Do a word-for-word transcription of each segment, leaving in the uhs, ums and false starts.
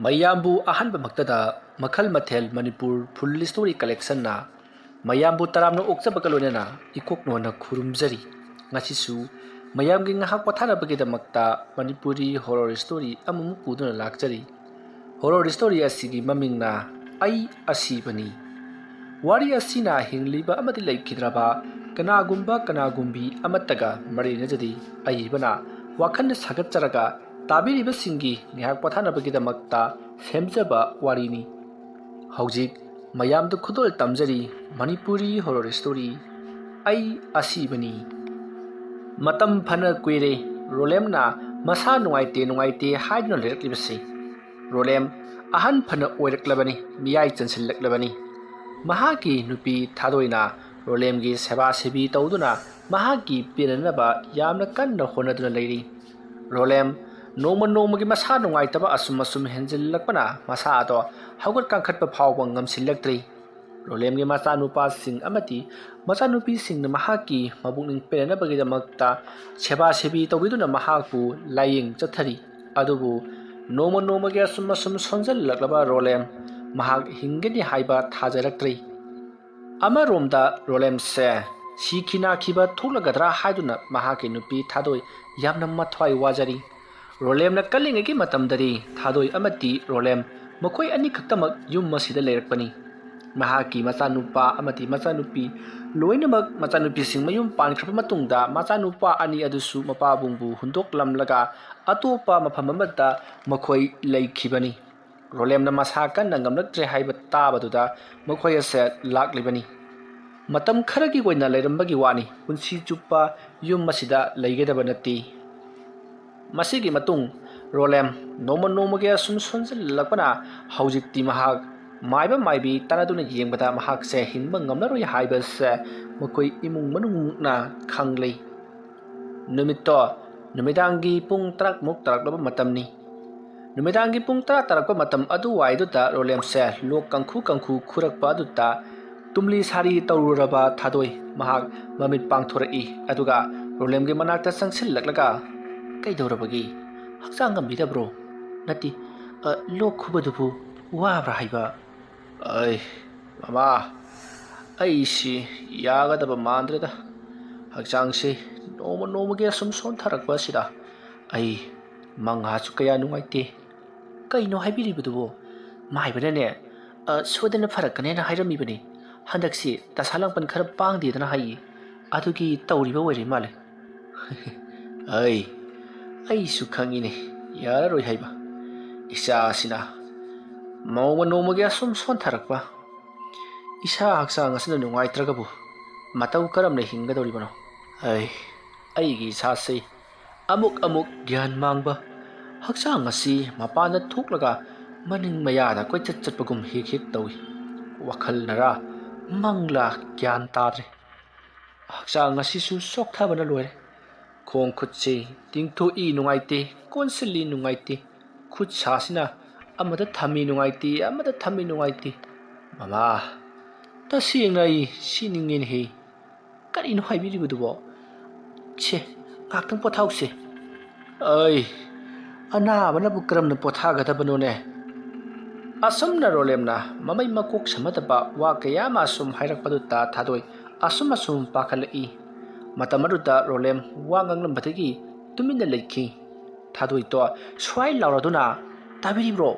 ꯃꯌꯥꯝꯕꯨ ꯑꯍꯥꯟꯕꯃꯛꯇꯗ ꯃꯈꯜ ꯃꯊꯦꯜ ꯃꯅꯤꯄꯨꯔ ꯐꯨꯜ ꯁ꯭ꯇꯣꯔꯤ ꯀꯂꯦꯛꯁꯟꯅ ꯃꯌꯥꯝꯕꯨ ꯇꯔꯥꯝꯅ ꯑꯣꯛꯆꯕꯒ ꯂꯣꯏꯅꯅ ꯏꯀꯣꯛ ꯅꯣꯟꯅ ꯈꯨꯔꯨꯝꯖꯔꯤ꯫ ꯉꯁꯤꯁꯨ ꯃꯌꯥꯝꯒꯤ ꯉꯥꯏꯍꯥꯛ ꯄꯣꯊꯥꯅꯕꯒꯤꯗꯃꯛꯇ ꯃꯅꯤꯄꯨꯔꯤ ꯍꯣꯔꯣꯔ ꯁ꯭ꯇꯣꯔꯤ ꯑꯃꯃꯨꯛ ꯄꯨꯗꯨꯅ ꯂꯥꯛꯆꯔꯤ꯫ ꯍꯣꯔꯣꯔ ꯁ꯭ꯇꯣꯔꯤ ꯑꯁꯤꯒꯤ ꯃꯃꯤꯡꯅ ꯑꯩ ꯑꯁꯤꯕꯅꯤ꯫ ꯋꯥꯔꯤ ꯑꯁꯤꯅ ꯍꯤꯡꯂꯤꯕ ꯑꯃꯗꯤ ꯂꯩꯈꯤꯗ꯭ꯔꯕ ꯀꯅꯥꯒꯨꯝꯕ ꯀꯅꯥꯒꯨꯝꯕꯤ ꯑꯃꯠꯇꯒ ꯃꯔꯤ ꯂꯩꯅꯖꯗꯦ꯫ ꯑꯏꯕꯅ ꯋꯥꯈꯜ ꯁꯥꯒꯠꯆꯔꯒ ꯇꯥꯕꯤꯔꯤꯕꯁꯤꯡꯒꯤ ꯉꯥꯏꯍꯥꯛ ꯄꯣꯊꯥꯅꯕꯒꯤꯗꯃꯛꯇ ꯁꯦꯝꯖꯕ ꯋꯥꯔꯤꯅꯤ꯫ ꯍꯧꯖꯤꯛ ꯃꯌꯥꯝꯗ ꯈꯨꯗꯣꯜ ꯇꯝꯖꯔꯤ ꯃꯅꯤꯄꯨꯔꯤ ꯍꯣꯔꯣꯔ ꯁ꯭ꯇꯣꯔꯤ ꯑꯩ ꯑꯁꯤꯕꯅꯤ꯫ ꯃꯇꯝ ꯐꯅ ꯀꯨꯏꯔꯦ ꯔꯣꯂꯦꯝꯅ ꯃꯁꯥ ꯅꯨꯡꯉꯥꯏꯇꯦ ꯅꯨꯡꯉꯥꯏꯇꯦ ꯍꯥꯏꯗꯨꯅ ꯂꯩꯔꯛꯂꯤꯕꯁꯤ꯫ ꯔꯣꯂꯦꯝ ꯑꯍꯟ ꯐꯅ ꯑꯣꯏꯔꯛꯂꯕꯅꯤ, ꯃꯤꯌꯥꯏ ꯆꯟꯁꯤꯜꯂꯛꯂꯕꯅꯤ꯫ ꯃꯍꯥꯛꯀꯤ ꯅꯨꯄꯤ ꯊꯥꯗꯣꯏꯅ ꯔꯣꯂꯦꯝꯒꯤ ꯁꯦꯕꯥ ꯁꯦꯕꯤ ꯇꯧꯗꯨꯅ ꯃꯍꯥꯛꯀꯤ ꯄꯦꯟꯅꯅꯕ ꯌꯥꯝꯅ ꯀꯟꯅ ꯍꯣꯠꯅꯗꯨꯅ ꯂꯩꯔꯤ꯫ ꯔꯣꯂꯦꯝ ꯅꯣꯡꯃ ꯅꯣꯡꯃꯒꯤ ꯃꯁꯥ ꯅꯨꯡꯉꯥꯏꯇꯕ ꯑꯁꯨꯝ ꯑꯁꯨꯝ ꯍꯦꯟꯖꯤꯜꯂꯛꯄꯅ ꯃꯁꯥ ꯑꯗꯣ ꯍꯧꯒꯠ ꯀꯥꯡꯈꯠꯄ ꯐꯥꯎꯕ ꯉꯝꯁꯤꯜꯂꯛꯇ꯭ꯔꯤ꯫ ꯔꯣꯂꯦꯝꯒꯤ ꯃꯆꯥꯅꯨꯄꯥꯁꯤꯡ ꯑꯃꯗꯤ ꯃꯆꯥꯅꯨꯄꯤꯁꯤꯡꯅ ꯃꯍꯥꯛꯀꯤ ꯃꯕꯨꯛꯅꯤꯡ ꯄꯦꯟꯅꯅꯕꯒꯤꯗꯃꯛꯇ ꯁꯦꯕꯥ ꯁꯦꯕꯤ ꯇꯧꯕꯤꯗꯨꯅ ꯃꯍꯥꯛꯄꯨ ꯂꯥꯌꯦꯡ ꯆꯠꯊꯔꯤ꯫ ꯑꯗꯨꯕꯨ ꯅꯣꯡꯃ ꯅꯣꯡꯃꯒꯤ ꯑꯁꯨꯝ ꯑꯁꯨꯝ ꯁꯣꯟꯖꯜꯂꯛꯂꯕ ꯔꯣꯂꯦꯝ ꯃꯍꯥꯛ ꯍꯤꯡꯒꯅꯤ ꯍꯥꯏꯕ ꯊꯥꯖꯔꯛꯇ꯭ꯔꯤ꯫ ꯑꯃꯔꯣꯝꯗ ꯔꯣꯂꯦꯝꯁꯦ ꯁꯤꯈꯤ ꯅꯥꯈꯤꯕ ꯊꯣꯛꯂꯒꯗ꯭ꯔꯥ ꯍꯥꯏꯗꯨꯅ ꯃꯍꯥꯛꯀꯤ ꯅꯨꯄꯤ ꯊꯥꯗꯣꯏ ꯌꯥꯝꯅ ꯃꯊ꯭ꯋꯥꯏ ꯋꯥꯖꯔꯤ꯫ ꯔꯣꯂꯦꯝꯅ ꯀꯜꯂꯤꯉꯩꯒꯤ ꯃꯇꯝꯗꯗꯤ ꯊꯥꯗꯣꯏ ꯑꯃꯗꯤ ꯔꯣꯂꯦꯝ ꯃꯈꯣꯏ ꯑꯅꯤꯈꯛꯇꯃꯛ ꯌꯨꯝ ꯑꯁꯤꯗ ꯂꯩꯔꯛꯄꯅꯤ꯫ ꯃꯍꯥꯛꯀꯤ ꯃꯆꯥꯅꯨꯄꯥ ꯑꯃꯗꯤ ꯃꯆꯥꯅꯨꯄꯤ ꯂꯣꯏꯅꯃꯛ ꯃꯆꯥꯅꯨꯄꯤꯁꯤꯡ ꯃꯌꯨꯝ ꯄꯥꯟꯈ꯭ꯔꯕ ꯃꯇꯨꯡꯗ ꯃꯆꯥꯅꯨꯄꯥ ꯑꯅꯤ ꯑꯗꯨꯁꯨ ꯃꯄꯥꯕꯨꯡꯕꯨ ꯍꯨꯟꯗꯣꯛꯂꯝꯂꯒ ꯑꯇꯣꯞꯄ ꯃꯐꯝ ꯑꯃꯗ ꯃꯈꯣꯏ ꯂꯩꯈꯤꯕꯅꯤ꯫ ꯔꯣꯂꯦꯝꯅ ꯃꯁꯥ ꯀꯟꯅ ꯉꯝꯂꯛꯇ꯭ꯔꯦ ꯍꯥꯏꯕ ꯇꯥꯕꯗꯨꯗ ꯃꯈꯣꯏ ꯑꯁꯦ ꯂꯥꯛꯂꯤꯕꯅꯤ꯫ ꯃꯇꯝ ꯈꯔꯒꯤ ꯑꯣꯏꯅ ꯂꯩꯔꯝꯕꯒꯤ ꯋꯥꯅꯤ, ꯄꯨꯟꯁꯤ ꯆꯨꯞꯄ ꯌꯨꯝ ꯑꯁꯤꯗ ꯂꯩꯒꯗꯕ ꯅꯠꯇꯦ꯫ ꯃꯁꯤꯒꯤ ꯃꯇꯨꯡ ꯔꯣꯂꯦꯝ ꯅꯣꯡꯃ ꯅꯣꯡꯃꯒꯤ ꯑꯁꯨꯝ ꯁꯣꯟꯖꯜꯂꯛꯄꯅ ꯍꯧꯖꯤꯛꯇꯤ ꯃꯍꯥꯛ ꯃꯥꯏꯕ ꯃꯥꯏꯕꯤ ꯇꯥꯟꯅꯗꯨꯅ ꯌꯦꯡꯕꯗ ꯃꯍꯥꯛꯁꯦ ꯍꯤꯡꯕ ꯉꯝꯂꯔꯣꯏ ꯍꯥꯏꯕꯁꯦ ꯃꯈꯣꯏ ꯏꯃꯨꯡ ꯃꯅꯨꯡꯅ ꯈꯪꯂꯤ꯫ ꯅꯨꯃꯤꯠꯇꯣ ꯅꯨꯃꯤꯗꯥꯡꯒꯤ ꯄꯨꯡ ꯇꯔꯥꯃꯨꯛ ꯇꯥꯔꯛꯂꯕ ꯃꯇꯝꯅꯤ꯫ ꯅꯨꯃꯤꯗꯥꯡꯒꯤ ꯄꯨꯡ ꯇꯔꯥ ꯇꯥꯔꯛꯄ ꯃꯇꯝ ꯑꯗꯨꯋꯥꯏꯗꯨꯗ ꯔꯣꯂꯦꯝꯁꯦ ꯂꯣꯛ ꯀꯥꯡꯈꯨ ꯀꯥꯡꯈꯨ ꯈꯨꯔꯛꯄ ꯑꯗꯨꯗ ꯇꯨꯝꯂꯤ ꯁꯥꯔꯤ ꯇꯧꯔꯨꯔꯕ ꯊꯥꯗꯣꯏ ꯃꯍꯥꯛ ꯃꯃꯤꯠ ꯄꯥꯡꯊꯣꯔꯛꯏ꯫ ꯑꯗꯨꯒ ꯔꯣꯂꯦꯝꯒꯤ ꯃꯅꯥꯛꯇ ꯆꯪꯁꯤꯜꯂꯛꯂꯒ, "ꯀꯩꯗꯧꯔꯕꯒꯦ? ꯍꯛꯆꯥꯡ ꯉꯝꯕꯤꯗꯕ꯭ꯔꯣ? ꯅꯠꯇꯦ, ꯑ, ꯂꯣꯛ ꯈꯨꯕꯗꯨꯕꯨ ꯋꯥꯕ꯭ꯔꯥ ꯍꯥꯏꯕ? ꯑꯩ, ꯃꯃꯥ, ꯑꯩꯁꯤ ꯌꯥꯒꯗꯕ ꯃꯥꯟꯗ꯭ꯔꯦꯗ꯫ ꯍꯛꯆꯥꯡꯁꯤ ꯅꯣꯡꯃ ꯅꯣꯡꯃꯒꯤ ꯑꯁꯨꯝ ꯁꯣꯟꯊꯔꯛꯄ ꯑꯁꯤꯗ ꯑꯩ ꯃꯉꯥꯁꯨ ꯀꯌꯥ ꯅꯨꯡꯉꯥꯏꯇꯦ꯫ ꯀꯩꯅꯣ ꯍꯥꯏꯕꯤꯔꯤꯕꯗꯨꯕꯣ? ꯃꯥꯏꯕꯅꯅꯦ, ꯑ, ꯁꯣꯏꯗꯅ ꯐꯔꯛꯀꯅꯦꯅ ꯍꯥꯏꯔꯝꯃꯤꯕꯅꯤ꯫ ꯍꯟꯗꯛꯁꯤ ꯗꯁꯥ ꯂꯥꯡꯕꯟ ꯈꯔ ꯄꯥꯡꯗꯦꯗꯅ ꯍꯥꯏꯌꯦ꯫ ꯑꯗꯨꯒꯤ ꯇꯧꯔꯤꯕ ꯑꯣꯏꯔꯤ ꯃꯥꯜꯂꯦ꯫ ꯑꯩ, ꯑꯩꯁꯨ ꯈꯪꯉꯤꯅꯦ, ꯌꯥꯔꯔꯣꯏ ꯍꯥꯏꯕ꯫ ꯏꯆꯥꯁꯤꯅ ꯅꯣꯡꯃ ꯅꯣꯡꯃꯒꯤ ꯑꯁꯨꯝ ꯁꯣꯟꯊꯔꯛꯄ꯫ ꯏꯁꯥ ꯍꯛꯆꯥꯡ ꯑꯁꯤꯅ ꯅꯨꯡꯉꯥꯏꯇ꯭ꯔꯒꯕꯨ ꯃꯇꯧ ꯀꯔꯝꯅ ꯍꯤꯡꯒꯗꯧꯔꯤꯕꯅꯣ? ꯑꯩ, ꯑꯩꯒꯤ ꯏꯁꯥꯁꯤ ꯑꯃꯨꯛ ꯑꯃꯨꯛ ꯒ꯭ꯌꯥꯟ ꯃꯥꯡꯕ, ꯍꯛꯆꯥꯡ ꯑꯁꯤ ꯃꯄꯥꯟꯗ ꯊꯣꯛꯂꯒ ꯃꯅꯤꯡ ꯃꯌꯥꯗ ꯀꯣꯏꯆꯠ ꯆꯠꯄꯒꯨꯝ ꯍꯦꯛ ꯍꯦꯛ ꯇꯧꯏ꯫ ꯋꯥꯈꯜꯅꯔꯥ ꯃꯪꯂꯥ ꯒ꯭ꯌꯥꯟ ꯇꯥꯗ꯭ꯔꯦ꯫ ꯍꯛꯆꯥꯡ ꯑꯁꯤꯁꯨ ꯆꯣꯛꯊꯕꯅ ꯂꯣꯏꯔꯦ꯫ ꯈꯣꯡ ꯈꯨꯠꯁꯤ ꯇꯤꯡꯊꯣꯛꯏ ꯅꯨꯡꯉꯥꯏꯇꯦ, ꯀꯣꯟꯁꯤꯜꯂꯤ ꯅꯨꯡꯉꯥꯏꯇꯦ꯫ ꯈꯨꯠ ꯁꯥꯁꯤꯅ ꯑꯃꯗ ꯊꯝꯃꯤ ꯅꯨꯡꯉꯥꯏꯇꯦ, ꯑꯃꯗ ꯊꯝꯃꯤ ꯅꯨꯡꯉꯥꯏꯇꯦ꯫ ꯃꯃꯥ, ꯇꯁꯦꯡꯅ ꯑꯩ ꯁꯤꯅꯤꯡꯉꯦꯅꯦꯍꯦ꯫ ꯀꯔꯤꯅꯣ ꯍꯥꯏꯕꯤꯔꯤꯕꯗꯨꯕꯣ? ꯁꯦ, ꯉꯥꯛꯇꯪ ꯄꯣꯊꯥꯎꯁꯦ꯫ ꯑꯩ, ꯑꯅꯥꯕꯅꯕꯨ ꯀꯔꯝꯅ ꯄꯣꯊꯥꯒꯗꯕꯅꯣꯅꯦ? ꯑꯁꯨꯝꯅ ꯔꯣꯂꯦꯝꯅ ꯃꯃꯩ ꯃꯀꯣꯛ ꯁꯝꯅꯗꯕ ꯋꯥ ꯀꯌꯥ ꯑꯃ ꯑꯁꯨꯝ ꯍꯥꯏꯔꯛꯄꯗꯨꯗ ꯊꯥꯗꯣꯏ ꯑꯁꯨꯝ ꯑꯁꯨꯝ ꯄꯥꯈꯠꯂꯛꯏ꯫ ꯃꯇꯝ ꯑꯗꯨꯗ ꯔꯣꯂꯦꯝ ꯋꯥ ꯉꯥꯡꯂꯝꯕꯗꯒꯤ ꯇꯨꯃꯤꯟꯅ ꯂꯩꯈꯤ꯫ ꯊꯥꯗꯣꯏꯗꯣ ꯁ꯭ꯋꯥꯏ ꯂꯥꯎꯔꯗꯨꯅ, "ꯇꯥꯕꯤꯔꯤꯕ꯭ꯔꯣ?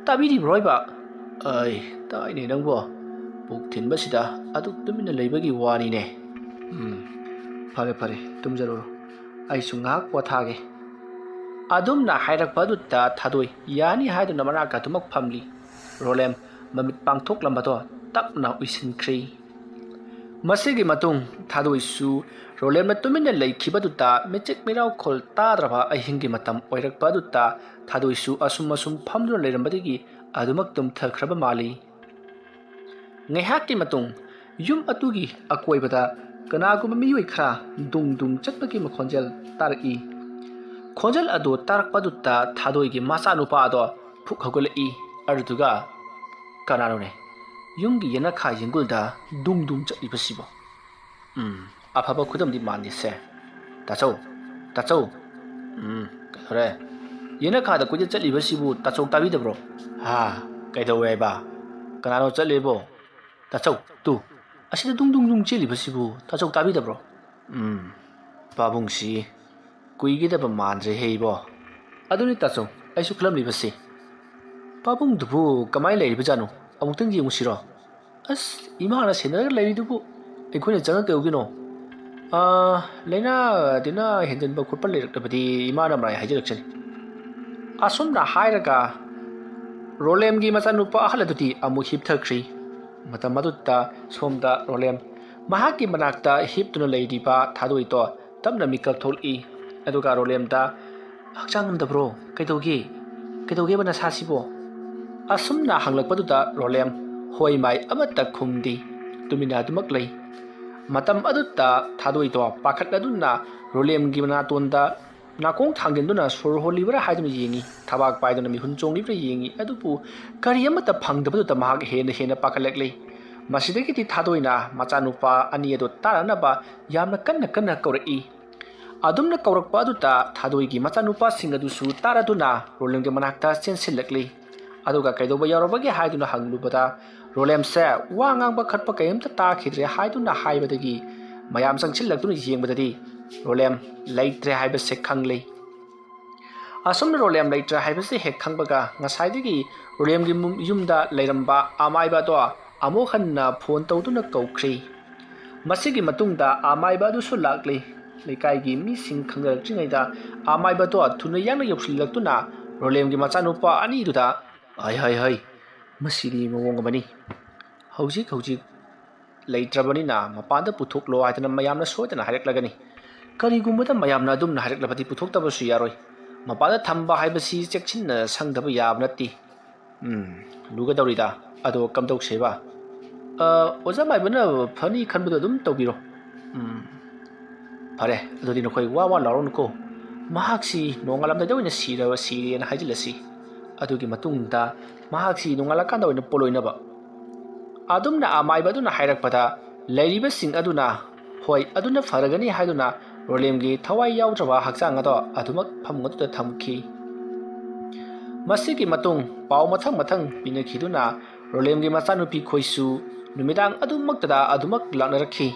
ꯇꯥꯕꯤꯔꯤꯕ꯭ꯔꯣ ꯍꯥꯏꯕ?" "ꯑꯩ, ꯇꯥꯏꯅꯦ ꯅꯪꯕꯣ꯫ ꯄꯨꯛ ꯊꯤꯟꯕꯁꯤꯗ ꯑꯗꯨꯛ ꯇꯨꯃꯤꯟꯅ ꯂꯩꯕꯒꯤ ꯋꯥꯅꯤꯅꯦ꯫ ꯎꯝ, ꯐꯔꯦ, ꯐꯔꯦ, ꯇꯨꯝꯖꯔꯨꯔꯣ꯫ ꯑꯩꯁꯨ ꯉꯥꯏꯍꯥꯛ ꯄꯣꯊꯥꯒꯦ꯫" ꯑꯗꯨꯝꯅ ꯍꯥꯏꯔꯛꯄ ꯑꯗꯨꯗ ꯊꯥꯗꯣꯏ ꯌꯥꯅꯤ ꯍꯥꯏꯗꯨꯅ ꯃꯅꯥꯛ ꯑꯗꯨꯃꯛ ꯐꯝꯂꯤ꯫ ꯔꯣꯂꯦꯝ ꯃꯃꯤꯠ ꯄꯥꯡꯊꯣꯛꯂꯝꯕꯗꯣ ꯇꯞꯅ ꯎꯏꯁꯤꯟꯈ꯭ꯔꯦ꯫ ꯃꯁꯤꯒꯤ ꯃꯇꯨꯡ ꯊꯥꯗꯣꯏꯁꯨ ꯔꯣꯂꯦꯝꯅ ꯇꯨꯃꯤꯟꯅ ꯂꯩꯈꯤꯕꯗꯨꯗ ꯃꯤꯆꯤꯛ ꯃꯤꯔꯥꯎꯈꯣꯜ ꯇꯥꯗ꯭ꯔꯕ ꯑꯍꯤꯡꯒꯤ ꯃꯇꯝ ꯑꯣꯏꯔꯛꯄ ꯑꯗꯨꯗ ꯊꯥꯗꯣꯏꯁꯨ ꯑꯁꯨꯝ ꯑꯁꯨꯝ ꯐꯝꯗꯨꯅ ꯂꯩꯔꯝꯕꯗꯒꯤ ꯑꯗꯨꯃꯛ ꯇꯨꯝꯊꯈ꯭ꯔꯕ ꯃꯥꯜꯂꯤ꯫ ꯉꯥꯏꯍꯥꯛꯀꯤ ꯃꯇꯨꯡ ꯌꯨꯝ ꯑꯗꯨꯒꯤ ꯑꯀꯣꯏꯕꯗ ꯀꯅꯥꯒꯨꯝꯕ ꯃꯤꯑꯣꯏ ꯈꯔ ꯗꯨꯡ ꯗꯨꯡ ꯆꯠꯄꯒꯤ ꯃꯈꯣꯟꯖꯦꯜ ꯇꯥꯔꯛꯏ꯫ ꯈꯣꯟꯖꯦꯜ ꯑꯗꯨ ꯇꯥꯔꯛꯄꯗꯨꯗ ꯊꯥꯗꯣꯏꯒꯤ ꯃꯆꯥꯅꯨꯄꯥ ꯑꯗꯣ ꯐꯨꯛ ꯍꯧꯒꯠꯂꯛꯏ꯫ ꯑꯗꯨꯗꯨꯒ, "ꯀꯅꯥꯅꯣꯅꯦ ꯌꯨꯝꯒꯤ ꯌꯦꯅꯈꯥ ꯌꯦꯡꯒꯨꯜꯗ ꯗꯨꯡ ꯗꯨꯡ ꯆꯠꯂꯤꯕꯁꯤꯕꯣ? ꯎꯝ, ꯑꯐꯕ ꯈꯨꯗꯝꯗꯤ ꯃꯥꯟꯗꯦꯁꯦ꯫ ꯇꯥꯆꯧ, ꯇꯥꯆꯧ!" "ꯎꯝ, ꯀꯩꯗꯧꯔꯦ?" ꯌꯦꯅꯈꯥꯗ ꯀꯣꯏꯆꯠ ꯆꯠꯂꯤꯕꯁꯤꯕꯨ ꯇꯥꯆꯧ ꯇꯥꯕꯤꯗꯕ꯭ꯔꯣ? ꯍꯥ? ꯀꯩꯗꯧꯋꯦ ꯍꯥꯏꯕ? ꯀꯅꯥꯅꯣ ꯆꯠꯂꯤꯕꯣ? ꯇꯥꯆꯧ, ꯇꯨ, ꯑꯁꯤꯗ ꯗꯨꯡ ꯗꯨꯡ ꯗꯨꯡ ꯆꯦꯜꯂꯤꯕꯁꯤꯕꯨ ꯇꯥꯆꯧ ꯇꯥꯕꯤꯗꯕ꯭ꯔꯣ? ꯎꯝ, ꯄꯥꯕꯨꯡꯁꯤ ꯀꯨꯏꯒꯗꯕ ꯃꯥꯟꯗ꯭ꯔꯦ ꯍꯦ ꯏꯕꯣ꯫ ꯑꯗꯨꯅꯤ ꯇꯥꯆꯧ, ꯑꯩꯁꯨ ꯈꯜꯂꯝꯂꯤꯕꯁꯤ꯫ ꯄꯥꯕꯨꯡꯗꯨꯕꯨ ꯀꯃꯥꯏꯅ ꯂꯩꯔꯤꯕꯖꯥꯠꯅꯣ? ꯑꯃꯨꯛꯇꯪ ꯌꯦꯡꯉꯨꯁꯤꯔꯣ? ꯑꯁ, ꯏꯃꯥꯅ ꯁꯦꯟꯅꯔꯒ ꯂꯩꯔꯤꯗꯨꯕꯨ ꯑꯩꯈꯣꯏꯅ ꯆꯪꯉ ꯀꯩꯗꯧꯗꯣꯏꯅꯣ? ꯑꯥ, ꯂꯥꯏꯅꯥ ꯇꯤꯟꯅꯥ ꯍꯦꯟꯖꯟꯕ ꯈꯣꯠꯄ ꯂꯩꯔꯛꯂꯕꯗꯤ ꯏꯃꯥꯅ ꯃꯔꯥꯏ ꯍꯥꯏꯖꯔꯛꯆꯅꯤ꯫ ꯑꯁꯨꯝꯅ ꯍꯥꯏꯔꯒ ꯔꯣꯂꯦꯝꯒꯤ ꯃꯆꯥꯅꯨꯄꯥ ꯑꯍꯜ ꯑꯗꯨꯗꯤ ꯑꯃꯨꯛ ꯍꯤꯞꯊꯈ꯭ꯔꯤ꯫ ꯃꯇꯝ ꯑꯗꯨꯗ ꯁꯣꯝꯗ ꯔꯣꯂꯦꯝ ꯃꯍꯥꯛꯀꯤ ꯃꯅꯥꯛꯇ ꯍꯤꯞꯇꯨꯅ ꯂꯩꯔꯤꯕ ꯊꯥꯗꯣꯏꯗꯣ ꯇꯞꯅ ꯃꯤꯀꯞ ꯊꯣꯛꯂꯛꯏ꯫ ꯑꯗꯨꯒ ꯔꯣꯂꯦꯝꯗ, "ꯍꯛꯆꯥꯡ ꯉꯝꯗꯕ꯭ꯔꯣ? ꯀꯩꯗꯧꯒꯦ? ꯀꯩꯗꯧꯒꯦꯕ ꯅꯁꯥꯁꯤꯕꯣ?" ꯑꯁꯨꯝꯅ ꯍꯪꯂꯛꯄꯗꯨꯗ ꯔꯣꯂꯦꯝ ꯍꯣꯏ ꯃꯥꯏ ꯑꯃꯠꯇ ꯈꯨꯝꯗꯦ꯫ ꯇꯨꯃꯤꯟꯅ ꯑꯗꯨꯃꯛ ꯂꯩ꯫ ꯃꯇꯝ ꯑꯗꯨꯗ ꯊꯥꯗꯣꯏꯗꯣ ꯄꯥꯈꯠꯂꯗꯨꯅ ꯔꯣꯂꯦꯝꯒꯤ ꯃꯅꯥꯇꯣꯟꯗ ꯅꯥꯀꯣꯡ ꯊꯥꯡꯖꯤꯟꯗꯨꯅ ꯁꯣꯔ ꯍꯣꯜꯂꯤꯕ꯭ꯔꯥ ꯍꯥꯏꯗꯨꯅ ꯌꯦꯡꯉꯤ, ꯊꯕꯥꯛ ꯄꯥꯏꯗꯨꯅ ꯃꯤꯍꯨꯟ ꯆꯣꯡꯂꯤꯕ꯭ꯔꯥ ꯌꯦꯡꯉꯤ, ꯑꯗꯨꯕꯨ ꯀꯔꯤ ꯑꯃꯠꯇ ꯐꯪꯗꯕꯗꯨꯗ ꯃꯍꯥꯛ ꯍꯦꯟꯅ ꯍꯦꯟꯅ ꯄꯥꯈꯠꯂꯛꯂꯤ꯫ ꯃꯁꯤꯗꯒꯤꯗꯤ ꯊꯥꯗꯣꯏꯅ ꯃꯆꯥꯅꯨꯄꯥ ꯑꯅꯤ ꯑꯗꯨ ꯇꯥꯔꯅꯕ ꯌꯥꯝꯅ ꯀꯟꯅ ꯀꯟꯅ ꯀꯧꯔꯛꯏ꯫ ꯑꯗꯨꯝꯅ ꯀꯧꯔꯛꯄ ꯑꯗꯨꯗ ꯊꯥꯗꯣꯏꯒꯤ ꯃꯆꯥꯅꯨꯄꯥꯁꯤꯡ ꯑꯗꯨꯁꯨ ꯇꯥꯔꯗꯨꯅ ꯔꯣꯂꯦꯝꯒꯤ ꯃꯅꯥꯛꯇ ꯆꯦꯟꯁꯤꯜꯂꯛꯂꯤ꯫ ꯑꯗꯨꯒ ꯀꯩꯗꯧꯕ ꯌꯥꯎꯔꯕꯒꯦ ꯍꯥꯏꯗꯨꯅ ꯍꯪꯂꯨꯕꯗ ꯔꯣꯂꯦꯝꯁꯦ ꯋꯥ ꯉꯥꯡꯕ ꯈꯠꯄ ꯀꯔꯤꯝꯇ ꯇꯥꯈꯤꯗ꯭ꯔꯦ ꯍꯥꯏꯗꯨꯅ ꯍꯥꯏꯕꯗꯒꯤ ꯃꯌꯥꯝ ꯆꯪꯁꯤꯜꯂꯛꯇꯨꯅ ꯌꯦꯡꯕꯗꯗꯤ ꯔꯣꯂꯦꯝ ꯂꯩꯇ꯭ꯔꯦ ꯍꯥꯏꯕꯁꯦ ꯈꯪꯂꯦ꯫ ꯑꯁꯨꯝꯅ ꯔꯣꯂꯦꯝ ꯂꯩꯇ꯭ꯔꯦ ꯍꯥꯏꯕꯁꯦ ꯍꯦꯛ ꯈꯪꯕꯒ ꯉꯁꯥꯏꯗꯒꯤ ꯔꯣꯂꯦꯝꯒꯤ ꯃꯨ-, ꯌꯨꯝꯗ ꯂꯩꯔꯝꯕ ꯑꯃꯥꯏꯕ ꯑꯗꯣ ꯑꯃꯨꯛ ꯍꯟꯅ ꯐꯣꯟ ꯇꯧꯗꯨꯅ ꯀꯧꯈ꯭ꯔꯤ꯫ ꯃꯁꯤꯒꯤ ꯃꯇꯨꯡꯗ ꯑꯃꯥꯏꯕ ꯑꯗꯨꯁꯨ ꯂꯥꯛꯂꯤ꯫ ꯂꯩꯀꯥꯏꯒꯤ ꯃꯤꯁꯤꯡ ꯈꯪꯅꯔꯛꯇ꯭ꯔꯤꯉꯩꯗ ꯑꯃꯥꯏꯕꯗꯣ ꯊꯨꯅ ꯌꯥꯡꯅ ꯌꯧꯁꯤꯜꯂꯛꯇꯨꯅ ꯔꯣꯂꯦꯝꯒꯤ ꯃꯆꯥꯅꯨꯄꯥ ꯑꯅꯤꯗꯨꯗ, "ꯍꯩ, ꯍꯩ, ꯍꯩ, ꯃꯁꯤꯗꯤ ꯃꯑꯣꯡ ꯑꯃꯅꯤ꯫ ꯍꯧꯖꯤꯛ ꯍꯧꯖꯤꯛ ꯂꯩꯇ꯭ꯔꯕꯅꯤꯅ ꯃꯄꯥꯟꯗ ꯄꯨꯊꯣꯛꯂꯣ ꯍꯥꯏꯗꯅ ꯃꯌꯥꯝꯅ ꯁꯣꯏꯗꯅ ꯍꯥꯏꯔꯛꯂꯒꯅꯤ꯫ ꯀꯔꯤꯒꯨꯝꯕꯗ ꯃꯌꯥꯝꯅ ꯑꯗꯨꯝꯅ ꯍꯥꯏꯔꯛꯂꯕꯗꯤ ꯄꯨꯊꯣꯛꯇꯕꯁꯨ ꯌꯥꯔꯣꯏ꯫ ꯃꯄꯥꯟꯗ ꯊꯝꯕ ꯍꯥꯏꯕꯁꯤ ꯆꯦꯛꯁꯤꯟꯅ ꯁꯪꯗꯕ ꯌꯥꯕ ꯅꯠꯇꯦ꯫ ꯎꯝ, ꯂꯨꯒꯗꯧꯔꯤꯗ꯫ ꯑꯗꯣ ꯀꯝꯗꯧꯁꯦꯕ?" "ꯑ, ꯑꯣꯖꯥ ꯃꯥꯏꯕꯅ ꯐꯅꯤ ꯈꯟꯕꯗꯣ ꯑꯗꯨꯝ ꯇꯧꯕꯤꯔꯣ꯫" "ꯎꯝ, ꯐꯔꯦ, ꯑꯗꯨꯗꯤ ꯅꯈꯣꯏ ꯋꯥ ꯋꯥ ꯂꯥꯎꯔꯅꯨꯀꯣ꯫ ꯃꯍꯥꯛꯁꯤ ꯅꯣꯡꯉꯥꯜꯂꯝꯗꯥꯏꯗ ꯑꯣꯏꯅ ꯁꯤꯔꯕ, ꯁꯤꯔꯦꯅ ꯍꯥꯏꯖꯤꯜꯂꯁꯤ꯫ ꯑꯗꯨꯒꯤ ꯃꯇꯨꯡꯗ ꯃꯍꯥꯛꯁꯤ ꯅꯣꯡꯉꯥꯜꯂꯀꯥꯟꯗ ꯑꯣꯏꯅ ꯄꯣꯠꯂꯣꯏꯅꯕ꯫" ꯑꯗꯨꯝꯅ ꯑꯃꯥꯏꯕ ꯑꯗꯨꯅ ꯍꯥꯏꯔꯛꯄꯗ ꯂꯩꯔꯤꯕꯁꯤꯡ ꯑꯗꯨꯅ "ꯍꯣꯏ, ꯑꯗꯨꯅ ꯐꯔꯒꯅꯤ" ꯍꯥꯏꯗꯨꯅ ꯔꯣꯂꯦꯝꯒꯤ ꯊꯋꯥꯏ ꯌꯥꯎꯗ꯭ꯔꯕ ꯍꯛꯆꯥꯡ ꯑꯗꯣ ꯑꯗꯨꯃꯛ ꯐꯃꯨꯡ ꯑꯗꯨꯗ ꯊꯝꯈꯤ꯫ ꯃꯁꯤꯒꯤ ꯃꯇꯨꯡ ꯄꯥꯎ ꯃꯊꯪ ꯃꯊꯪ ꯄꯤꯅꯈꯤꯗꯨꯅ ꯔꯣꯂꯦꯝꯒꯤ ꯃꯆꯥꯅꯨꯄꯤ ꯈꯣꯏꯁꯨ ꯅꯨꯃꯤꯗꯥꯡ ꯑꯗꯨꯃꯛꯇꯗ ꯑꯗꯨꯃꯛ ꯂꯥꯛꯅꯔꯛꯈꯤ꯫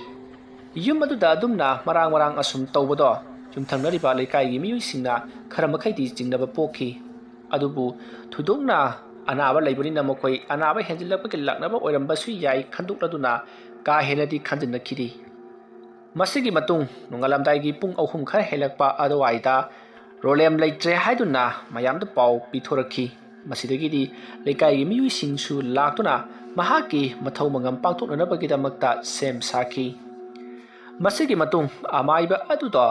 ꯌꯨꯝ ꯑꯗꯨꯗ ꯑꯗꯨꯝꯅ ꯃꯔꯥꯡ ꯃꯔꯥꯡ ꯑꯁꯨꯝ ꯇꯧꯕꯗꯣ ꯌꯨꯝꯊꯪꯅꯔꯤꯕ ꯂꯩꯀꯥꯏꯒꯤ ꯃꯤꯑꯣꯏꯁꯤꯡꯅ ꯈꯔ ꯃꯈꯩꯗꯤ ꯆꯤꯡꯅꯕ ꯄꯣꯛꯈꯤ꯫ ꯑꯗꯨꯕꯨ ꯊꯣꯏꯗꯣꯛꯅ ꯑꯅꯥꯕ ꯂꯩꯕꯅꯤꯅ ꯃꯈꯣꯏ ꯑꯅꯥꯕ ꯍꯦꯟꯖꯤꯜꯂꯛꯄꯒꯤ ꯂꯥꯛꯅꯕ ꯑꯣꯏꯔꯝꯕꯁꯨ ꯌꯥꯏ ꯈꯟꯗꯣꯛꯂꯗꯨꯅ ꯀꯥ ꯍꯦꯟꯅꯗꯤ ꯈꯟꯖꯤꯟꯅꯈꯤꯗꯦ꯫ ꯃꯁꯤꯒꯤ ꯃꯇꯨꯡ ꯅꯣꯡꯉꯥꯜꯂꯝꯗꯥꯏꯒꯤ ꯄꯨꯡ ꯑꯍꯨꯝ ꯈꯔ ꯍꯦꯜꯂꯛꯄ ꯑꯗꯨꯋꯥꯏꯗ ꯔꯣꯂꯦꯝ ꯂꯩꯇ꯭ꯔꯦ ꯍꯥꯏꯗꯨꯅ ꯃꯌꯥꯝꯗ ꯄꯥꯎ ꯄꯤꯊꯣꯔꯛꯈꯤ꯫ ꯃꯁꯤꯗꯒꯤꯗꯤ ꯂꯩꯀꯥꯏꯒꯤ ꯃꯤꯑꯣꯏꯁꯤꯡꯁꯨ ꯂꯥꯛꯇꯨꯅ ꯃꯍꯥꯛꯀꯤ ꯃꯊꯧ ꯃꯉꯝ ꯄꯥꯡꯊꯣꯛꯅꯅꯕꯒꯤꯗꯃꯛꯇ ꯁꯦꯝ ꯁꯥꯈꯤ꯫ ꯃꯁꯤꯒꯤ ꯃꯇꯨꯡ ꯑꯃꯥꯏꯕ ꯑꯗꯨꯗꯣ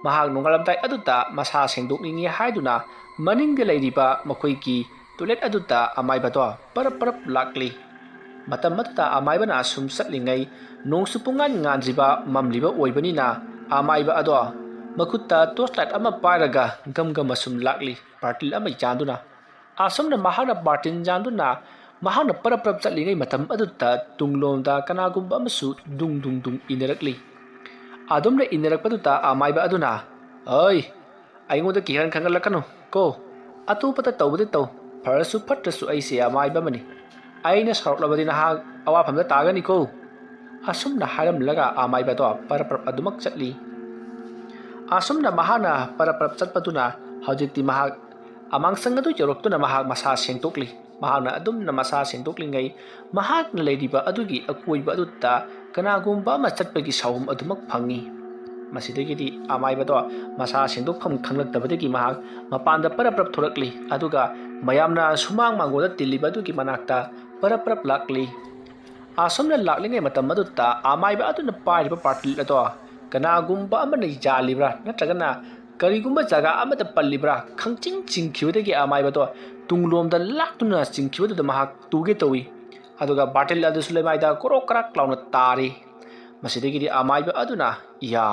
ꯃꯍꯥꯛ ꯅꯣꯡꯉꯥꯜꯂꯝꯗꯥꯏ ꯑꯗꯨꯗ ꯃꯁꯥ ꯁꯦꯡꯗꯣꯛꯅꯤꯡꯉꯤ ꯍꯥꯏꯗꯨꯅ ꯃꯅꯤꯡꯗ ꯂꯩꯔꯤꯕ ꯃꯈꯣꯏꯒꯤ ꯇꯣꯏꯂꯦꯠ ꯑꯗꯨꯗ ꯑꯃꯥꯏꯕꯗꯣ ꯄꯔꯞ ꯄꯔꯞ ꯂꯥꯛꯂꯤ꯫ ꯃꯇꯝ ꯑꯗꯨꯗ ꯑꯃꯥꯏꯕꯅ ꯑꯁꯨꯝ ꯆꯠꯂꯤꯉꯩ ꯅꯣꯡꯁꯨ ꯄꯨꯡꯉꯥꯟ ꯉꯥꯟꯗ꯭ꯔꯤꯕ ꯃꯝꯂꯤꯕ ꯑꯣꯏꯕꯅꯤꯅ ꯑꯃꯥꯏꯕ ꯑꯗꯣ ꯃꯈꯨꯠꯇ ꯇꯣꯔꯆ ꯂꯥꯏꯠ ꯑꯃ ꯄꯥꯏꯔꯒ ꯒꯝ ꯒꯝ ꯑꯁꯨꯝ ꯂꯥꯛꯂꯤ꯫ ꯕꯥꯔꯇꯤꯜ ꯑꯃ ꯌꯥꯟꯗꯨꯅ꯫ ꯑꯁꯨꯝꯅ ꯃꯍꯥꯛꯅ ꯕꯥꯔꯇꯤꯜ ꯌꯥꯟꯗꯨꯅ ꯃꯍꯥꯛꯅ ꯄꯔꯞ ꯄꯔꯞ ꯆꯠꯂꯤꯉꯩ ꯃꯇꯝ ꯑꯗꯨꯗ ꯇꯨꯡꯂꯣꯝꯗ ꯀꯅꯥꯒꯨꯝꯕ ꯑꯃꯁꯨ ꯗꯨꯡ ꯗꯨꯡ ꯗꯨꯡ ꯏꯟꯅꯔꯛꯂꯤ꯫ ꯑꯗꯨꯝꯅ ꯏꯟꯅꯔꯛꯄꯗꯨꯗ ꯑꯃꯥꯏꯕ ꯑꯗꯨꯅ, "ꯑꯩ, ꯑꯩꯉꯣꯟꯗ ꯀꯤꯍꯟ ꯈꯪꯍꯜꯂꯛꯀꯅꯨ ꯀꯣ꯫ ꯑꯇꯣꯞꯄꯗ ꯇꯧꯕꯗꯤ ꯇꯧ, ꯐꯔꯁꯨ ꯐꯠꯇ꯭ꯔꯁꯨ ꯑꯩꯁꯦ ꯑꯃꯥꯏꯕ ꯑꯃꯅꯤ꯫ ꯑꯩꯅ ꯁꯥꯎꯔꯛꯂꯕꯗꯤ ꯅꯍꯥꯛ ꯑꯋꯥꯐꯝꯗ ꯇꯥꯒꯅꯤꯀꯣ"꯫ ꯑꯁꯨꯝꯅ ꯍꯥꯏꯔꯝꯂꯒ ꯑꯃꯥꯏꯕꯗꯣ ꯄꯔꯞ ꯄꯔꯞ ꯑꯗꯨꯃꯛ ꯆꯠꯂꯤ꯫ ꯑꯁꯨꯝꯅ ꯃꯍꯥꯛꯅ ꯄꯔꯞ ꯄꯔꯞ ꯆꯠꯄꯗꯨꯅ ꯍꯧꯖꯤꯛꯇꯤ ꯃꯍꯥꯛ ꯑꯃꯥꯡꯁꯪ ꯑꯗꯨ ꯌꯧꯔꯛꯇꯨꯅ ꯃꯍꯥꯛ ꯃꯁꯥ ꯁꯦꯡꯗꯣꯛꯂꯤ꯫ ꯃꯍꯥꯛꯅ ꯑꯗꯨꯝꯅ ꯃꯁꯥ ꯁꯦꯡꯗꯣꯛꯂꯤꯉꯩ ꯃꯍꯥꯛꯅ ꯂꯩꯔꯤꯕ ꯑꯗꯨꯒꯤ ꯑꯀꯣꯏꯕ ꯑꯗꯨꯗ ꯀꯅꯥꯒꯨꯝꯕ ꯑꯃ ꯆꯠꯄꯒꯤ ꯁꯥꯎꯍꯨꯝ ꯑꯗꯨꯃꯛ ꯐꯪꯏ꯫ ꯃꯁꯤꯗꯒꯤꯗꯤ ꯑꯃꯥꯏꯕꯗꯣ ꯃꯁꯥ ꯁꯦꯡꯗꯣꯛꯐꯝ ꯈꯪꯂꯛꯇꯕꯗꯒꯤ ꯃꯍꯥꯛ ꯃꯄꯥꯟꯗ ꯄꯔꯞ ꯄꯔꯞ ꯊꯣꯔꯛꯂꯤ, ꯑꯗꯨꯒ ꯃꯌꯥꯝꯅ ꯁꯨꯃꯥꯡ ꯃꯥꯡꯒꯣꯜꯗ ꯇꯤꯜꯂꯤꯕ ꯑꯗꯨꯒꯤ ꯃꯅꯥꯛꯇ ꯄꯔꯞ ꯄꯔꯞ ꯂꯥꯛꯂꯤ꯫ ꯑꯁꯨꯝꯅ ꯂꯥꯛꯂꯤꯉꯩ ꯃꯇꯝ ꯑꯗꯨꯗ ꯑꯃꯥꯏꯕ ꯑꯗꯨꯅ ꯄꯥꯏꯔꯤꯕ ꯕꯥꯔꯇꯤꯜ ꯑꯗꯣ ꯀꯅꯥꯒꯨꯝꯕ ꯑꯃꯅ ꯌꯥꯜꯂꯤꯕ꯭ꯔꯥ ꯅꯠꯇ꯭ꯔꯒꯅ ꯀꯔꯤꯒꯨꯝꯕ ꯖꯒꯥ ꯑꯃꯗ ꯄꯜꯂꯤꯕ꯭ꯔꯥ ꯈꯪꯆꯤꯡ ꯆꯤꯡꯈꯤꯕꯗꯒꯤ ꯑꯃꯥꯏꯕꯗꯣ ꯇꯨꯡꯂꯣꯝꯗ ꯂꯥꯛꯇꯨꯅ ꯆꯤꯡꯈꯤꯕꯗꯨꯗ ꯃꯍꯥꯛ ꯇꯨꯒꯦ ꯇꯧꯏ꯫ ꯑꯗꯨꯒ ꯕꯥꯔꯇꯤꯜ ꯑꯗꯨꯁꯨ ꯂꯩꯃꯥꯏꯗ ꯀꯣꯔꯣꯛ ꯀꯔꯥꯛ ꯂꯥꯎꯅ ꯇꯥꯔꯤ꯫ ꯃꯁꯤꯗꯒꯤꯗꯤ ꯑꯃꯥꯏꯕ ꯑꯗꯨꯅ, "ꯏꯌꯥ,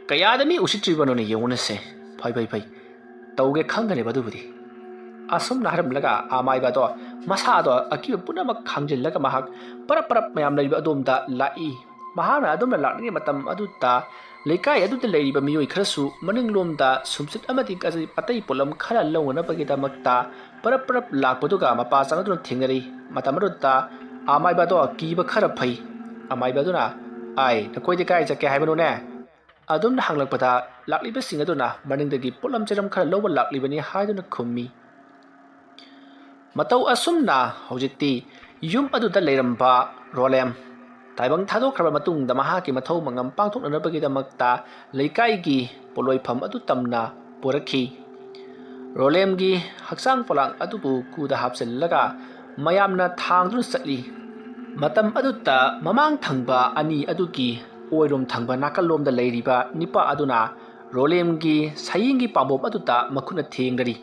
ꯀꯌꯥꯗ ꯃꯤ ꯎꯁꯤꯠꯇ꯭ꯔꯤꯕꯅꯣꯅꯦ, ꯌꯦꯡꯉꯨꯅꯁꯦ꯫ ꯐꯩ, ꯐꯩ, ꯐꯩ, ꯇꯧꯒꯦ ꯈꯪꯒꯅꯦꯕ ꯑꯗꯨꯕꯨꯗꯤ"꯫ ꯑꯁꯨꯝꯅ ꯍꯥꯏꯔꯝꯂꯒ ꯑꯃꯥꯏꯕꯗꯣ ꯃꯁꯥꯗꯣ ꯑꯀꯤꯕ ꯄꯨꯝꯅꯃꯛ ꯈꯥꯡꯖꯤꯜꯂꯒ ꯃꯍꯥꯛ ꯄꯔꯞ ꯄꯔꯞ ꯃꯌꯥꯝ ꯂꯩꯕ ꯑꯗꯣꯝꯗ ꯂꯥꯛꯏ꯫ ꯃꯍꯥꯛꯅ ꯑꯗꯨꯝꯅ ꯂꯥꯛꯂꯤꯉꯩ ꯃꯇꯝ ꯑꯗꯨꯗ ꯂꯩꯀꯥꯏ ꯑꯗꯨꯗ ꯂꯩꯔꯤꯕ ꯃꯤꯑꯣꯏ ꯈꯔꯁꯨ ꯃꯅꯤꯡꯂꯣꯝꯗ ꯁꯨꯝꯆꯤꯠ ꯑꯃꯗꯤ ꯑꯇꯩ ꯄꯣꯠꯂꯝ ꯈꯔ ꯂꯧꯅꯅꯕꯒꯤꯗꯃꯛꯇ ꯄꯔꯞ ꯄꯔꯞ ꯂꯥꯛꯄꯗꯨꯒ ꯃꯄꯥ ꯆꯥꯟꯅꯗꯨꯅ ꯊꯦꯡꯅꯔꯤ꯫ ꯃꯇꯝ ꯑꯗꯨꯗ ꯑꯃꯥꯏꯕꯗꯣ ꯀꯤꯕ ꯈꯔ ꯐꯩ꯫ ꯑꯃꯥꯏꯕꯗꯨꯅ, "ꯑꯥꯏ, ꯅꯈꯣꯏꯗꯤ ꯀꯥꯏ ꯆꯠꯀꯦ ꯍꯥꯏꯕꯅꯣꯅꯦ?" ꯑꯗꯨꯝꯅ ꯍꯪꯂꯛꯄꯗ ꯂꯥꯛꯂꯤꯕꯁꯤꯡ ꯑꯗꯨꯅ ꯃꯅꯤꯡꯗꯒꯤ ꯄꯣꯠꯂꯝ ꯆꯩꯔꯝ ꯈꯔ ꯂꯧꯕ ꯂꯥꯛꯂꯤꯕꯅꯤ ꯍꯥꯏꯗꯨꯅ ꯈꯨꯝꯃꯤ꯫ ꯃꯇꯧ ꯑꯁꯨꯝꯅ ꯍꯧꯖꯤꯛꯇꯤ ꯌꯨꯝ ꯑꯗꯨꯗ ꯂꯩꯔꯝꯕ ꯔꯣꯂꯦꯝ ꯇꯥꯏꯕꯪ ꯊꯥꯗꯣꯛꯈ꯭ꯔꯕ ꯃꯇꯨꯡꯗ ꯃꯍꯥꯛꯀꯤ ꯃꯊꯧ ꯃꯉꯝ ꯄꯥꯡꯊꯣꯛꯅꯅꯕꯒꯤꯗꯃꯛꯇ ꯂꯩꯀꯥꯏꯒꯤ ꯄꯣꯠꯂꯣꯏꯐꯝ ꯑꯗꯨ ꯇꯝꯅ ꯄꯨꯔꯛꯈꯤ꯫ ꯔꯣꯂꯦꯝꯒꯤ ꯍꯛꯆꯥꯡ ꯄꯣꯂꯥꯡ ꯑꯗꯨꯕꯨ ꯀꯨꯗ ꯍꯥꯞꯆꯤꯜꯂꯒ ꯃꯌꯥꯝꯅ ꯊꯥꯡꯗꯨꯅ ꯆꯠꯂꯤ꯫ ꯃꯇꯝ ꯑꯗꯨꯗ ꯃꯃꯥꯡ ꯊꯪꯕ ꯑꯅꯤ ꯑꯗꯨꯒꯤ ꯑꯣꯏꯔꯣꯝ ꯊꯪꯕ ꯅꯥꯀꯜꯂꯣꯝꯗ ꯂꯩꯔꯤꯕ ꯅꯤꯄꯥ ꯑꯗꯨꯅ ꯔꯣꯂꯦꯝꯒꯤ ꯁꯌꯦꯡꯒꯤ ꯄꯥꯝꯕꯣꯝ ꯑꯗꯨꯗ ꯃꯈꯨꯠꯅ ꯊꯦꯡꯂꯔꯤ꯫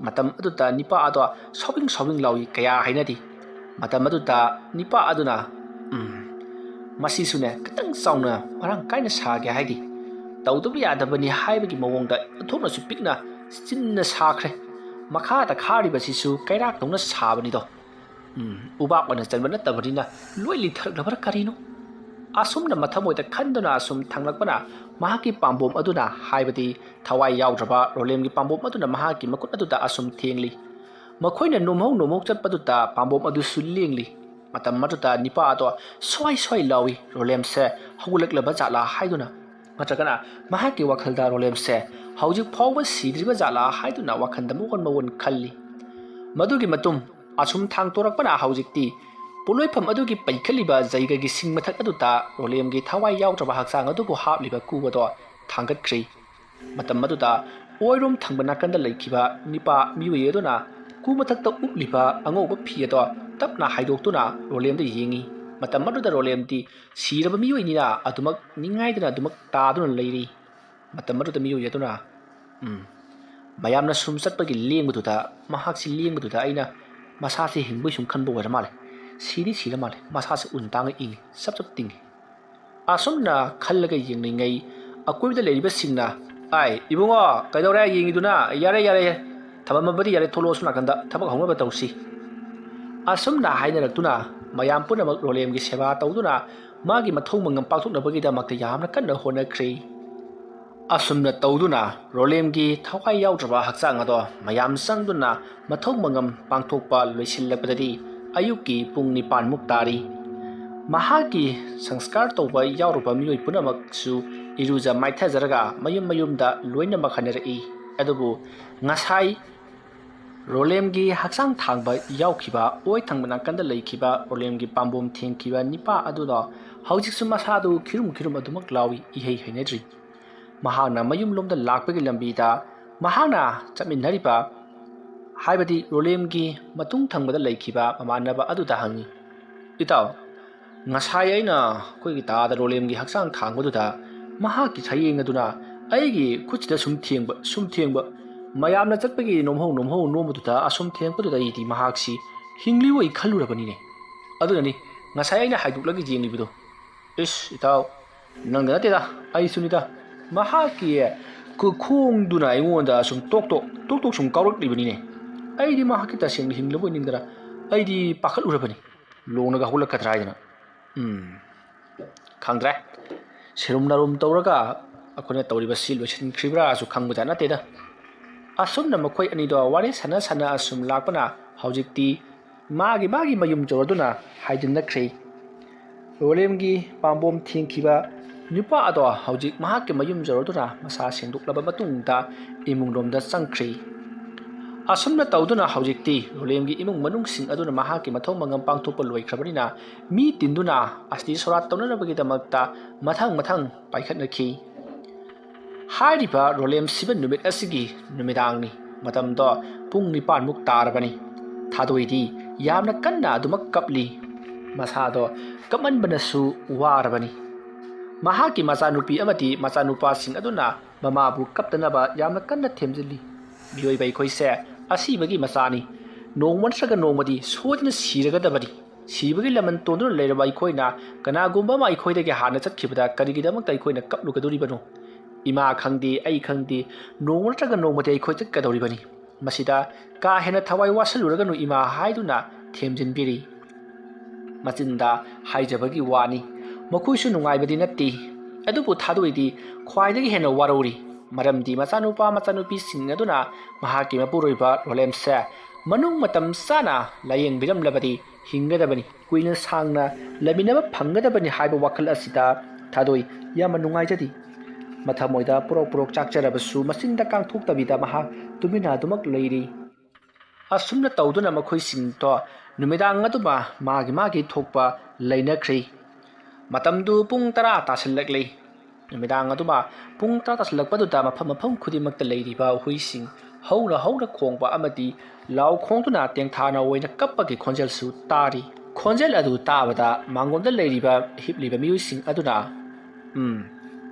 ꯃꯇꯝ ꯑꯗꯨꯗ ꯅꯤꯄꯥ ꯑꯗꯣ ꯁꯥꯎꯕꯤꯡ ꯁꯥꯎꯕꯤꯡ ꯂꯥꯎꯏ, ꯀꯌꯥ ꯍꯥꯏꯅꯗꯦ꯫ ꯃꯇꯝ ꯑꯗꯨꯗ ꯅꯤꯄꯥ ꯑꯗꯨꯅ, "ꯎꯝ, ꯃꯁꯤꯁꯨꯅꯦ ꯈꯤꯇꯪ ꯆꯥꯎꯅ ꯃꯔꯥꯡ ꯀꯥꯏꯅ ꯁꯥꯒꯦ ꯍꯥꯏꯗꯦ꯫ ꯇꯧꯗꯕ ꯌꯥꯗꯕꯅꯤ ꯍꯥꯏꯕꯒꯤ ꯃꯑꯣꯡꯗ ꯑꯣꯟꯊꯣꯛꯅꯁꯨ ꯄꯤꯛꯅ ꯆꯤꯟꯅ ꯁꯥꯈ꯭ꯔꯦ꯫ ꯃꯈꯥꯗ ꯈꯥꯔꯤꯕꯁꯤꯁꯨ ꯀꯩꯔꯥꯛꯇꯧꯅ ꯁꯥꯕꯅꯤꯗꯣ꯫ ꯎꯝ, ꯎꯕꯥꯛ ꯑꯣꯏꯅ ꯆꯟꯕ ꯅꯠꯇꯕꯅꯤꯅ ꯂꯣꯏ ꯂꯤꯊꯔꯛꯂꯕ꯭ꯔꯥ ꯀꯔꯤꯅꯣ?" ꯑꯁꯨꯝꯅ ꯃꯊꯃꯣꯏꯗ ꯈꯟꯗꯨꯅ ꯑꯁꯨꯝ ꯊꯥꯡꯂꯛꯄꯅ ꯃꯍꯥꯛꯀꯤ ꯄꯥꯝꯕꯣꯝ ꯑꯗꯨꯅ, ꯍꯥꯏꯕꯗꯤ ꯊꯋꯥꯏ ꯌꯥꯎꯗ꯭ꯔꯕ ꯔꯣꯂꯦꯝꯒꯤ ꯄꯥꯝꯕꯣꯝ ꯑꯗꯨꯅ ꯃꯍꯥꯛꯀꯤ ꯃꯈꯨꯠ ꯑꯗꯨꯗ ꯑꯁꯨꯝ ꯊꯦꯡꯂꯤ꯫ ꯃꯈꯣꯏꯅ ꯅꯣꯝꯍꯧ ꯅꯣꯝꯍꯧ ꯆꯠꯄꯗꯨꯗ ꯄꯥꯝꯕꯣꯝ ꯑꯗꯨꯁꯨ ꯂꯦꯡꯂꯤ꯫ ꯃꯇꯝ ꯑꯗꯨꯗ ꯅꯤꯄꯥ ꯑꯗꯣ ꯁ꯭ꯋꯥꯏ ꯁ꯭ꯋꯥꯏ ꯂꯥꯎꯏ, "ꯔꯣꯂꯦꯝꯁꯦ ꯍꯧꯒꯠꯂꯛꯂꯕ ꯖꯥꯠꯂꯥ?" ꯍꯥꯏꯗꯨꯅ꯫ ꯅꯠꯇ꯭ꯔꯒꯅ ꯃꯍꯥꯛꯀꯤ ꯋꯥꯈꯜꯗ ꯔꯣꯂꯦꯝꯁꯦ ꯍꯧꯖꯤꯛ ꯐꯥꯎꯕ ꯁꯤꯗ꯭ꯔꯤꯕ ꯖꯥꯠꯂꯥ ꯍꯥꯏꯗꯨꯅ ꯋꯥꯈꯜꯗ ꯃꯑꯣꯟ ꯃꯑꯣꯟ ꯈꯜꯂꯤ꯫ ꯃꯗꯨꯒꯤ ꯃꯇꯨꯡ ꯑꯁꯨꯝ ꯊꯥꯡꯇꯣꯔꯛꯄꯅ ꯍꯧꯖꯤꯛꯇꯤ ꯄꯣꯠꯂꯣꯏꯐꯝ ꯑꯗꯨꯒꯤ ꯄꯩꯈꯠꯂꯤꯕ ꯖꯩꯒꯒꯤ ꯁꯤꯡ ꯃꯊꯛ ꯑꯗꯨꯗ ꯔꯣꯂꯦꯝꯒꯤ ꯊꯋꯥꯏ ꯌꯥꯎꯗ꯭ꯔꯕ ꯍꯛꯆꯥꯡ ꯑꯗꯨꯕꯨ ꯍꯥꯞꯂꯤꯕ ꯀꯨ ꯑꯗꯣ ꯊꯥꯡꯒꯠꯈ꯭ꯔꯤ꯫ ꯃꯇꯝ ꯑꯗꯨꯗ ꯑꯣꯏꯔꯣꯝ ꯊꯪꯕ ꯅꯥꯀꯟꯗ ꯂꯩꯈꯤꯕ ꯅꯤꯄꯥ ꯃꯤꯑꯣꯏ ꯑꯗꯨꯅ ꯀꯨ ꯃꯊꯛꯇ ꯎꯞꯂꯤꯕ ꯑꯉꯧꯕ ꯐꯤ ꯑꯗꯣ ꯇꯞꯅ ꯍꯥꯏꯗꯣꯛꯇꯨꯅ ꯔꯣꯂꯦꯝꯗ ꯌꯦꯡꯉꯤ꯫ ꯃꯇꯝ ꯑꯗꯨꯗ ꯔꯣꯂꯦꯝꯗꯤ ꯁꯤꯔꯕ ꯃꯤꯑꯣꯏꯅꯤꯅ ꯑꯗꯨꯃꯛ ꯅꯤꯡꯉꯥꯏꯗꯅ ꯑꯗꯨꯃꯛ ꯇꯥꯗꯨꯅ ꯂꯩꯔꯤ꯫ ꯃꯇꯝ ꯑꯗꯨꯗ ꯃꯤꯑꯣꯏ ꯑꯗꯨꯅ, "ꯎꯝ, ꯃꯌꯥꯝꯅ ꯁꯨꯝ ꯆꯠꯄꯒꯤ ꯂꯦꯡꯕꯗꯨꯗ, ꯃꯍꯥꯛꯁꯤ ꯂꯦꯡꯕꯗꯨꯗ ꯑꯩꯅ ꯃꯁꯥꯁꯤ ꯍꯤꯡꯕꯒꯤ ꯁꯨꯝ ꯈꯟꯕ ꯑꯣꯏꯔ ꯃꯥꯜꯂꯦ꯫ ꯁꯤꯗꯤ ꯁꯤꯔ ꯃꯥꯜꯂꯦ꯫ ꯃꯁꯥꯁꯤ ꯎꯟ ꯇꯥꯡꯉ ꯏꯪꯉꯤ, ꯆꯞ ꯆꯞ ꯇꯤꯡꯉꯤ"꯫ ꯑꯁꯨꯝꯅ ꯈꯜꯂꯒ ꯌꯦꯡꯂꯤꯉꯩ ꯑꯀꯣꯏꯕꯗ ꯂꯩꯔꯤꯕꯁꯤꯡꯅ, "ꯑꯥꯏ, ꯏꯕꯨꯡꯉꯣ, ꯀꯩꯗꯧꯔꯦ ꯌꯦꯡꯉꯤꯗꯨꯅ? ꯌꯥꯔꯦ, ꯌꯥꯔꯦ, ꯌꯥꯔꯦ꯫ ꯊꯝꯃꯝꯃꯕꯗꯤ ꯌꯥꯔꯦ, ꯊꯣꯛꯂꯛꯑꯣ, ꯁꯣꯝ ꯅꯥꯀꯟꯗ ꯊꯕꯛ ꯍꯧꯅꯕ ꯇꯧꯁꯤ"꯫ ꯑꯁꯨꯝꯅ ꯍꯥꯏꯅꯔꯛꯇꯨꯅ ꯃꯌꯥꯝ ꯄꯨꯝꯅꯃꯛ ꯔꯣꯂꯦꯝꯒꯤ ꯁꯦꯕꯥ ꯇꯧꯗꯨꯅ ꯃꯥꯒꯤ ꯃꯊꯧ ꯃꯉꯝ ꯄꯥꯡꯊꯣꯛꯅꯕꯒꯤꯗꯃꯛꯇ ꯌꯥꯝꯅ ꯀꯟꯅ ꯍꯣꯠꯅꯈ꯭ꯔꯦ꯫ ꯑꯁꯨꯝꯅ ꯇꯧꯗꯨꯅ ꯔꯣꯂꯦꯝꯒꯤ ꯊꯋꯥꯏ ꯌꯥꯎꯗ꯭ꯔꯕ ꯍꯛꯆꯥꯡ ꯑꯗꯣ ꯃꯌꯥꯝ ꯆꯪꯗꯨꯅ ꯃꯊꯧ ꯃꯉꯝ ꯄꯥꯡꯊꯣꯛꯄ ꯂꯣꯏꯁꯤꯜꯂꯛꯄꯗꯗꯤ ꯑꯌꯨꯛꯀꯤ ꯄꯨꯡ ꯅꯤꯄꯥꯟꯃꯨꯛ ꯇꯥꯔꯤ꯫ ꯃꯍꯥꯛꯀꯤ ꯁꯪꯁꯀꯥꯔ ꯇꯧꯕ ꯌꯥꯎꯔꯨꯕ ꯃꯤꯑꯣꯏ ꯄꯨꯝꯅꯃꯛꯁꯨ ꯏꯔꯨꯖ ꯃꯥꯏꯊꯖꯔꯒ ꯃꯌꯨꯝ ꯃꯌꯨꯝꯗ ꯂꯣꯏꯅꯃꯛ ꯍꯟꯅꯔꯛꯏ꯫ ꯑꯗꯨꯕꯨ ꯉꯁꯥꯏ ꯔꯣꯂꯦꯝꯒꯤ ꯍꯛꯆꯥꯡ ꯊꯥꯡꯕ ꯌꯥꯎꯈꯤꯕ, ꯑꯣꯏ ꯊꯪꯕ ꯅꯥꯀꯟꯗ ꯂꯩꯈꯤꯕ ꯔꯣꯂꯦꯝꯒꯤ ꯄꯥꯝꯕꯣꯝ ꯊꯦꯡꯈꯤꯕ ꯅꯤꯄꯥ ꯑꯗꯨꯗꯣ ꯍꯧꯖꯤꯛꯁꯨ ꯃꯁꯥꯗꯨ ꯈꯤꯔꯨꯝ ꯈꯤꯔꯨꯝ ꯑꯗꯨꯃꯛ ꯂꯥꯎꯏ, ꯏꯍꯩ ꯍꯩꯅꯗ꯭ꯔꯤ꯫ ꯃꯍꯥꯛꯅ ꯃꯌꯨꯝꯂꯣꯝꯗ ꯂꯥꯛꯄꯒꯤ ꯂꯝꯕꯤꯗ ꯃꯍꯥꯛꯅ ꯆꯠꯃꯤꯟꯅꯔꯤꯕ, ꯍꯥꯏꯕꯗꯤ ꯔꯣꯂꯦꯝꯒꯤ ꯃꯇꯨꯡ ꯊꯪꯕꯗ ꯂꯩꯈꯤꯕ ꯃꯃꯥꯟꯅꯕ ꯑꯗꯨꯗ ꯍꯪꯉꯤ, "ꯏꯇꯥꯎ, ꯉꯁꯥꯏ ꯑꯩꯅ ꯑꯩꯈꯣꯏꯒꯤ ꯇꯥꯗ ꯔꯣꯂꯦꯝꯒꯤ ꯍꯛꯆꯥꯡ ꯊꯥꯡꯕꯗꯨꯗ ꯃꯍꯥꯛꯀꯤ ꯁꯌꯦꯡ ꯑꯗꯨꯅ ꯑꯩꯒꯤ ꯈꯨꯠꯁꯤꯗ ꯁꯨꯝ ꯊꯦꯡꯕ, ꯁꯨꯝ ꯊꯦꯡꯕ, ꯃꯌꯥꯝꯅ ꯆꯠꯄꯒꯤ ꯅꯣꯝꯍꯧ ꯅꯣꯝꯍꯧ ꯅꯣꯝꯕꯗꯨꯗ ꯑꯁꯨꯝ ꯊꯦꯡꯕꯗꯨꯗ ꯑꯩꯗꯤ ꯃꯍꯥꯛꯁꯤ ꯍꯤꯡꯂꯤꯕꯣꯏ ꯈꯜꯂꯨꯔꯕꯅꯤꯅꯦ꯫ ꯑꯗꯨꯅꯅꯤ ꯉꯁꯥꯏ ꯑꯩꯅ ꯍꯥꯏꯗꯣꯛꯂꯒ ꯌꯦꯡꯂꯤꯕꯗꯣ꯫" "ꯏꯁ, ꯏꯇꯥꯎ, ꯅꯪꯗ ꯅꯠꯇꯦꯗ, ꯑꯩꯁꯨꯅꯤꯗ꯫ ꯃꯍꯥꯛꯀꯤ ꯈꯨꯈꯣꯡꯗꯨꯅ ꯑꯩꯉꯣꯟꯗ ꯁꯨꯝ ꯇꯣꯛ ꯇꯣꯛ, ꯇꯣꯛ ꯇꯣꯛ ꯁꯨꯝ ꯀꯥꯎꯔꯛꯂꯤꯕꯅꯤꯅꯦ꯫ ꯑꯩꯗꯤ ꯃꯍꯥꯛꯀꯤ ꯇꯁꯦꯡꯅ ꯍꯤꯡꯂꯕꯣꯏ ꯅꯤꯡꯗꯅ ꯑꯩꯗꯤ ꯄꯥꯈꯠꯂꯨꯔꯕꯅꯤ꯫ ꯂꯣꯡꯂꯒ ꯍꯧꯒꯠꯂꯛꯀꯗ꯭ꯔꯥ ꯍꯥꯏꯗꯅ꯫ ꯎꯝ, ꯈꯪꯗ꯭ꯔꯦ꯫ ꯁꯦꯔꯨꯝ ꯅꯥꯔꯨꯝ ꯇꯧꯔꯒ ꯑꯩꯈꯣꯏꯅ ꯇꯧꯔꯤꯕꯁꯤ ꯂꯣꯏꯁꯤꯟꯈ꯭ꯔꯤꯕ꯭ꯔꯥꯁꯨ ꯈꯪꯕꯖꯥꯠ ꯅꯠꯇꯦꯗ꯫" ꯑꯁꯨꯝꯅ ꯃꯈꯣꯏ ꯑꯅꯤꯗꯣ ꯋꯥꯔꯤ ꯁꯥꯟꯅ ꯁꯥꯟꯅ ꯑꯁꯨꯝ ꯂꯥꯛꯄꯅ ꯍꯧꯖꯤꯛꯇꯤ ꯃꯥꯒꯤ ꯃꯥꯒꯤ ꯃꯌꯨꯝ ꯌꯧꯔꯗꯨꯅ ꯍꯥꯏꯖꯤꯟꯅꯈ꯭ꯔꯦ꯫ ꯔꯣꯂꯦꯝꯒꯤ ꯄꯥꯝꯕꯣꯝ ꯊꯦꯡꯈꯤꯕ ꯅꯨꯄꯥ ꯑꯗꯣ ꯍꯧꯖꯤꯛ ꯃꯍꯥꯛꯀꯤ ꯃꯌꯨꯝ ꯌꯧꯔꯗꯨꯅ ꯃꯁꯥ ꯁꯦꯡꯗꯣꯛꯂꯕ ꯃꯇꯨꯡꯗ ꯏꯃꯨꯡꯂꯣꯝꯗ ꯆꯪꯈ꯭ꯔꯦ꯫ ꯑꯁꯨꯝꯅ ꯇꯧꯗꯨꯅ ꯍꯧꯖꯤꯛꯇꯤ ꯔꯣꯂꯦꯝꯒꯤ ꯏꯃꯨꯡ ꯃꯅꯨꯡꯁꯤꯡ ꯑꯗꯨꯅ ꯃꯍꯥꯛꯀꯤ ꯃꯊꯧ ꯃꯉꯝ ꯄꯥꯡꯊꯣꯛꯄ ꯂꯣꯏꯈ꯭ꯔꯕꯅꯤꯅ ꯃꯤ ꯇꯤꯟꯗꯨꯅ ꯑꯁꯇꯤ ꯁꯣꯔꯥꯠ ꯇꯧꯅꯅꯕꯒꯤꯗꯃꯛꯇ ꯃꯊꯪ ꯃꯊꯪ ꯄꯥꯏꯈꯠꯅꯈꯤ꯫ ꯍꯥꯏꯔꯤꯕ ꯔꯣꯂꯦꯝ ꯁꯤꯕ ꯅꯨꯃꯤꯠ ꯑꯁꯤꯒꯤ ꯅꯨꯃꯤꯗꯥꯡꯅꯤ꯫ ꯃꯇꯝꯗꯣ ꯄꯨꯡ ꯅꯤꯄꯥꯟꯃꯨꯛ ꯇꯥꯔꯕꯅꯤ꯫ ꯊꯥꯗꯣꯏꯗꯤ ꯌꯥꯝꯅ ꯀꯟꯅ ꯑꯗꯨꯃꯛ ꯀꯞꯂꯤ꯫ ꯃꯁꯥꯗꯣ ꯀꯞꯃꯟꯕꯅꯁꯨ ꯋꯥꯔꯕꯅꯤ꯫ ꯃꯍꯥꯛꯀꯤ ꯃꯆꯥꯅꯨꯄꯤ ꯑꯃꯗꯤ ꯃꯆꯥꯅꯨꯄꯥꯁꯤꯡ ꯑꯗꯨꯅ ꯃꯃꯥꯕꯨ ꯀꯞꯇꯅꯕ ꯌꯥꯝꯅ ꯀꯟꯅ ꯊꯦꯝꯖꯤꯜꯂꯤ꯫ ꯃꯤꯑꯣꯏꯕ ꯑꯩꯈꯣꯏꯁꯦ ꯑꯁꯤꯕꯒꯤ ꯃꯆꯥꯅꯤ꯫ ꯅꯣꯡꯃ ꯅꯠꯇ꯭ꯔꯒ ꯅꯣꯡꯃꯗꯤ ꯁꯣꯏꯗꯅ ꯁꯤꯔꯒꯗꯕꯅꯤ꯫ ꯁꯤꯕꯒꯤ ꯂꯃꯟ ꯇꯣꯟꯗꯨꯅ ꯂꯩꯔꯕ ꯑꯩꯈꯣꯏꯅ ꯀꯅꯥꯒꯨꯝꯕ ꯑꯃ ꯑꯩꯈꯣꯏꯗꯒꯤ ꯍꯥꯟꯅ ꯆꯠꯈꯤꯕꯗ ꯀꯔꯤꯒꯤꯗꯃꯛꯇ ꯑꯩꯈꯣꯏꯅ ꯀꯞꯂꯨꯒꯗꯧꯔꯤꯕꯅꯣ? ꯏꯃꯥ ꯈꯪꯗꯦ, ꯑꯩ ꯈꯪꯗꯦ, ꯅꯣꯡꯃ ꯅꯠꯇ꯭ꯔꯒ ꯅꯣꯡꯃꯗꯤ ꯑꯩꯈꯣꯏ ꯆꯠꯀꯗꯧꯔꯤꯕꯅꯤ꯫ ꯃꯁꯤꯗ ꯀꯥ ꯍꯦꯟꯅ ꯊꯋꯥꯏ ꯋꯥꯁꯜꯂꯨꯔꯒꯅꯨ ꯏꯃꯥ ꯍꯥꯏꯗꯨꯅ ꯊꯦꯝꯖꯤꯟꯕꯤꯔꯤ꯫ ꯃꯆꯤꯟꯗ ꯍꯥꯏꯖꯕꯒꯤ ꯋꯥꯅꯤ꯫ ꯃꯈꯣꯏꯁꯨ ꯅꯨꯡꯉꯥꯏꯕꯗꯤ ꯅꯠꯇꯦ꯫ ꯑꯗꯨꯕꯨ ꯊꯥꯗꯣꯏꯗꯤ ꯈ꯭ꯋꯥꯏꯗꯒꯤ ꯍꯦꯟꯅ ꯋꯥꯔꯧꯔꯤ꯫ ꯃꯔꯝꯗꯤ ꯃꯆꯥꯅꯨꯄꯥ ꯃꯆꯥꯅꯨꯄꯤꯁꯤꯡ ꯑꯗꯨꯅ ꯃꯍꯥꯛꯀꯤ ꯃꯄꯨꯔꯣꯏꯕ ꯔꯣꯂꯦꯝꯁꯦ ꯃꯅꯨꯡ ꯃꯇꯝ ꯆꯥꯅ ꯂꯥꯌꯦꯡꯕꯤꯔꯝꯂꯕꯗꯤ ꯍꯤꯡꯒꯗꯕꯅꯤ, ꯀꯨꯏꯅ ꯁꯥꯡꯅ ꯂꯩꯃꯤꯟꯅꯕ ꯐꯪꯒꯗꯕꯅꯤ ꯍꯥꯏꯕ ꯋꯥꯈꯜ ꯑꯁꯤꯗ ꯊꯥꯗꯣꯏ ꯌꯥꯝꯅ ꯅꯨꯡꯉꯥꯏꯖꯗꯦ꯫ ꯃꯊꯃꯣꯏꯗ ꯄꯨꯔꯣꯛ ꯄꯨꯔꯣꯛ ꯆꯥꯛꯆꯔꯕꯁꯨ ꯃꯆꯤꯟꯗ ꯀꯥꯡꯊꯣꯛꯇꯕꯤꯗ ꯃꯍꯥꯛ ꯇꯨꯃꯤꯟꯅ ꯑꯗꯨꯃꯛ ꯂꯩꯔꯤ꯫ ꯑꯁꯨꯝꯅ ꯇꯧꯗꯨꯅ ꯃꯈꯣꯏꯁꯤꯡꯗꯣ ꯅꯨꯃꯤꯗꯥꯡ ꯑꯗꯨꯃ ꯃꯥꯒꯤ ꯃꯥꯒꯤ ꯊꯣꯛꯄ ꯂꯩꯅꯈ꯭ꯔꯤ꯫ ꯃꯇꯝꯗꯨ ꯄꯨꯡ ꯇꯔꯥ ꯇꯥꯁꯤꯜꯂꯛꯂꯤ꯫ ꯅꯨꯃꯤꯗꯥꯡ ꯑꯗꯨꯃ ꯄꯨꯡ ꯇꯔꯥ ꯇꯥꯁꯤꯜꯂꯛꯄꯗꯨꯗ ꯃꯐꯝ ꯃꯐꯝ ꯈꯨꯗꯤꯡꯃꯛꯇ ꯂꯩꯔꯤꯕ ꯍꯨꯏꯁꯤꯡ ꯍꯧꯅ ꯍꯧꯅ ꯈꯣꯡꯕ ꯑꯃꯗꯤ ꯂꯥꯎ ꯈꯣꯡꯗꯨꯅ ꯇꯦꯡꯊꯥꯅ ꯑꯣꯏꯅ ꯀꯞꯄꯒꯤ ꯈꯣꯟꯖꯦꯜꯁꯨ ꯇꯥꯔꯤ꯫ ꯈꯣꯟꯖꯦꯜ ꯑꯗꯨ ꯇꯥꯕꯗ ꯃꯥꯡꯒꯣꯟꯗ ꯂꯩꯔꯤꯕ ꯍꯤꯞꯂꯤꯕ ꯃꯤꯑꯣꯏꯁꯤꯡ ꯑꯗꯨꯅ, "ꯎꯝ,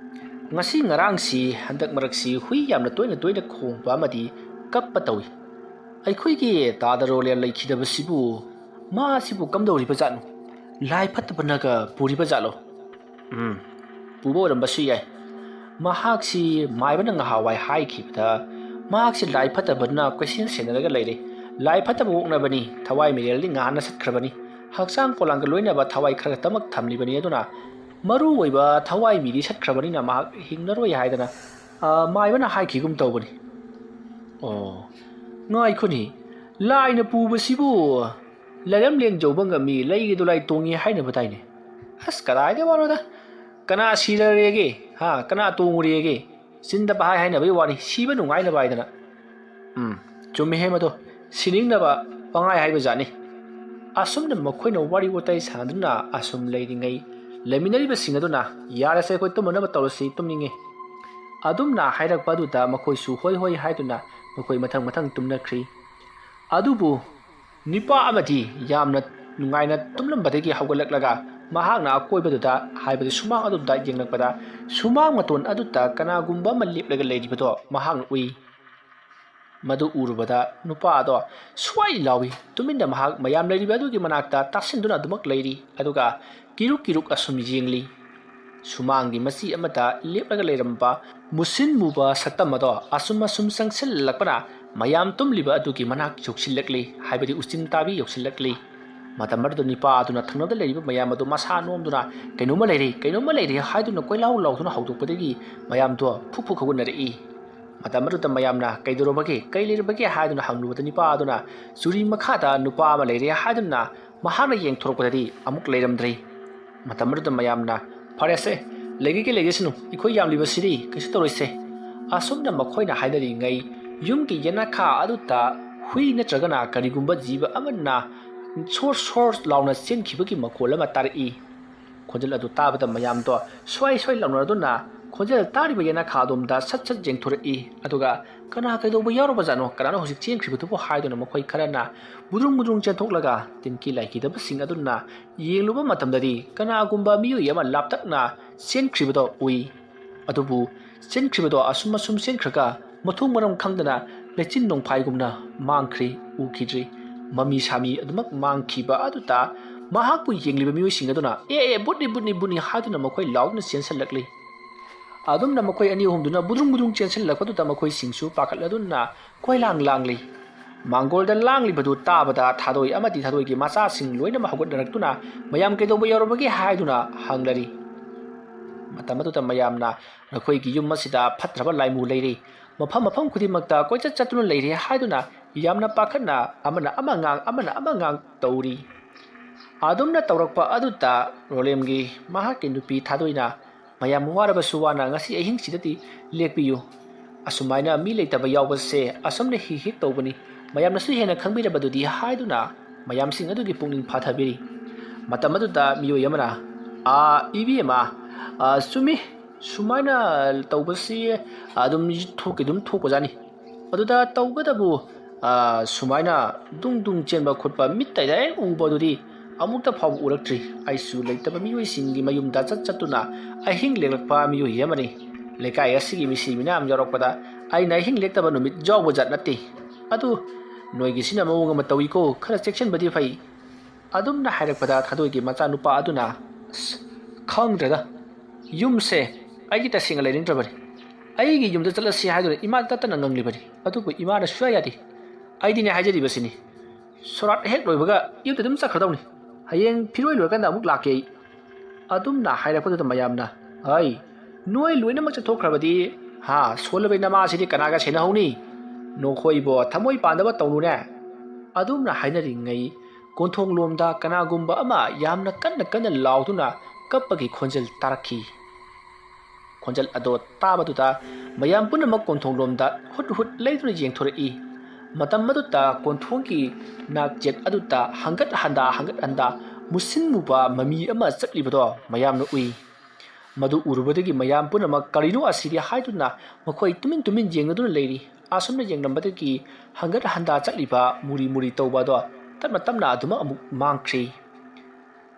ꯉꯁꯤ ꯉꯔꯥꯡꯁꯤ ꯍꯟꯗꯛ ꯃꯔꯛꯁꯤ ꯍꯨꯏ ꯌꯥꯝꯅ ꯇꯣꯏꯅ ꯇꯣꯏꯅ ꯈꯣꯡꯕ ꯑꯃꯗꯤ ꯀꯞꯄ ꯇꯧꯏ꯫ ꯑꯩꯈꯣꯏꯒꯤ ꯇꯥꯗ ꯔꯣꯂꯦꯟ ꯂꯩꯈꯤꯗꯕꯁꯤꯕꯨ ꯃꯥꯁꯤꯕꯨ ꯀꯝꯗꯧꯔꯤꯕ ꯖꯥꯠꯅꯣ? ꯂꯥꯏ ꯐꯠꯇꯕꯅꯒ ꯄꯨꯔꯤꯕ ꯖꯥꯠꯂꯣ?" ꯎꯝ, ꯄꯨꯕ ꯑꯣꯏꯔꯝꯕꯁꯨ ꯌꯥꯏ꯫ ꯃꯍꯥꯛꯁꯤ ꯃꯥꯏꯕꯅ ꯉꯍꯥꯟꯋꯥꯏ ꯍꯥꯏꯈꯤꯕꯗ ꯃꯍꯥꯛꯁꯤ ꯂꯥꯏ ꯐꯠꯇꯕꯅ ꯀꯣꯏꯁꯦꯟ ꯁꯦꯟꯅꯔꯒ ꯂꯩꯔꯦ꯫ ꯂꯥꯏ ꯐꯠꯇꯕ ꯑꯣꯛꯅꯕꯅꯤ, ꯊꯋꯥꯏ ꯃꯤꯔꯦꯜꯗꯤ ꯉꯥꯟꯅ ꯆꯠꯈ꯭ꯔꯕꯅꯤ꯫ ꯍꯛꯆꯥꯡ ꯄꯣꯂꯥꯡꯒ ꯂꯣꯏꯅꯕ ꯊꯋꯥꯏ ꯈꯔ ꯈꯛꯇꯃꯛ ꯊꯝꯂꯤꯕꯅꯤ꯫ ꯑꯗꯨꯅ ꯃꯔꯨ ꯑꯣꯏꯕ ꯊꯋꯥꯏ ꯃꯤꯗꯤ ꯆꯠꯈ꯭ꯔꯕꯅꯤꯅ ꯃꯍꯥꯛ ꯍꯤꯡꯂꯔꯣꯏ ꯍꯥꯏꯗꯅ, ꯑ, ꯃꯥꯏꯕꯅ ꯍꯥꯏꯈꯤꯒꯨꯝ ꯇꯧꯕꯅꯤ꯫ ꯑꯣ, ꯉꯥꯏꯈꯣꯅꯤ, ꯂꯥꯏꯅ ꯄꯨꯕꯁꯤꯕꯨ ꯂꯩꯔꯝ ꯂꯦꯡꯖꯧꯕ ꯉꯝꯃꯤ, ꯂꯩꯒꯤ ꯗꯣꯂꯥꯏ ꯇꯣꯡꯉꯤ ꯍꯥꯏꯅꯕ ꯇꯥꯏꯅꯦ꯫ ꯑꯁ, ꯀꯗꯥꯏꯗꯩ ꯋꯥꯅꯣꯗ? ꯀꯅꯥ ꯁꯤꯔꯔꯦꯒꯦ? ꯍꯥ? ꯀꯅꯥ ꯇꯣꯡꯉꯨꯔꯦꯒꯦ? ꯆꯤꯟꯗ ꯄꯍꯥꯏ ꯍꯥꯏꯅꯕꯒꯤ ꯋꯥꯅꯤ, ꯁꯤꯕ ꯅꯨꯡꯉꯥꯏꯅꯕ ꯍꯥꯏꯗꯅ꯫ ꯎꯝ, ꯆꯨꯝꯃꯤꯍꯦ ꯃꯗꯣ꯫ ꯁꯤꯅꯤꯡꯅꯕ ꯄꯪꯍꯥꯏ ꯍꯥꯏꯕ ꯖꯥꯠꯅꯤ꯫ ꯑꯁꯨꯝꯅ ꯃꯈꯣꯏꯅ ꯋꯥꯔꯤ ꯋꯥꯇꯥꯏ ꯁꯥꯟꯅꯗꯨꯅ ꯑꯁꯨꯝ ꯂꯩꯔꯤꯉꯩ, ꯂꯩꯃꯤꯟꯅꯔꯤꯕꯁꯤꯡ ꯑꯗꯨꯅ, "ꯌꯥꯔꯁꯦ, ꯑꯩꯈꯣꯏ ꯇꯨꯝꯅꯅꯕ ꯇꯧꯔꯁꯤ, ꯇꯨꯝꯅꯤꯡꯉꯦ"꯫ ꯑꯗꯨꯝꯅ ꯍꯥꯏꯔꯛꯄ ꯑꯗꯨꯗ ꯃꯈꯣꯏꯁꯨ ꯍꯣꯏ ꯍꯣꯏ ꯍꯥꯏꯗꯨꯅ ꯃꯈꯣꯏ ꯃꯊꯪ ꯃꯊꯪ ꯇꯨꯝꯅꯈ꯭ꯔꯤ꯫ ꯑꯗꯨꯕꯨ ꯅꯨꯄꯥ ꯑꯃꯗꯤ ꯌꯥꯝꯅ ꯅꯨꯡꯉꯥꯏꯅ ꯇꯨꯝꯂꯝꯕꯗꯒꯤ ꯍꯧꯒꯠꯂꯛꯂꯒ ꯃꯍꯥꯛꯅ ꯑꯀꯣꯏꯕꯗꯨꯗ, ꯍꯥꯏꯕꯗꯤ ꯁꯨꯃꯥꯡ ꯑꯗꯨꯗ ꯌꯦꯡꯂꯛꯄꯗ, ꯁꯨꯃꯥꯡ ꯃꯇꯣꯟ ꯑꯗꯨꯗ ꯀꯅꯥꯒꯨꯝꯕ ꯑꯃ ꯂꯦꯞꯂꯒ ꯂꯩꯔꯤꯕꯗꯣ ꯃꯍꯥꯛꯅ ꯎꯏ꯫ ꯃꯗꯨ ꯎꯔꯨꯕꯗ ꯅꯨꯄꯥ ꯑꯗꯣ ꯁ꯭ꯋꯥꯏ ꯂꯥꯎꯏ꯫ ꯇꯨꯃꯤꯟꯅ ꯃꯍꯥꯛ ꯃꯌꯥꯝ ꯂꯩꯔꯤꯕ ꯑꯗꯨꯒꯤ ꯃꯅꯥꯛꯇ ꯇꯥꯁꯤꯟꯗꯨꯅ ꯑꯗꯨꯃꯛ ꯂꯩꯔꯤ, ꯑꯗꯨꯒ ꯀꯤꯔꯨꯛ ꯀꯤꯔꯨꯛ ꯑꯁꯨꯝ ꯌꯦꯡꯂꯤ꯫ ꯁꯨꯃꯥꯡꯒꯤ ꯃꯆꯤ ꯑꯃꯗ ꯂꯦꯞꯂꯒ ꯂꯩꯔꯝꯕ ꯃꯨꯁꯤꯟ ꯃꯨꯕ ꯁꯛꯇꯝ ꯑꯗꯣ ꯑꯁꯨꯝ ꯑꯁꯨꯝ ꯆꯪꯁꯤꯜꯂꯛꯄꯅ ꯃꯌꯥꯝ ꯇꯨꯝꯂꯤꯕ ꯑꯗꯨꯒꯤ ꯃꯅꯥꯛ ꯌꯧꯁꯤꯜꯂꯛꯂꯤ, ꯍꯥꯏꯕꯗꯤ ꯎꯆꯤꯟ ꯇꯥꯕꯤ ꯌꯧꯁꯤꯜꯂꯛꯂꯤ꯫ ꯃꯇꯝ ꯑꯗꯨꯗ ꯅꯨꯄꯥ ꯑꯗꯨꯅ ꯊꯪꯅꯕꯗ ꯂꯩꯔꯤꯕ ꯃꯌꯥꯝ ꯑꯗꯨ ꯃꯁꯥ ꯅꯣꯝꯗꯨꯅ "ꯀꯩꯅꯣꯝꯃ ꯂꯩꯔꯦ, ꯀꯩꯅꯣꯝꯃ ꯂꯩꯔꯦ" ꯍꯥꯏꯗꯨꯅ ꯀꯣꯏꯂꯥꯎ ꯂꯥꯎꯗꯨꯅ ꯍꯧꯗꯣꯛꯄꯗꯒꯤ ꯃꯌꯥꯝꯗꯣ ꯐꯨꯛ ꯐꯨꯛ ꯍꯧꯒꯠꯅꯔꯛꯏ꯫ ꯃꯇꯝ ꯑꯗꯨꯗ ꯃꯌꯥꯝꯅ "ꯀꯩꯗꯧꯔꯕꯒꯦ, ꯀꯩ ꯂꯩꯔꯕꯒꯦ?" ꯍꯥꯏꯗꯨꯅ ꯍꯪꯂꯨꯕꯗ ꯅꯨꯄꯥ ꯑꯗꯨꯅ ꯆꯨꯔꯤ ꯃꯈꯥꯗ ꯅꯨꯄꯥ ꯑꯃ ꯂꯩꯔꯦ ꯍꯥꯏꯗꯨꯅ ꯃꯍꯥꯛꯅ ꯌꯦꯡꯊꯣꯔꯛꯄꯗꯗꯤ ꯑꯃꯨꯛ ꯂꯩꯔꯝꯗ꯭ꯔꯦ꯫ ꯃꯇꯝ ꯑꯗꯨꯗ ꯃꯌꯥꯝꯅ "ꯐꯔꯦꯁꯦ, ꯂꯩꯒꯦꯒꯦ ꯂꯩꯒꯦꯁꯅꯨ, ꯑꯩꯈꯣꯏ ꯌꯥꯝꯂꯤꯕꯁꯤꯗꯤ ꯀꯩꯁꯨ ꯇꯧꯔꯣꯏꯁꯦ"꯫ ꯑꯁꯨꯝꯅ ꯃꯈꯣꯏꯅ ꯍꯥꯏꯅꯔꯤꯉꯩ ꯌꯨꯝꯒꯤ ꯌꯦꯅꯈꯥ ꯑꯗꯨꯗ ꯍꯨꯏ ꯅꯠꯇ꯭ꯔꯒꯅ ꯀꯔꯤꯒꯨꯝꯕ ꯖꯤꯕ ꯑꯃꯅ ꯁꯣꯔ ꯁꯣꯔ ꯂꯥꯎꯅ ꯆꯦꯟꯈꯤꯕꯒꯤ ꯃꯈꯣꯜ ꯑꯃ ꯇꯥꯔꯛꯏ꯫ ꯈꯣꯟꯖꯦꯜ ꯑꯗꯨ ꯇꯥꯕꯗ ꯃꯌꯥꯝꯗꯣ ꯁ꯭ꯋꯥꯏ ꯁ꯭ꯋꯥꯏ ꯂꯥꯎꯅꯗꯨꯅ ꯈꯣꯟꯖꯦꯜ ꯇꯥꯔꯤꯕ ꯌꯦꯅꯈꯥ ꯑꯗꯣꯝꯗ ꯁꯠ ꯁꯠ ꯌꯦꯡꯊꯣꯔꯛꯏ꯫ ꯑꯗꯨꯒ "ꯀꯅꯥ ꯀꯩꯗꯧꯕ ꯌꯥꯎꯔꯕꯖꯥꯠꯅꯣ? ꯀꯅꯥꯅꯣ ꯍꯧꯖꯤꯛ ꯆꯦꯟꯈ꯭ꯔꯤꯕꯗꯨꯕꯨ?" ꯍꯥꯏꯗꯨꯅ ꯃꯈꯣꯏ ꯈꯔꯅ ꯕꯨꯗ꯭ꯔꯨꯡ ꯕꯨꯗ꯭ꯔꯨꯡ ꯆꯦꯟꯊꯣꯛꯂꯒ ꯇꯤꯟꯀꯤ ꯂꯥꯏꯀꯤꯗꯕꯁꯤꯡ ꯑꯗꯨꯅ ꯌꯦꯡꯂꯨꯕ ꯃꯇꯝꯗꯗꯤ ꯀꯅꯥꯒꯨꯝꯕ ꯃꯤꯑꯣꯏ ꯑꯃ ꯂꯥꯞꯇꯛꯅ ꯆꯦꯟꯈ꯭ꯔꯤꯕꯗꯣ ꯎꯏ꯫ ꯑꯗꯨꯕꯨ ꯆꯦꯟꯈ꯭ꯔꯤꯕꯗꯣ ꯑꯁꯨꯝ ꯑꯁꯨꯝ ꯆꯦꯟꯈ꯭ꯔꯒ ꯃꯊꯣꯡ ꯃꯔꯝ ꯈꯪꯗꯅ ꯂꯩꯆꯤꯟ ꯅꯣꯡꯐꯥꯏꯒꯨꯝꯅ ꯃꯥꯡꯈ꯭ꯔꯤ, ꯎꯈꯤꯗ꯭ꯔꯤ꯫ ꯃꯃꯤ ꯁꯥꯃꯤ ꯑꯗꯨꯃꯛ ꯃꯥꯡꯈꯤꯕ ꯑꯗꯨꯗ ꯃꯍꯥꯛꯄꯨ ꯌꯦꯡꯂꯤꯕ ꯃꯤꯑꯣꯏꯁꯤꯡ ꯑꯗꯨꯅ "ꯑꯦ, ꯑꯦ, ꯕꯨꯠꯅꯤ, ꯕꯨꯠꯅꯤ, ꯕꯨꯠꯅꯤ" ꯍꯥꯏꯗꯨꯅ ꯃꯈꯣꯏ ꯂꯥꯎꯗꯨꯅ ꯆꯦꯟꯁꯤꯜꯂꯛꯂꯤ꯫ ꯑꯗꯨꯝꯅ ꯃꯈꯣꯏ ꯑꯅꯤ ꯑꯍꯨꯝꯗꯨꯅ ꯕꯨꯗ꯭ꯔꯨꯡ ꯕꯨꯗ꯭ꯔꯨꯡ ꯆꯦꯟꯁꯤꯜꯂꯛꯄꯗꯨꯗ ꯃꯈꯣꯏꯁꯤꯡꯁꯨ ꯄꯥꯈꯠꯂꯗꯨꯅ ꯀꯣꯏꯂꯥꯡ ꯂꯥꯡꯂꯤ꯫ ꯃꯥꯡꯒꯣꯜꯗ ꯂꯥꯡꯂꯤꯕꯗꯨ ꯇꯥꯕꯗ ꯊꯥꯗꯣꯏ ꯑꯃꯗꯤ ꯊꯥꯗꯣꯏꯒꯤ ꯃꯆꯥꯁꯤꯡ ꯂꯣꯏꯅꯃꯛ ꯍꯧꯒꯠꯅꯔꯛꯇꯨꯅ "ꯃꯌꯥꯝ ꯀꯩꯗꯧꯕ ꯌꯧꯔꯕꯒꯦ?" ꯍꯥꯏꯗꯨꯅ ꯍꯪꯂꯔꯤ꯫ ꯃꯇꯝ ꯑꯗꯨꯗ ꯃꯌꯥꯝꯅ "ꯅꯈꯣꯏꯒꯤ ꯌꯨꯝ ꯑꯁꯤꯗ ꯐꯠꯇ꯭ꯔꯕ ꯂꯥꯏꯃꯨ ꯂꯩꯔꯤ, ꯃꯐꯝ ꯃꯐꯝ ꯈꯨꯗꯤꯡꯃꯛꯇ ꯀꯣꯏꯆꯠ ꯆꯠꯇꯨꯅ ꯂꯩꯔꯤ" ꯍꯥꯏꯗꯨꯅ ꯌꯥꯝꯅ ꯄꯥꯈꯠꯅ ꯑꯃꯅ ꯑꯃ ꯉꯥꯡ ꯑꯃꯅ ꯑꯃ ꯉꯥꯡ ꯇꯧꯔꯤ꯫ ꯑꯗꯨꯝꯅ ꯇꯧꯔꯛꯄ ꯑꯗꯨꯗ ꯔꯣꯂꯦꯝꯒꯤ ꯃꯍꯥꯛꯀꯤ ꯅꯨꯄꯤ ꯊꯥꯗꯣꯏꯅ "ꯃꯌꯥꯝ ꯋꯥꯔꯕꯁꯨ ꯋꯥꯅ ꯉꯁꯤ ꯑꯍꯤꯡꯁꯤꯗꯗꯤ ꯂꯦꯛꯄꯤꯌꯨ꯫ ꯑꯁꯨꯃꯥꯏꯅ ꯃꯤ ꯂꯩꯇꯕ ꯌꯥꯎꯕꯁꯦ ꯑꯁꯨꯝꯅ ꯍꯤꯛ ꯍꯤꯛ ꯇꯧꯕꯅꯤ, ꯃꯌꯥꯝꯅꯁꯨ ꯍꯦꯟꯅ ꯈꯪꯕꯤꯔꯕꯗꯨꯗꯤ" ꯍꯥꯏꯗꯨꯅ ꯃꯌꯥꯝꯁꯤꯡ ꯑꯗꯨꯒꯤ ꯄꯨꯛꯅꯤꯡ ꯐꯥꯊꯕꯤꯔꯤ꯫ ꯃꯇꯝ ꯑꯗꯨꯗ ꯃꯤꯑꯣꯏ ꯑꯃꯅ "ꯑꯥ, ꯏꯕꯦꯝꯃ, ꯑꯥ, ꯆꯨꯝꯃꯤ, ꯁꯨꯃꯥꯏꯅ ꯇꯧꯕꯁꯤ ꯑꯗꯨꯝ ꯊꯣꯛꯀꯤ ꯑꯗꯨꯝ ꯊꯣꯛꯄꯖꯥꯠꯅꯤ꯫ ꯑꯗꯨꯗ ꯇꯧꯒꯗꯕꯨ, ꯑꯥ, ꯁꯨꯃꯥꯏꯅ ꯗꯨꯡ ꯗꯨꯡ ꯆꯦꯟꯕ ꯈꯣꯠꯄ ꯃꯤꯠꯇ direct ꯎꯕꯗꯨꯗꯤ ꯑꯃꯨꯛꯇ ꯐꯥꯎꯕ ꯎꯔꯛꯇ꯭ꯔꯤ꯫ ꯑꯩꯁꯨ ꯂꯩꯇꯕ ꯃꯤꯑꯣꯏꯁꯤꯡꯒꯤ ꯃꯌꯨꯝꯗ ꯆꯠ ꯆꯠꯇꯨꯅ ꯑꯍꯤꯡ ꯂꯦꯛꯂꯛꯄ ꯃꯤꯑꯣꯏ ꯑꯃꯅꯤ꯫ ꯂꯩꯀꯥꯏ ꯑꯁꯤꯒꯤ ꯃꯤꯁꯤ ꯃꯤꯅꯥ ꯌꯥꯎꯔꯛꯄꯗ ꯑꯩꯅ ꯑꯍꯤꯡ ꯂꯦꯛꯇꯕ ꯅꯨꯃꯤꯠ ꯌꯥꯎꯕ ꯖꯥꯠ ꯅꯠꯇꯦ꯫ ꯑꯗꯨ ꯅꯣꯏꯒꯤꯁꯤꯅ ꯃꯑꯣꯡ ꯑꯃ ꯇꯧꯏꯀꯣ, ꯈꯔ ꯆꯦꯛꯁꯤꯟꯕꯗꯤ ꯐꯩ" ꯑꯗꯨꯝꯅ ꯍꯥꯏꯔꯛꯄꯗ ꯊꯥꯗꯣꯏꯒꯤ ꯃꯆꯥꯅꯨꯄꯥ ꯑꯗꯨꯅ, "ꯑꯁ, ꯈꯪꯗ꯭ꯔꯦꯗ, ꯌꯨꯝꯁꯦ ꯑꯩꯒꯤ ꯇꯁꯦꯡꯅ ꯂꯩꯅꯤꯡꯗ꯭ꯔꯕꯅꯤ꯫ ꯑꯩꯒꯤ ꯌꯨꯝꯗ ꯆꯠꯂꯁꯤ ꯍꯥꯏꯗꯨꯅ ꯏꯃꯥ ꯇꯠꯇꯅ ꯉꯪꯂꯤꯕꯅꯤ, ꯑꯗꯨꯕꯨ ꯏꯃꯥꯅ ꯁꯨꯡꯌꯥ ꯌꯥꯗꯦ꯫ ꯑꯩꯗꯤꯅꯦ ꯍꯥꯏꯖꯔꯤꯕꯁꯤꯅꯤ, ꯁꯣꯔꯥꯠ ꯍꯦꯛ ꯂꯣꯏꯕꯒ ꯌꯨꯝꯗ ꯑꯗꯨꯝ ꯆꯠꯈ꯭ꯔꯗꯧꯅꯤ꯫ ꯍꯌꯦꯡ ꯐꯤꯔꯣꯏ ꯂꯣꯏꯔꯀꯥꯟꯗ ꯑꯃꯨꯛ ꯂꯥꯛꯀꯦ ꯑꯩ꯫ ꯑꯗꯨꯝꯅ ꯍꯥꯏꯔꯛꯄꯗꯨꯗ ꯃꯌꯥꯝꯅ, "ꯑꯩ, ꯅꯣꯏ ꯂꯣꯏꯅꯃꯛ ꯆꯠꯊꯣꯛꯈ꯭ꯔꯕꯗꯤ, ꯍꯥ, ꯁꯣꯜꯂꯕꯩ ꯅꯃꯥꯁꯤꯗꯤ ꯀꯅꯥꯒ ꯁꯦꯟꯅꯍꯧꯅꯤ? ꯅꯈꯣꯏꯕꯨ ꯊꯃꯣꯏ ꯄꯥꯟꯗꯕ ꯇꯧꯅꯨꯅꯦ"꯫ ꯑꯗꯨꯝꯅ ꯍꯥꯏꯅꯔꯤꯉꯩ ꯀꯣꯟꯊꯣꯡꯂꯣꯝꯗ ꯀꯅꯥꯒꯨꯝꯕ ꯑꯃ ꯌꯥꯝꯅ ꯀꯟꯅ ꯀꯟꯅ ꯂꯥꯎꯗꯨꯅ ꯀꯞꯄꯒꯤ ꯈꯣꯟꯖꯦꯜ ꯇꯥꯔꯛꯈꯤ꯫ ꯈꯣꯟꯖꯦꯜ ꯑꯗꯣ ꯇꯥꯕꯗꯨꯗ ꯃꯌꯥꯝ ꯄꯨꯝꯅꯃꯛ ꯀꯣꯟꯊꯣꯡꯂꯣꯝꯗ ꯍꯨꯠ ꯍꯨꯠ ꯂꯩꯗꯨꯅ ꯌꯦꯡꯊꯣꯔꯛꯏ꯫ ꯃꯇꯝ ꯑꯗꯨꯗ ꯀꯣꯟꯊꯣꯡꯒꯤ ꯅꯥꯛꯆꯦꯠ ꯑꯗꯨꯗ ꯍꯪꯒꯠ ꯍꯟꯗꯥ ꯍꯪꯒꯠ ꯍꯟꯗꯥ ꯃꯨꯁꯤꯟ ꯃꯨꯕ ꯃꯃꯤ ꯑꯃ ꯆꯠꯂꯤꯕꯗꯣ ꯃꯌꯥꯝꯅ ꯎꯏ꯫ ꯃꯗꯨ ꯎꯔꯨꯕꯗꯒꯤ ꯃꯌꯥꯝ ꯄꯨꯝꯅꯃꯛ "ꯀꯔꯤꯅꯣ ꯑꯁꯤꯗꯤ?" ꯍꯥꯏꯗꯨꯅ ꯃꯈꯣꯏ ꯇꯨꯃꯤꯟ ꯇꯨꯃꯤꯟ ꯌꯦꯡꯅꯗꯨꯅ ꯂꯩꯔꯤ꯫ ꯑꯁꯨꯝꯅ ꯌꯦꯡꯂꯝꯕꯗꯒꯤ ꯍꯪꯒꯠ ꯍꯟꯗꯥ ꯆꯠꯂꯤꯕ ꯃꯨꯔꯤ ꯃꯨꯔꯤ ꯇꯧꯕ ꯑꯗꯣ ꯇꯞꯅ ꯇꯞꯅ ꯑꯗꯨꯃꯛ ꯑꯃꯨꯛ ꯃꯥꯡꯈ꯭ꯔꯤ꯫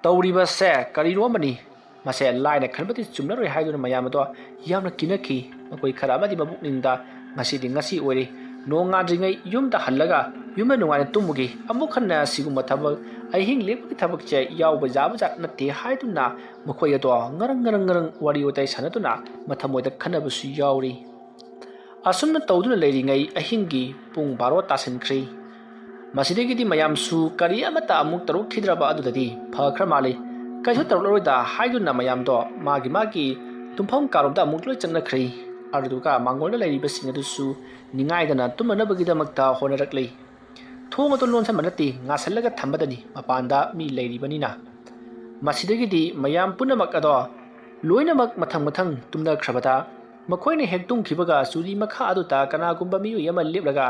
ꯇꯧꯔꯤꯕꯁꯦ ꯀꯔꯤꯅꯣ ꯑꯃꯅꯤ꯫ ꯃꯁꯦ ꯂꯥꯏꯅ ꯈꯟꯕꯗꯤ ꯆꯨꯝꯂꯔꯣꯏ ꯍꯥꯏꯗꯨꯅ ꯃꯌꯥꯝ ꯑꯗꯣ ꯌꯥꯝꯅ ꯀꯤꯅꯈꯤ꯫ ꯃꯈꯣꯏ ꯈꯔ ꯑꯃꯗꯤ ꯃꯕꯨꯛꯅꯤꯡꯗ "ꯉꯁꯤꯗꯤ ꯉꯁꯤ ꯑꯣꯏꯔꯦ, ꯅꯣꯡꯉꯥꯟꯗ꯭ꯔꯤꯉꯩ ꯌꯨꯝꯗ ꯍꯜꯂꯒ ꯌꯨꯝꯗ ꯅꯨꯡꯉꯥꯏꯅ ꯇꯨꯝꯃꯨꯒꯦ, ꯑꯃꯨꯛ ꯍꯟꯅ ꯁꯤꯒꯨꯝꯕ ꯊꯕꯛ, ꯑꯍꯤꯡ ꯂꯦꯛꯄꯒꯤ ꯊꯕꯛꯁꯦ ꯌꯥꯎꯕ ꯌꯥꯕ ꯖꯥꯠ ꯅꯠꯇꯦ" ꯍꯥꯏꯗꯨꯅ ꯃꯈꯣꯏ ꯑꯗꯣ ꯉꯔꯪ ꯉꯔꯪ ꯉꯔꯪ ꯋꯥꯔꯤ ꯋꯥꯇꯥꯏ ꯁꯥꯟꯅꯗꯨꯅ ꯃꯊꯃꯣꯏꯗ ꯈꯟꯅꯕꯁꯨ ꯌꯥꯎꯔꯤ꯫ ꯑꯁꯨꯝꯅ ꯇꯧꯗꯨꯅ ꯂꯩꯔꯤꯉꯩ ꯑꯍꯤꯡꯒꯤ ꯄꯨꯡ ꯕꯥꯔꯣ ꯇꯥꯁꯤꯟꯈ꯭ꯔꯦ꯫ ꯃꯁꯤꯗꯒꯤꯗꯤ ꯃꯌꯥꯝꯁꯨ ꯀꯔꯤ ꯑꯃꯠꯇ ꯑꯃꯨꯛ ꯇꯧꯔꯛꯈꯤꯗ꯭ꯔꯕ ꯑꯗꯨꯗꯗꯤ ꯐꯈ꯭ꯔ ꯃꯥꯜꯂꯤ꯫ "ꯀꯩꯁꯨ ꯇꯧꯔꯛꯂꯔꯣꯏꯗ" ꯍꯥꯏꯗꯨꯅ ꯃꯌꯥꯝꯗꯣ ꯃꯥꯒꯤ ꯃꯥꯒꯤ ꯇꯨꯝꯐꯝ ꯀꯥꯔꯣꯝꯗ ꯑꯃꯨꯛ ꯂꯣꯏ ꯆꯪꯅꯈ꯭ꯔꯦ꯫ ꯑꯗꯨꯗꯨꯒ ꯃꯥꯡꯒꯣꯜꯗ ꯂꯩꯔꯤꯕꯁꯤꯡ ꯑꯗꯨꯁꯨ ꯅꯤꯡꯉꯥꯏꯗꯅ ꯇꯨꯝꯅꯅꯕꯒꯤꯗꯃꯛꯇ ꯍꯣꯠꯅꯔꯛꯂꯤ꯫ ꯊꯣꯡ ꯑꯗꯨ ꯂꯣꯟꯁꯤꯟꯕ ꯅꯠꯇꯦ, ꯉꯥꯁꯜꯂꯒ ꯊꯝꯕꯗꯅꯤ, ꯃꯄꯥꯟꯗ ꯃꯤ ꯂꯩꯔꯤꯕꯅꯤꯅ꯫ ꯃꯁꯤꯗꯒꯤꯗꯤ ꯃꯌꯥꯝ ꯄꯨꯝꯅꯃꯛ ꯑꯗꯣ ꯂꯣꯏꯅꯃꯛ ꯃꯊꯪ ꯃꯊꯪ ꯇꯨꯝꯅꯈ꯭ꯔꯕꯗ, ꯃꯈꯣꯏꯅ ꯍꯦꯛ ꯇꯨꯝꯈꯤꯕꯒ ꯆꯨꯔꯤ ꯃꯈꯥ ꯑꯗꯨꯗ ꯀꯅꯥꯒꯨꯝꯕ ꯃꯤꯑꯣꯏ ꯑꯃ ꯂꯦꯞꯂꯒ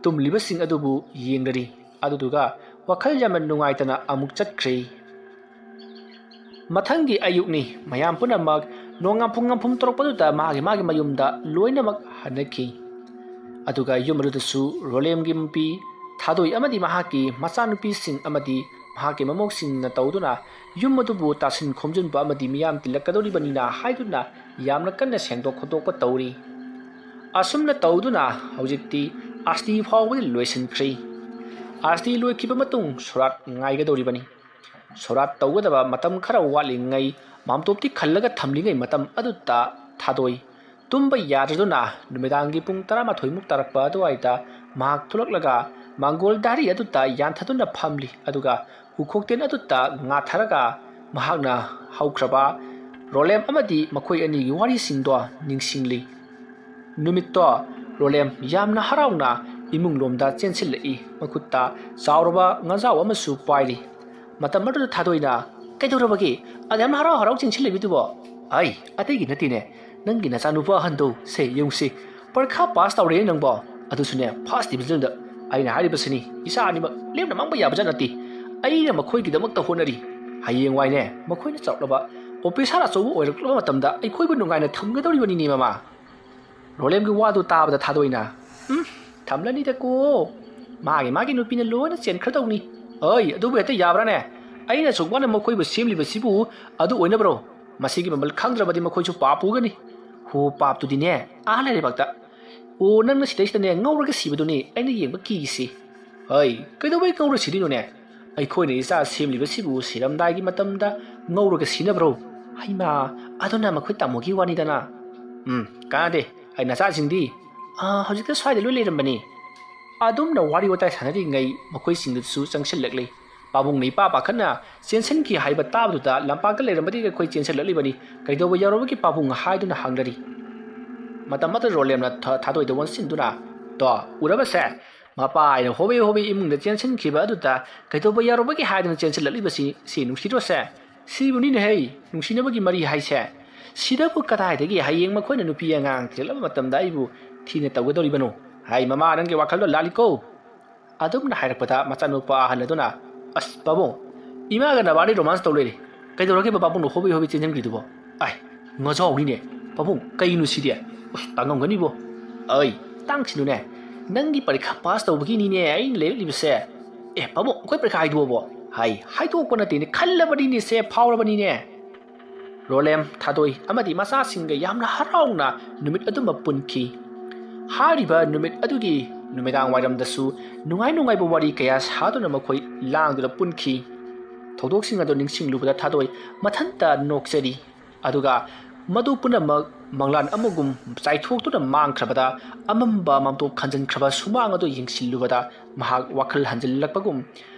ꯇꯨꯝꯂꯤꯕꯁꯤꯡ ꯑꯗꯨꯕꯨ ꯌꯦꯡꯂꯔꯤ꯫ ꯑꯗꯨꯗꯨꯒ ꯋꯥꯈꯜ ꯌꯥꯝꯅ ꯅꯨꯡꯉꯥꯏꯇꯅ ꯑꯃꯨꯛ ꯆꯠꯈ꯭ꯔꯦ꯫ ꯃꯊꯪꯒꯤ ꯑꯌꯨꯛꯅꯤ꯫ ꯃꯌꯥꯝ ꯄꯨꯝꯅꯃꯛ ꯅꯣꯡꯉꯥꯟꯐꯨꯡ ꯉꯥꯟꯐꯨꯡ ꯇꯧꯔꯛꯄꯗꯨꯗ ꯃꯥꯒꯤ ꯃꯥꯒꯤ ꯃꯌꯨꯝꯗ ꯂꯣꯏꯅꯃꯛ ꯍꯟꯅꯈꯤ꯫ ꯑꯗꯨꯒ ꯌꯨꯝ ꯑꯗꯨꯗꯁꯨ ꯔꯣꯂꯦꯝꯒꯤ ꯃꯄꯤ ꯊꯥꯗꯣꯏ ꯑꯃꯗꯤ ꯃꯍꯥꯛꯀꯤ ꯃꯆꯥꯅꯨꯄꯤꯁꯤꯡ ꯑꯃꯗꯤ ꯃꯍꯥꯛꯀꯤ ꯃꯃꯧꯁꯤꯡꯅ ꯇꯧꯗꯨꯅ ꯌꯨꯝ ꯑꯗꯨꯕꯨ ꯇꯥꯁꯤꯟ ꯈꯣꯝꯖꯤꯟꯕ ꯑꯃꯗꯤ ꯃꯤꯌꯥꯝ ꯇꯤꯜꯂꯛꯀꯗꯧꯔꯤꯕꯅꯤꯅ ꯍꯥꯏꯗꯨꯅ ꯌꯥꯝꯅ ꯀꯟꯅ ꯁꯦꯡꯗꯣꯛ ꯈꯣꯠꯇꯣꯛꯄ ꯇꯧꯔꯤ꯫ ꯑꯁꯨꯝꯅ ꯇꯧꯗꯨꯅ ꯍꯧꯖꯤꯛꯇꯤ ꯑꯁꯇꯤ ꯐꯥꯎꯕꯗꯤ ꯂꯣꯏꯁꯤꯟꯈ꯭ꯔꯦ꯫ ꯑꯁꯇꯤ ꯂꯣꯏꯈꯤꯕ ꯃꯇꯨꯡ ꯁꯣꯔꯥꯠ ꯉꯥꯏꯒꯗꯧꯔꯤꯕꯅꯤ꯫ ꯁꯣꯔꯥꯠ ꯇꯧꯒꯗꯕ ꯃꯇꯝ ꯈꯔ ꯋꯥꯠꯂꯤꯉꯩ ꯃꯥꯝꯇꯣꯞꯇꯤ ꯈꯜꯂꯒ ꯊꯝꯂꯤꯉꯩ ꯃꯇꯝ ꯑꯗꯨꯗ ꯊꯥꯗꯣꯏ ꯇꯨꯝꯕ ꯌꯥꯗ꯭ꯔꯗꯨꯅ ꯅꯨꯃꯤꯗꯥꯡꯒꯤ ꯄꯨꯡ ꯇꯔꯥꯃꯥꯊꯣꯏꯃꯨꯛ ꯇꯥꯔꯛꯄ ꯑꯗꯨꯋꯥꯏꯗ ꯃꯍꯥꯛ ꯊꯣꯛꯂꯛꯂꯒ ꯃꯥꯡꯒꯣꯜ ꯗꯥꯔꯤ ꯑꯗꯨꯗ ꯌꯥꯟꯊꯗꯨꯅ ꯐꯝꯂꯤ, ꯑꯗꯨꯒ ꯎꯈꯣꯛꯇꯦꯟ ꯑꯗꯨꯗ ꯉꯥꯊꯔꯒ ꯃꯍꯥꯛꯅ ꯍꯧꯈ꯭ꯔꯕ ꯔꯣꯂꯦꯝ ꯑꯃꯗꯤ ꯃꯈꯣꯏ ꯑꯅꯤꯒꯤ ꯋꯥꯔꯤꯁꯤꯡꯗꯣ ꯅꯤꯡꯁꯤꯡꯂꯤ꯫ ꯅꯨꯃꯤꯠꯇꯣ ꯔꯣꯂꯦꯝ ꯌꯥꯝꯅ ꯍꯔꯥꯎꯅ ꯏꯃꯨꯡꯂꯣꯝꯗ ꯆꯦꯟꯁꯤꯜꯂꯛꯏ꯫ ꯃꯈꯨꯠꯇ ꯆꯥꯎꯔꯕ ꯉꯥꯖꯥꯎ ꯑꯃꯁꯨ ꯄꯥꯏꯔꯤ꯫ ꯃꯇꯝ ꯑꯗꯨꯗ ꯊꯥꯗꯣꯏꯅ, "ꯀꯩꯗꯧꯔꯕꯒꯦ? ꯑꯗ ꯌꯥꯝꯅ ꯍꯔꯥꯎ ꯍꯔꯥꯎ ꯆꯦꯟꯁꯤꯜꯂꯛꯏꯗꯨꯕꯣ?" "ꯑꯩ ꯑꯇꯩꯒꯤ ꯅꯠꯇꯦꯅꯦ, ꯅꯪꯒꯤ ꯅꯆꯥꯅꯨꯄꯥ ꯑꯍꯟꯗꯣ ꯁꯦ ꯌꯦꯡꯉꯨꯁꯤ, ꯄꯔꯤꯈꯥ ꯄꯥꯁ ꯇꯧꯔꯦꯅꯦ ꯅꯪꯕꯣ, ꯑꯗꯨꯁꯨꯅꯦ ꯐꯥꯔꯁ ꯗꯤꯕꯤꯖꯟꯗ꯫ ꯑꯩꯅ ꯍꯥꯏꯔꯤꯕꯁꯤꯅꯤ, ꯏꯆꯥ ꯑꯅꯤꯃꯛ ꯂꯦꯝꯅ ꯃꯥꯡꯕ ꯌꯥꯕꯖꯥꯠ ꯅꯠꯇꯦ꯫ ꯑꯩꯅ ꯃꯈꯣꯏꯒꯤꯗꯃꯛꯇ ꯍꯣꯠꯅꯔꯤ꯫ ꯍꯌꯦꯡꯋꯥꯏꯅꯦ ꯃꯈꯣꯏꯅ ꯆꯥꯎꯔꯛꯂꯕ ꯑꯣꯐꯤꯁꯥꯔ ꯑꯆꯧꯕ ꯑꯣꯏꯔꯛꯂꯕ ꯃꯇꯝꯗ ꯑꯩꯈꯣꯏꯕꯨ ꯅꯨꯡꯉꯥꯏꯅ ꯊꯝꯒꯗꯧꯔꯤꯕꯅꯤꯅꯦ ꯃꯃꯥ꯫" ꯔꯣꯂꯦꯝꯒꯤ ꯋꯥꯗꯨ ꯇꯥꯕꯗ ꯊꯥꯗꯣꯏꯅ, "ꯎꯝ, ꯊꯝꯂꯅꯤꯗꯀꯣ, ꯃꯥꯒꯤ ꯃꯥꯒꯤ ꯅꯨꯄꯤꯅ ꯂꯣꯏꯅ ꯆꯦꯟꯈ꯭ꯔꯗꯧꯅꯤ꯫ ꯑꯩ ꯑꯗꯨꯕꯨ ꯍꯦꯛꯇ ꯌꯥꯕ꯭ꯔꯥꯅꯦ? ꯑꯩꯅ ꯑꯁꯨꯛ ꯋꯥꯅ ꯃꯈꯣꯏꯕꯨ ꯁꯦꯝꯂꯤꯕꯁꯤꯕꯨ ꯑꯗꯨ ꯑꯣꯏꯅꯕ꯭ꯔꯣ? ꯃꯁꯤꯒꯤ ꯃꯃꯜ ꯈꯪꯗ꯭ꯔꯕꯗꯤ ꯃꯈꯣꯏꯁꯨ ꯄꯥꯞ ꯄꯨꯒꯅꯤ꯫ ꯍꯣ, ꯄꯥꯞꯇꯨꯗꯤꯅꯦ, ꯑꯥ ꯂꯩꯔꯩꯕꯥꯛꯇ꯫ ꯑꯣ, ꯅꯪꯅ ꯁꯤꯗꯩꯁꯤꯗꯅꯦ ꯉꯧꯔꯒ ꯁꯤꯕꯗꯨꯅꯤ ꯑꯩꯅ ꯌꯦꯡꯕ ꯀꯤꯔꯤꯁꯤ꯫" "ꯍꯩ, ꯀꯩꯗꯧꯕꯩ ꯉꯧꯔ ꯁꯤꯗꯣꯏꯅꯣꯅꯦ? ꯑꯩꯈꯣꯏꯅ ꯏꯆꯥ ꯁꯦꯝꯂꯤꯕꯁꯤꯕꯨ ꯁꯤꯔꯝꯗꯥꯏꯒꯤ ꯃꯇꯝꯗ ꯉꯧꯔꯒ ꯁꯤꯅꯕ꯭ꯔꯣ? ꯍꯩꯃꯥ, ꯑꯗꯨꯅ ꯃꯈꯣꯏ ꯇꯥꯃꯣꯒꯤ ꯋꯥꯅꯤꯗꯅ꯫" "ꯎꯝ, ꯀꯥꯟꯅꯗꯦ, ꯑꯩ ꯅꯆꯥꯁꯤꯡꯗꯤ, ꯑꯥ, ꯍꯧꯖꯤꯛꯇ ꯁ꯭ꯋꯥꯏꯗ ꯂꯣꯏ ꯂꯩꯔꯝꯕꯅꯤ꯫" ꯑꯗꯨꯝꯅ ꯋꯥꯔꯤ ꯋꯥꯇꯥꯏ ꯁꯥꯟꯅꯔꯤꯉꯩ ꯃꯈꯣꯏꯁꯤꯡꯗꯨꯁꯨ ꯆꯪꯁꯤꯜꯂꯛꯂꯤ꯫ ꯄꯥꯕꯨꯡꯅ ꯏꯄꯥ ꯄꯥꯈꯠꯅ ꯆꯦꯟꯁꯤꯟꯈꯤ ꯍꯥꯏꯕ ꯇꯥꯕꯗꯨꯗ, "ꯂꯝꯄꯥꯛꯇ ꯂꯩꯔꯝꯕꯗꯒꯤ ꯑꯩꯈꯣꯏ ꯆꯦꯟꯁꯤꯜꯂꯛꯂꯤꯕꯅꯤ, ꯀꯩꯗꯧꯕ ꯌꯥꯎꯔꯕꯒꯦ ꯄꯥꯕꯨꯡ?" ꯍꯥꯏꯗꯨꯅ ꯍꯪꯅꯔꯤ꯫ ꯃꯇꯝ ꯑꯃꯗ ꯔꯣꯂꯦꯝꯅ ꯊ-, ꯊꯥꯗꯣꯏꯗ ꯑꯣꯟꯁꯤꯟꯗꯨꯅ, "ꯇꯣ, ꯎꯔꯕꯁꯦ? ꯃꯄꯥ ꯍꯥꯏꯅ ꯍꯣꯕꯦ ꯍꯣꯕꯦ ꯏꯃꯨꯡꯗ ꯆꯦꯟꯁꯤꯟꯈꯤꯕ ꯑꯗꯨꯗ ꯀꯩꯗꯧꯕ ꯌꯥꯎꯔꯕꯒꯦ ꯍꯥꯏꯗꯨꯅ ꯆꯦꯟꯁꯤꯜꯂꯛꯂꯤꯕꯁꯤ, ꯁꯤ ꯅꯨꯡꯁꯤꯗ꯭ꯔꯣꯁꯦ? ꯁꯤꯕꯨꯅꯤꯅꯦ ꯍꯩ, ꯅꯨꯡꯁꯤꯅꯕꯒꯤ ꯃꯔꯤ ꯍꯥꯏꯁꯦ꯫ ꯁꯤꯗꯕꯨ ꯀꯗꯥꯏꯗꯒꯤ ꯍꯌꯦꯡ ꯃꯈꯣꯏꯅ ꯅꯨꯄꯤ ꯑꯉꯥꯡ ꯊꯤꯔꯛꯂꯕ ꯃꯇꯝꯗ ꯑꯩꯕꯨ ꯊꯤꯅ ꯇꯧꯒꯗꯧꯔꯤꯕꯅꯣ? ꯍꯥꯏ ꯃꯃꯥ, ꯅꯪꯒꯤ ꯋꯥꯈꯜꯗꯣ ꯂꯥꯜꯂꯤꯀꯣ꯫" ꯑꯗꯨꯝꯅ ꯍꯥꯏꯔꯛꯄꯗ ꯃꯆꯥꯅꯨꯄꯥ ꯑꯍꯜ ꯑꯗꯨꯅ, "ꯑꯁ ꯄꯥꯕꯨꯡ, ꯏꯃꯥꯒ ꯅꯕꯥꯅꯤ ꯔꯣꯃꯥꯟꯁ ꯇꯧ ꯂꯩꯔꯤ꯫ ꯀꯩꯗꯧꯔꯒꯦꯕ ꯄꯥꯕꯨꯡꯅ ꯍꯣꯕꯤ ꯍꯣꯕꯤ ꯆꯦꯟꯁꯤꯟꯈ꯭ꯔꯤꯗꯨꯕꯣ? ꯑꯥꯏ, ꯉꯥꯖꯥꯎꯅꯤꯅꯦ꯫ ꯄꯥꯕꯨꯡ, ꯀꯩꯅꯣ ꯁꯤꯗꯤ? ꯎꯁ, ꯇꯥꯡꯉꯝꯒꯅꯤꯕꯣ꯫ ꯑꯩ, ꯇꯥꯡꯁꯤꯅꯨꯅꯦ꯫ ꯅꯪꯒꯤ ꯄꯔꯤꯈꯥ ꯄꯥꯁ ꯇꯧꯕꯒꯤꯅꯤꯅꯦ ꯑꯩꯅ ꯂꯩꯔꯛꯂꯤꯕꯁꯦ꯫ ꯑꯦ ꯄꯥꯕꯨꯡ, ꯑꯩꯈꯣꯏ ꯄꯔꯤꯈꯥ ꯍꯥꯏꯗꯣꯛꯑꯕꯣ?" ꯍꯥꯏ, ꯍꯥꯏꯗꯣꯛꯄ ꯅꯠꯇꯦꯅꯦ, ꯈꯜꯂꯕꯅꯤꯅꯦ ꯁꯦ, ꯐꯥꯎꯔꯕꯅꯤꯅꯦ꯫ ꯔꯣꯂꯦꯝ, ꯊꯥꯗꯣꯏ ꯑꯃꯗꯤ ꯃꯆꯥꯁꯤꯡꯒ ꯌꯥꯝꯅ ꯍꯔꯥꯎꯅ ꯅꯨꯃꯤꯠ ꯑꯗꯨꯃ ꯄꯨꯟꯈꯤ꯫ ꯍꯥꯏꯔꯤꯕ ꯅꯨꯃꯤꯠ ꯑꯗꯨꯒꯤ ꯅꯨꯃꯤꯗꯥꯡ ꯋꯥꯏꯔꯝꯗꯁꯨ ꯅꯨꯡꯉꯥꯏ ꯅꯨꯡꯉꯥꯏꯕ ꯋꯥꯔꯤ ꯀꯌꯥ ꯁꯥꯗꯨꯅ ꯃꯈꯣꯏ ꯂꯥꯡꯗꯨꯅ ꯄꯨꯟꯈꯤ꯫ ꯊꯧꯗꯣꯛꯁꯤꯡ ꯑꯗꯨ ꯅꯤꯡꯁꯤꯡꯂꯨꯕꯗ ꯊꯥꯗꯣꯏ ꯃꯊꯟꯇ ꯅꯣꯛꯆꯔꯤ꯫ ꯑꯗꯨꯒ ꯃꯗꯨ ꯄꯨꯝꯅꯃꯛ ꯃꯪꯂꯥꯟ ꯑꯃꯒꯨꯝ ꯆꯥꯏꯊꯣꯛꯇꯨꯅ ꯃꯥꯡꯈ꯭ꯔꯕꯗ, ꯑꯃꯝꯕ ꯃꯥꯝꯇꯣꯞ ꯈꯟꯖꯤꯟꯈ꯭ꯔꯕ ꯁꯨꯃꯥꯡ ꯑꯗꯨ ꯌꯦꯡꯁꯤꯜꯂꯨꯕꯗ ꯃꯍꯥꯛ ꯋꯥꯈꯜ ꯍꯟꯖꯤꯜꯂꯛꯄꯒꯨꯝ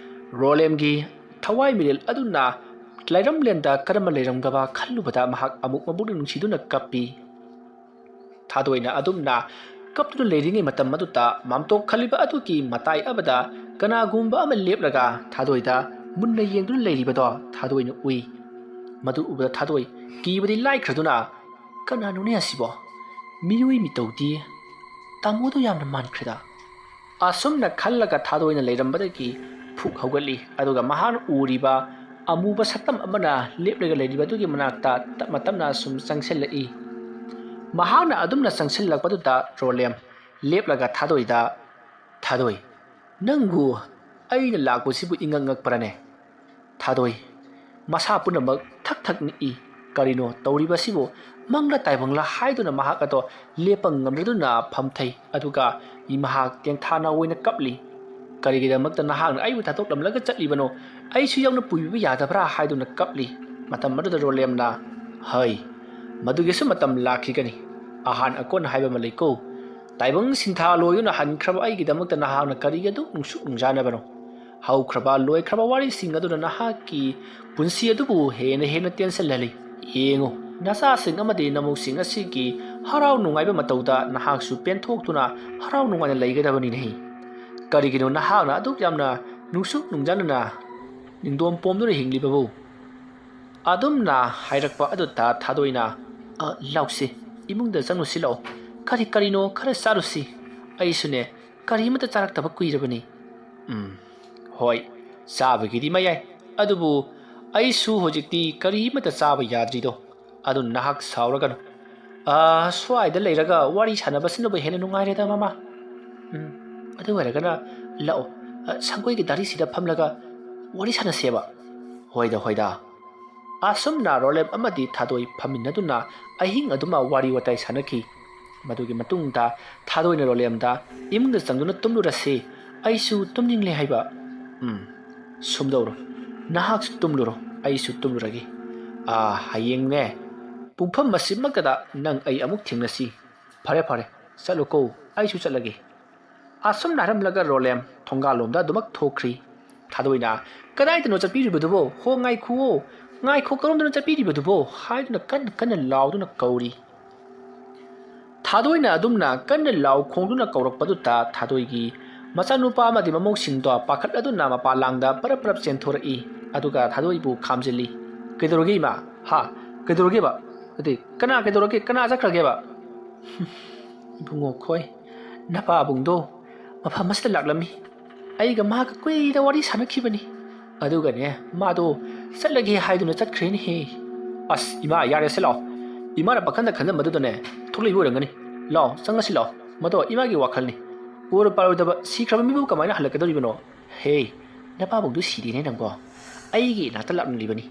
ꯔꯣꯂꯦꯝꯒꯤ ꯊꯋꯥꯏ ꯃꯤꯔꯦꯜ ꯑꯗꯨꯅ ꯂꯩꯔꯝꯂꯦꯟꯗ ꯀꯔꯝꯅ ꯂꯩꯔꯝꯒꯕ ꯈꯜꯂꯨꯕꯗ ꯃꯍꯥꯛ ꯑꯃꯨꯛ ꯃꯕꯨꯛꯅꯤꯡ ꯅꯨꯡꯁꯤꯗꯨꯅ ꯀꯞꯄꯤ꯫ ꯊꯥꯗꯣꯏꯅ ꯑꯗꯨꯝꯅ ꯀꯞꯇꯨꯅ ꯂꯩꯔꯤꯉꯩ ꯃꯇꯝ ꯑꯗꯨꯗ ꯃꯥꯝꯇꯣꯞ ꯈꯜꯂꯤꯕ ꯑꯗꯨꯒꯤ ꯃꯇꯥꯏ ꯑꯃꯗ ꯀꯅꯥꯒꯨꯝꯕ ꯑꯃ ꯂꯦꯞꯂꯒ ꯊꯥꯗꯣꯏꯗ ꯃꯨꯟꯅ ꯌꯦꯡꯗꯨꯅ ꯂꯩꯔꯤꯕꯗꯣ ꯊꯥꯗꯣꯏꯅ ꯎꯏ꯫ ꯃꯗꯨ ꯎꯕꯗ ꯊꯥꯗꯣꯏ ꯀꯤꯕꯗꯤ ꯂꯥꯏꯈ꯭ꯔꯗꯨꯅ, "ꯀꯅꯥꯅꯣꯅꯦ ꯑꯁꯤꯕꯣ? ꯃꯤꯑꯣꯏ ꯃꯤꯇꯧꯗꯤ ꯇꯥꯃꯣꯗꯣ ꯌꯥꯝꯅ ꯃꯥꯟꯈ꯭ꯔꯦꯗ"꯫ ꯑꯁꯨꯝꯅ ꯈꯜꯂꯒ ꯊꯥꯗꯣꯏꯅ ꯂꯩꯔꯝꯕꯗꯒꯤ ꯐꯨꯛ ꯍꯧꯒꯠꯂꯤ꯫ ꯑꯗꯨꯒ ꯃꯍꯥꯛꯅ ꯎꯔꯤꯕ ꯑꯃꯨꯕ ꯁꯛꯇꯝ ꯑꯃꯅ ꯂꯦꯞꯂꯒ ꯂꯩꯔꯤꯕ ꯑꯗꯨꯒꯤ ꯃꯅꯥꯛꯇ ꯇꯞꯅ ꯇꯞꯅ ꯁꯨꯝ ꯆꯪꯁꯤꯜꯂꯛꯏ꯫ ꯃꯍꯥꯛꯅ ꯑꯗꯨꯝꯅ ꯆꯪꯁꯤꯜꯂꯛꯄꯗꯨꯗ ꯔꯣꯂꯦꯝ ꯂꯦꯞꯂꯒ ꯊꯥꯗꯣꯏꯗ, "ꯊꯥꯗꯣꯏ, ꯅꯪꯕꯨ ꯑꯩꯅ ꯂꯥꯛꯄꯁꯤꯕꯨ ꯏꯉꯛ ꯉꯛꯄ꯭ꯔꯅꯦ?" ꯊꯥꯗꯣꯏ ꯃꯁꯥ ꯄꯨꯝꯅꯃꯛ ꯊꯛ ꯊꯛ ꯅꯤꯛꯏ꯫ ꯀꯔꯤꯅꯣ ꯇꯧꯔꯤꯕꯁꯤꯕꯨ? ꯃꯪꯂ ꯇꯥꯏꯕꯪꯂ ꯍꯥꯏꯗꯨꯅ ꯃꯍꯥꯛ ꯑꯗꯣ ꯂꯦꯞꯄ ꯉꯝꯗꯗꯨꯅ ꯐꯝꯊꯩ꯫ ꯑꯗꯨꯒ ꯃꯍꯥꯛ ꯇꯦꯡꯊꯥꯅ ꯑꯣꯏꯅ ꯀꯞꯂꯤ꯫ "ꯀꯔꯤꯒꯤꯗꯃꯛꯇ ꯅꯍꯥꯛꯅ ꯑꯩꯕꯨ ꯊꯥꯗꯣꯛꯂꯝꯂꯒ ꯆꯠꯂꯤꯕꯅꯣ? ꯑꯩꯁꯨ ꯌꯥꯎꯅ ꯄꯨꯕꯤꯕ ꯌꯥꯗꯕ꯭ꯔꯥ?" ꯍꯥꯏꯗꯨꯅ ꯀꯞꯂꯤ꯫ ꯃꯇꯝ ꯑꯗꯨꯗ ꯔꯣꯂꯦꯝꯅ, "ꯍꯩ, ꯃꯗꯨꯒꯤꯁꯨ ꯃꯇꯝ ꯂꯥꯛꯈꯤꯒꯅꯤ꯫ ꯑꯍꯥꯟ ꯑꯀꯣꯟ ꯍꯥꯏꯕ ꯑꯃ ꯂꯩꯀꯣ꯫ ꯇꯥꯏꯕꯪ ꯁꯤꯟꯊꯥ ꯂꯣꯏꯗꯨꯅ ꯍꯟꯈ꯭ꯔꯕ ꯑꯩꯒꯤꯗꯃꯛꯇ ꯅꯍꯥꯛꯅ ꯀꯔꯤꯒꯤ ꯑꯗꯨꯛ ꯅꯨꯡꯁꯨꯛ ꯅꯨꯡꯖꯥꯅꯕꯅꯣ? ꯍꯧꯈ꯭ꯔꯕ ꯂꯣꯏꯈ꯭ꯔꯕ ꯋꯥꯔꯤꯁꯤꯡ ꯑꯗꯨꯅ ꯅꯍꯥꯛꯀꯤ ꯄꯨꯟꯁꯤ ꯑꯗꯨꯕꯨ ꯍꯦꯟꯅ ꯍꯦꯟꯅ ꯇꯦꯟꯁꯤꯜꯍꯜꯂꯤ꯫ ꯌꯦꯡꯉꯨ, ꯅꯆꯥꯁꯤꯡ ꯑꯃꯗꯤ ꯅꯃꯧꯁꯤꯡ ꯑꯁꯤꯒꯤ ꯍꯔꯥꯎ ꯅꯨꯡꯉꯥꯏꯕ ꯃꯇꯧꯗ ꯅꯍꯥꯛꯁꯨ ꯄꯦꯟꯊꯣꯛꯇꯨꯅ ꯍꯔꯥꯎ ꯅꯨꯡꯉꯥꯏꯅ ꯂꯩꯒꯗꯕꯅꯤꯅꯦ꯫ ꯀꯔꯤꯒꯤꯅꯣ ꯅꯍꯥꯛꯅ ꯑꯗꯨꯛ ꯌꯥꯝꯅ ꯅꯨꯡꯁꯨꯛ ꯅꯨꯡꯖꯥꯅꯅ ꯅꯤꯡꯗꯣꯝ ꯄꯣꯝꯗꯨꯅ ꯍꯤꯡꯂꯤꯕꯕꯨ?" ꯑꯗꯨꯝꯅ ꯍꯥꯏꯔꯛꯄ ꯑꯗꯨꯗ ꯊꯥꯗꯣꯏꯅ, "ꯑ, ꯂꯥꯎꯁꯤ, ꯏꯃꯨꯡꯗ ꯆꯪꯂꯨꯁꯤ ꯂꯥꯛꯑꯣ꯫ ꯀꯔꯤ ꯀꯔꯤꯅꯣ ꯈꯔ ꯆꯥꯔꯨꯁꯤ꯫ ꯑꯩꯁꯨꯅꯦ, ꯀꯔꯤ ꯑꯃꯠꯇ ꯆꯥꯔꯛꯇꯕ ꯀꯨꯏꯔꯕꯅꯤ꯫" "ꯎꯝ, ꯍꯣꯏ, ꯆꯥꯕꯒꯤꯗꯤ ꯃꯌꯥꯏ, ꯑꯗꯨꯕꯨ ꯑꯩꯁꯨ ꯍꯧꯖꯤꯛꯇꯤ ꯀꯔꯤ ꯑꯃꯠꯇ ꯆꯥꯕ ꯌꯥꯗ꯭ꯔꯤꯗꯣ꯫ ꯑꯗꯨ ꯅꯍꯥꯛ ꯁꯥꯎꯔꯒꯅꯨ꯫ ꯑ, ꯁ꯭ꯋꯥꯏꯗ ꯂꯩꯔꯒ ꯋꯥꯔꯤ ꯁꯥꯟꯅꯕꯁꯤꯅꯕꯨ ꯍꯦꯟꯅ ꯅꯨꯡꯉꯥꯏꯔꯦꯗ, ꯃꯃꯥ꯫ ꯎꯝ, ꯑꯗꯨ ꯑꯣꯏꯔꯒꯅ ꯂꯥꯛꯑꯣ, ꯑ, ꯁꯪꯒꯣꯏꯒꯤ ꯗꯥꯔꯤꯁꯤꯗ ꯐꯝꯂꯒ ꯋꯥꯔꯤ ꯁꯥꯟꯅꯁꯦꯕ꯫" "ꯍꯣꯏꯗ, ꯍꯣꯏꯗ꯫" ꯑꯁꯨꯝꯅ ꯔꯣꯂꯦꯝ ꯑꯃꯗꯤ ꯊꯥꯗꯣꯏ ꯐꯝꯃꯤꯟꯅꯗꯨꯅ ꯑꯍꯤꯡ ꯑꯗꯨꯃ ꯋꯥꯔꯤ ꯋꯥꯇꯥꯏ ꯁꯥꯟꯅꯈꯤ꯫ ꯃꯗꯨꯒꯤ ꯃꯇꯨꯡꯗ ꯊꯥꯗꯣꯏꯅ ꯔꯣꯂꯦꯝꯗ "ꯏꯃꯨꯡꯗ ꯆꯪꯗꯨꯅ ꯇꯨꯝꯂꯨꯔꯁꯤ, ꯑꯩꯁꯨ ꯇꯨꯝꯅꯤꯡꯂꯦ" ꯍꯥꯏꯕ꯫ "ꯎꯝ, ꯁꯨꯝꯗꯧꯔꯣ, ꯅꯍꯥꯛꯁꯨ ꯇꯨꯝꯂꯨꯔꯣ, ꯑꯩꯁꯨ ꯇꯨꯝꯂꯨꯔꯒꯦ꯫ ꯑꯥ, ꯍꯌꯦꯡꯅꯦ, ꯄꯨꯡꯐꯝ ꯑꯁꯤꯃꯛꯇꯗ ꯅꯪ ꯑꯩ ꯑꯃꯨꯛ ꯊꯦꯡꯅꯁꯤ꯫ ꯐꯔꯦ ꯐꯔꯦ, ꯆꯠꯂꯨꯀꯣ, ꯑꯩꯁꯨ ꯆꯠꯂꯒꯦ꯫ ꯑꯁꯨꯝꯅ ꯍꯥꯏꯔꯝꯂꯒ ꯔꯣꯂꯦꯝ ꯊꯣꯡꯒꯥꯜꯂꯣꯝꯗ ꯑꯗꯨꯃꯛ ꯊꯣꯛꯈ꯭ꯔꯤ꯫ ꯊꯥꯗꯣꯏꯅ "ꯀꯗꯥꯏꯗꯅꯣ ꯆꯠꯄꯤꯔꯤꯕꯗꯨꯕꯣ? ꯍꯣ, ꯉꯥꯏꯈꯨꯑꯣ, ꯉꯥꯏꯈꯣ, ꯀꯔꯣꯝꯗꯅꯣ ꯆꯠꯄꯤꯔꯤꯕꯗꯨꯕꯣ?" ꯍꯥꯏꯗꯨꯅ ꯀꯟꯅ ꯀꯟꯅ ꯂꯥꯎꯗꯨꯅ ꯀꯧꯔꯤ꯫ ꯊꯥꯗꯣꯏꯅ ꯑꯗꯨꯝꯅ ꯀꯟꯅ ꯂꯥꯎ ꯈꯣꯡꯗꯨꯅ ꯀꯧꯔꯛꯄꯗꯨꯗ ꯊꯥꯗꯣꯏꯒꯤ ꯃꯆꯥꯅꯨꯄꯥ ꯑꯃꯗꯤ ꯃꯃꯧꯁꯤꯡꯗꯣ ꯄꯥꯈꯠꯂꯗꯨꯅ ꯃꯄꯥꯟꯂꯥꯡꯗ ꯄꯔꯞ ꯄꯔꯞ ꯆꯦꯟꯊꯣꯔꯛꯏ꯫ ꯑꯗꯨꯒ ꯊꯥꯗꯣꯏꯕꯨ ꯈꯥꯝꯖꯤꯜꯂꯤ꯫ "ꯀꯩꯗꯧꯔꯒꯦ ꯏꯃꯥ? ꯍꯥ? ꯀꯩꯗꯧꯔꯒꯦꯕ? ꯅꯠꯇꯦ, ꯀꯅꯥ ꯀꯩꯗꯧꯔꯒꯦ? ꯀꯅꯥ ꯆꯠꯈ꯭ꯔꯒꯦꯕ?" "ꯏꯕꯨꯡꯉꯣ ꯈꯣꯏ, ꯅꯄꯥꯕꯨꯡꯗꯣ ꯃꯐꯝ ꯑꯁꯤꯗ ꯂꯥꯛꯂꯝꯃꯤ꯫ ꯑꯩꯒ ꯃꯥꯒ ꯀꯨꯏꯅ ꯋꯥꯔꯤ ꯁꯥꯟꯅꯈꯤꯕꯅꯤ꯫ ꯑꯗꯨꯒꯅꯦ, ꯃꯥꯗꯣ ꯆꯠꯂꯒꯦ ꯍꯥꯏꯗꯨꯅ ꯆꯠꯈ꯭ꯔꯦꯅꯦꯍꯦ꯫" "ꯑꯁ ꯏꯃꯥ, ꯌꯥꯔꯦꯁꯦ ꯂꯥꯛꯑꯣ꯫ ꯏꯃꯥꯅ ꯄꯥꯈꯟꯗ ꯈꯟꯖꯟꯕꯗꯨꯗꯅꯦ ꯊꯣꯛꯂꯛꯏꯕ ꯑꯣꯏꯔꯝꯒꯅꯤ꯫ ꯂꯥꯛꯑꯣ, ꯆꯪꯉꯁꯤ ꯂꯥꯛꯑꯣ꯫ ꯃꯗꯣ ꯏꯃꯥꯒꯤ ꯋꯥꯈꯜꯅꯤ꯫ ꯑꯣꯏꯔꯣ ꯄꯥꯔꯣꯏꯗꯕ, ꯁꯤꯈ꯭ꯔꯕ ꯃꯤꯕꯨ ꯀꯃꯥꯏꯅ ꯍꯜꯂꯛꯀꯗꯧꯔꯤꯕꯅꯣ?" "ꯍꯦ, ꯅꯄꯥꯕꯨꯡꯗꯨ ꯁꯤꯔꯦꯅꯦ ꯅꯪꯕꯣ꯫ ꯑꯩꯒꯤ ꯏꯅꯥꯛꯇ ꯂꯥꯛꯂꯝꯂꯤꯕꯅꯤ꯫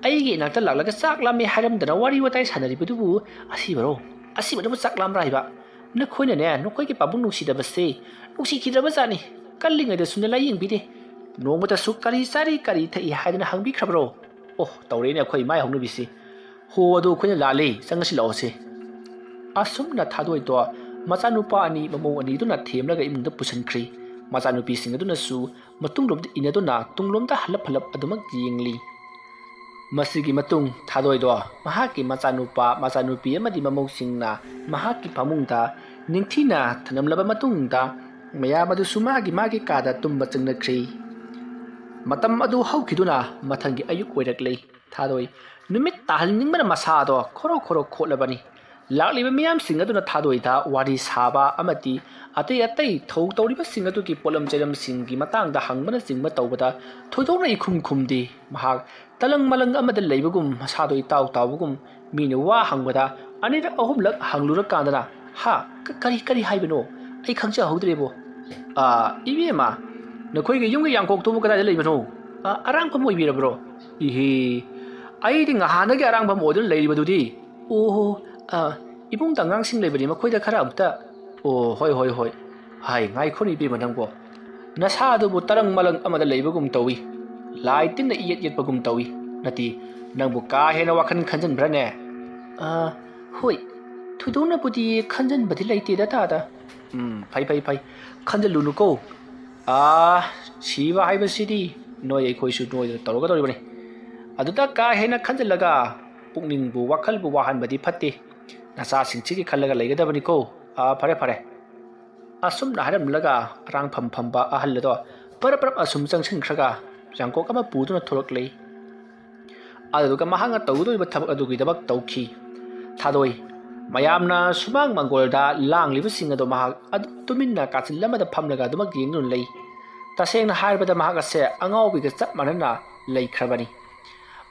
ꯑꯩꯒꯤ ꯏꯅꯥꯛꯇ ꯂꯥꯛꯂꯒ ꯆꯥꯛ ꯂꯥꯝꯃꯦ ꯍꯥꯏꯔꯝꯗꯅ ꯋꯥꯔꯤ ꯋꯥꯇꯥꯏ ꯁꯥꯟꯅꯔꯤꯕꯗꯨꯕꯨ ꯑꯁꯤꯕꯔꯣ? ꯑꯁꯤꯕꯗꯨꯕꯨ ꯆꯥꯛ ꯂꯥꯝꯕ꯭ꯔꯥ ꯍꯥꯏꯕ? ꯅꯈꯣꯏꯅꯅꯦ, ꯅꯈꯣꯏꯒꯤ ꯄꯥꯕꯨꯡ ꯅꯨꯡꯁꯤꯗꯕꯁꯦ ꯅꯨꯡꯁꯤꯈꯤꯗ꯭ꯔꯕꯖꯥꯠꯅꯤ꯫ ꯀꯜꯂꯤꯉꯩꯗꯁꯨꯅꯦ ꯂꯥꯏꯌꯦꯡꯕꯤꯗꯦ꯫ ꯅꯣꯡꯃꯇꯁꯨ ꯀꯔꯤ ꯆꯥꯔꯤ, ꯀꯔꯤ ꯊꯛꯏ ꯍꯥꯏꯗꯅ ꯍꯪꯕꯤꯈ꯭ꯔꯕ꯭ꯔꯣ?" "ꯑꯣ, ꯇꯧꯔꯦꯅꯦ ꯑꯩꯈꯣꯏ ꯏꯃꯥ ꯍꯧꯅꯕꯤꯁꯤ꯫ ꯍꯣ, ꯑꯗꯨ ꯑꯩꯈꯣꯏꯅ ꯂꯥꯜꯂꯤ, ꯆꯪꯉꯁꯤ ꯂꯥꯛꯑꯣꯁꯦ꯫" ꯑꯁꯨꯝꯅ ꯊꯥꯗꯣꯏꯗꯣ ꯃꯆꯥꯅꯨꯄꯥ ꯑꯅꯤ, ꯃꯃꯧ ꯑꯅꯤꯗꯨꯅ ꯊꯦꯝꯂꯒ ꯏꯃꯨꯡꯗ ꯄꯨꯁꯤꯟꯈ꯭ꯔꯤ꯫ ꯃꯆꯥꯅꯨꯄꯤꯁꯤꯡ ꯑꯗꯨꯅꯁꯨ ꯃꯇꯨꯡꯂꯣꯝꯗ ꯏꯟꯅꯗꯨꯅ ꯇꯨꯡꯂꯣꯝꯗ ꯍꯜꯂꯞ ꯍꯜꯂꯞ ꯑꯗꯨꯃꯛ ꯌꯦꯡꯂꯤ꯫ ꯃꯁꯤꯒꯤ ꯃꯇꯨꯡ ꯊꯥꯗꯣꯏꯗꯣ ꯃꯍꯥꯛꯀꯤ ꯃꯆꯥꯅꯨꯄꯥ, ꯃꯆꯥꯅꯨꯄꯤ ꯑꯃꯗꯤ ꯃꯃꯧꯁꯤꯡꯅ ꯃꯍꯥꯛꯀꯤ ꯐꯃꯨꯡꯗ ꯅꯤꯡꯊꯤꯅ ꯊꯅꯝꯂꯕ ꯃꯇꯨꯡꯗ, ꯃꯌꯥꯝ ꯑꯗꯨꯁꯨ ꯃꯥꯒꯤ ꯃꯥꯒꯤ ꯀꯥꯗ ꯇꯨꯝꯕ ꯆꯪꯅꯈ꯭ꯔꯤ꯫ ꯃꯇꯝ ꯑꯗꯨ ꯍꯧꯈꯤꯗꯨꯅ ꯃꯊꯪꯒꯤ ꯑꯌꯨꯛ ꯑꯣꯏꯔꯛꯂꯦ꯫ ꯊꯥꯗꯣꯏ ꯅꯨꯃꯤꯠ ꯇꯥꯍꯟꯅꯤꯡꯕꯅ ꯃꯁꯥꯗꯣ ꯈꯣꯔꯣ ꯈꯣꯔꯣ ꯈꯣꯠꯂꯕꯅꯤ꯫ ꯂꯥꯛꯂꯤꯕ ꯃꯤꯌꯥꯝꯁꯤꯡ ꯑꯗꯨꯅ ꯊꯥꯗꯣꯏꯗ ꯋꯥꯔꯤ ꯁꯥꯕ ꯑꯃꯗꯤ ꯑꯇꯩ ꯑꯇꯩ ꯊꯧ ꯇꯧꯔꯤꯕꯁꯤꯡ ꯑꯗꯨꯒꯤ ꯄꯣꯠꯂꯝ ꯆꯩꯔꯝꯁꯤꯡꯒꯤ ꯃꯇꯥꯡꯗ ꯍꯪꯕꯅꯆꯤꯡꯕ ꯇꯧꯕꯗ ꯊꯣꯏꯗꯣꯛꯅ ꯏꯈꯨꯝ ꯈꯨꯝꯗꯦ꯫ ꯃꯍꯥꯛ ꯇꯂꯪ ꯃꯂꯪ ꯑꯃꯗ ꯂꯩꯕꯒꯨꯝ, ꯃꯁꯥꯗꯣ ꯏꯇꯥꯎ ꯇꯥꯎꯕꯒꯨꯝ, ꯃꯤꯅ ꯋꯥ ꯍꯪꯕꯗ ꯑꯅꯤꯔꯛ ꯑꯍꯨꯝꯂꯛ ꯍꯪꯂꯨꯔꯀꯥꯟꯗꯅ, "ꯍꯥ? ꯀ-, ꯀꯔꯤ, ꯀꯔꯤ ꯍꯥꯏꯕꯅꯣ? ꯑꯩ ꯈꯪꯖꯍꯧꯗ꯭ꯔꯦꯕꯣ꯫ ꯑꯥ, ꯏꯕꯦꯝꯃ, ꯅꯈꯣꯏꯒꯤ ꯌꯨꯝꯒꯤ ꯌꯥꯡꯀꯣꯛꯇꯨꯕꯨ ꯀꯗꯥꯏꯗ ꯂꯩꯕꯅꯣ?" "ꯑꯥ, ꯑꯔꯥꯡꯐꯝ ꯑꯣꯏꯕꯤꯔꯕ꯭ꯔꯣ?" "ꯏꯍꯦ, ꯑꯩꯗꯤ ꯉꯍꯥꯟꯗꯒꯤ ꯑꯔꯥꯡꯐꯝ ꯑꯣꯏꯗꯨꯅ ꯂꯩꯔꯤꯕꯗꯨꯗꯤ꯫" "ꯑꯣꯍꯣ, ꯑꯥ, ꯏꯕꯨꯡꯗ ꯑꯉꯥꯡꯁꯤꯡ ꯂꯩꯕꯅꯤ, ꯃꯈꯣꯏꯗ ꯈꯔ ꯑꯃꯨꯛꯇ꯫" "ꯑꯣ, ꯍꯣꯏ, ꯍꯣꯏ, ꯍꯣꯏ꯫ ꯍꯥꯏ, ꯉꯥꯏꯈꯣꯅꯦ ꯏꯕꯦꯝꯃ ꯅꯪꯕꯣ꯫ ꯅꯁꯥꯗꯨꯕꯨ ꯇꯔꯪ ꯃꯂꯪ ꯑꯃꯗ ꯂꯩꯕꯒꯨꯝ ꯇꯧꯏ꯫ ꯂꯥꯏ ꯇꯤꯟꯅ ꯏꯌꯦꯠ ꯌꯦꯠꯄꯒꯨꯝ ꯇꯧꯏ꯫ ꯅꯠꯇꯦ, ꯅꯪꯕꯨ ꯀꯥ ꯍꯦꯟꯅ ꯋꯥꯈꯜ ꯈꯟꯖꯟꯕ꯭ꯔꯅꯦ?" "ꯑꯥ, ꯍꯣꯏ, ꯊꯣꯏꯗꯣꯛꯅꯕꯨꯗꯤ ꯈꯟꯖꯟꯕꯗꯤ ꯂꯩꯇꯦꯗ ꯇꯥꯗ꯫" "ꯎꯝ, ꯐꯩ, ꯐꯩ, ꯐꯩ꯫ ꯈꯟꯖꯜꯂꯨꯅꯨꯀꯣ꯫ ꯑꯥ, ꯁꯤꯕ ꯍꯥꯏꯕꯁꯤꯗꯤ ꯅꯣꯏ ꯑꯩꯈꯣꯏꯁꯨ ꯅꯣꯏꯗ ꯇꯧꯔꯒꯗꯧꯔꯤꯕꯅꯤ꯫ ꯑꯗꯨꯗ ꯀꯥ ꯍꯦꯟꯅ ꯈꯟꯖꯤꯜꯂꯒ ꯄꯨꯛꯅꯤꯡꯕꯨ ꯋꯥꯈꯜꯕꯨ ꯋꯥꯍꯟꯕꯗꯤ ꯐꯠꯇꯦ꯫ ꯅꯆꯥꯁꯤꯡꯁꯤꯒꯤ ꯈꯜꯂꯒ ꯂꯩꯒꯗꯕꯅꯤꯀꯣ꯫ ꯑꯥ, ꯐꯔꯦ, ꯐꯔꯦ꯫" ꯑꯁꯨꯝꯅ ꯍꯥꯏꯔꯝꯂꯒ ꯑꯔꯥꯡꯐꯝ ꯐꯝꯕ ꯑꯍꯜ ꯑꯗꯣ ꯄꯔꯞ ꯄꯔꯞ ꯑꯁꯨꯝ ꯆꯪꯁꯤꯟꯈ꯭ꯔꯒ ꯌꯥꯡꯀꯣꯛ ꯑꯃ ꯄꯨꯗꯨꯅ ꯊꯣꯛꯂꯛꯂꯤ꯫ ꯑꯗꯨꯗꯨꯒ ꯃꯍꯥꯛꯅ ꯇꯧꯒꯗꯧꯔꯤꯕ ꯊꯕꯛ ꯑꯗꯨꯒꯤꯗꯃꯛ ꯇꯧꯈꯤ꯫ ꯊꯥꯗꯣꯏ, ꯃꯌꯥꯝꯅ ꯁꯨꯃꯥꯡ ꯃꯥꯡꯒꯣꯜꯗ ꯂꯥꯡꯂꯤꯕꯁꯤꯡ ꯑꯗꯣ ꯃꯍꯥꯛ ꯑꯗꯨꯝ ꯇꯨꯃꯤꯟꯅ ꯀꯥꯆꯤꯜ ꯑꯃꯗ ꯐꯝꯂꯒ ꯑꯗꯨꯃꯛ ꯌꯦꯡꯗꯨꯅ ꯂꯩ꯫ ꯇꯁꯦꯡꯅ ꯍꯥꯏꯔꯕꯗ ꯃꯍꯥꯛ ꯑꯁꯦ ꯑꯉꯥꯎꯕꯤꯒ ꯆꯞ ꯃꯥꯟꯅꯅ ꯂꯩꯈ꯭ꯔꯕꯅꯤ꯫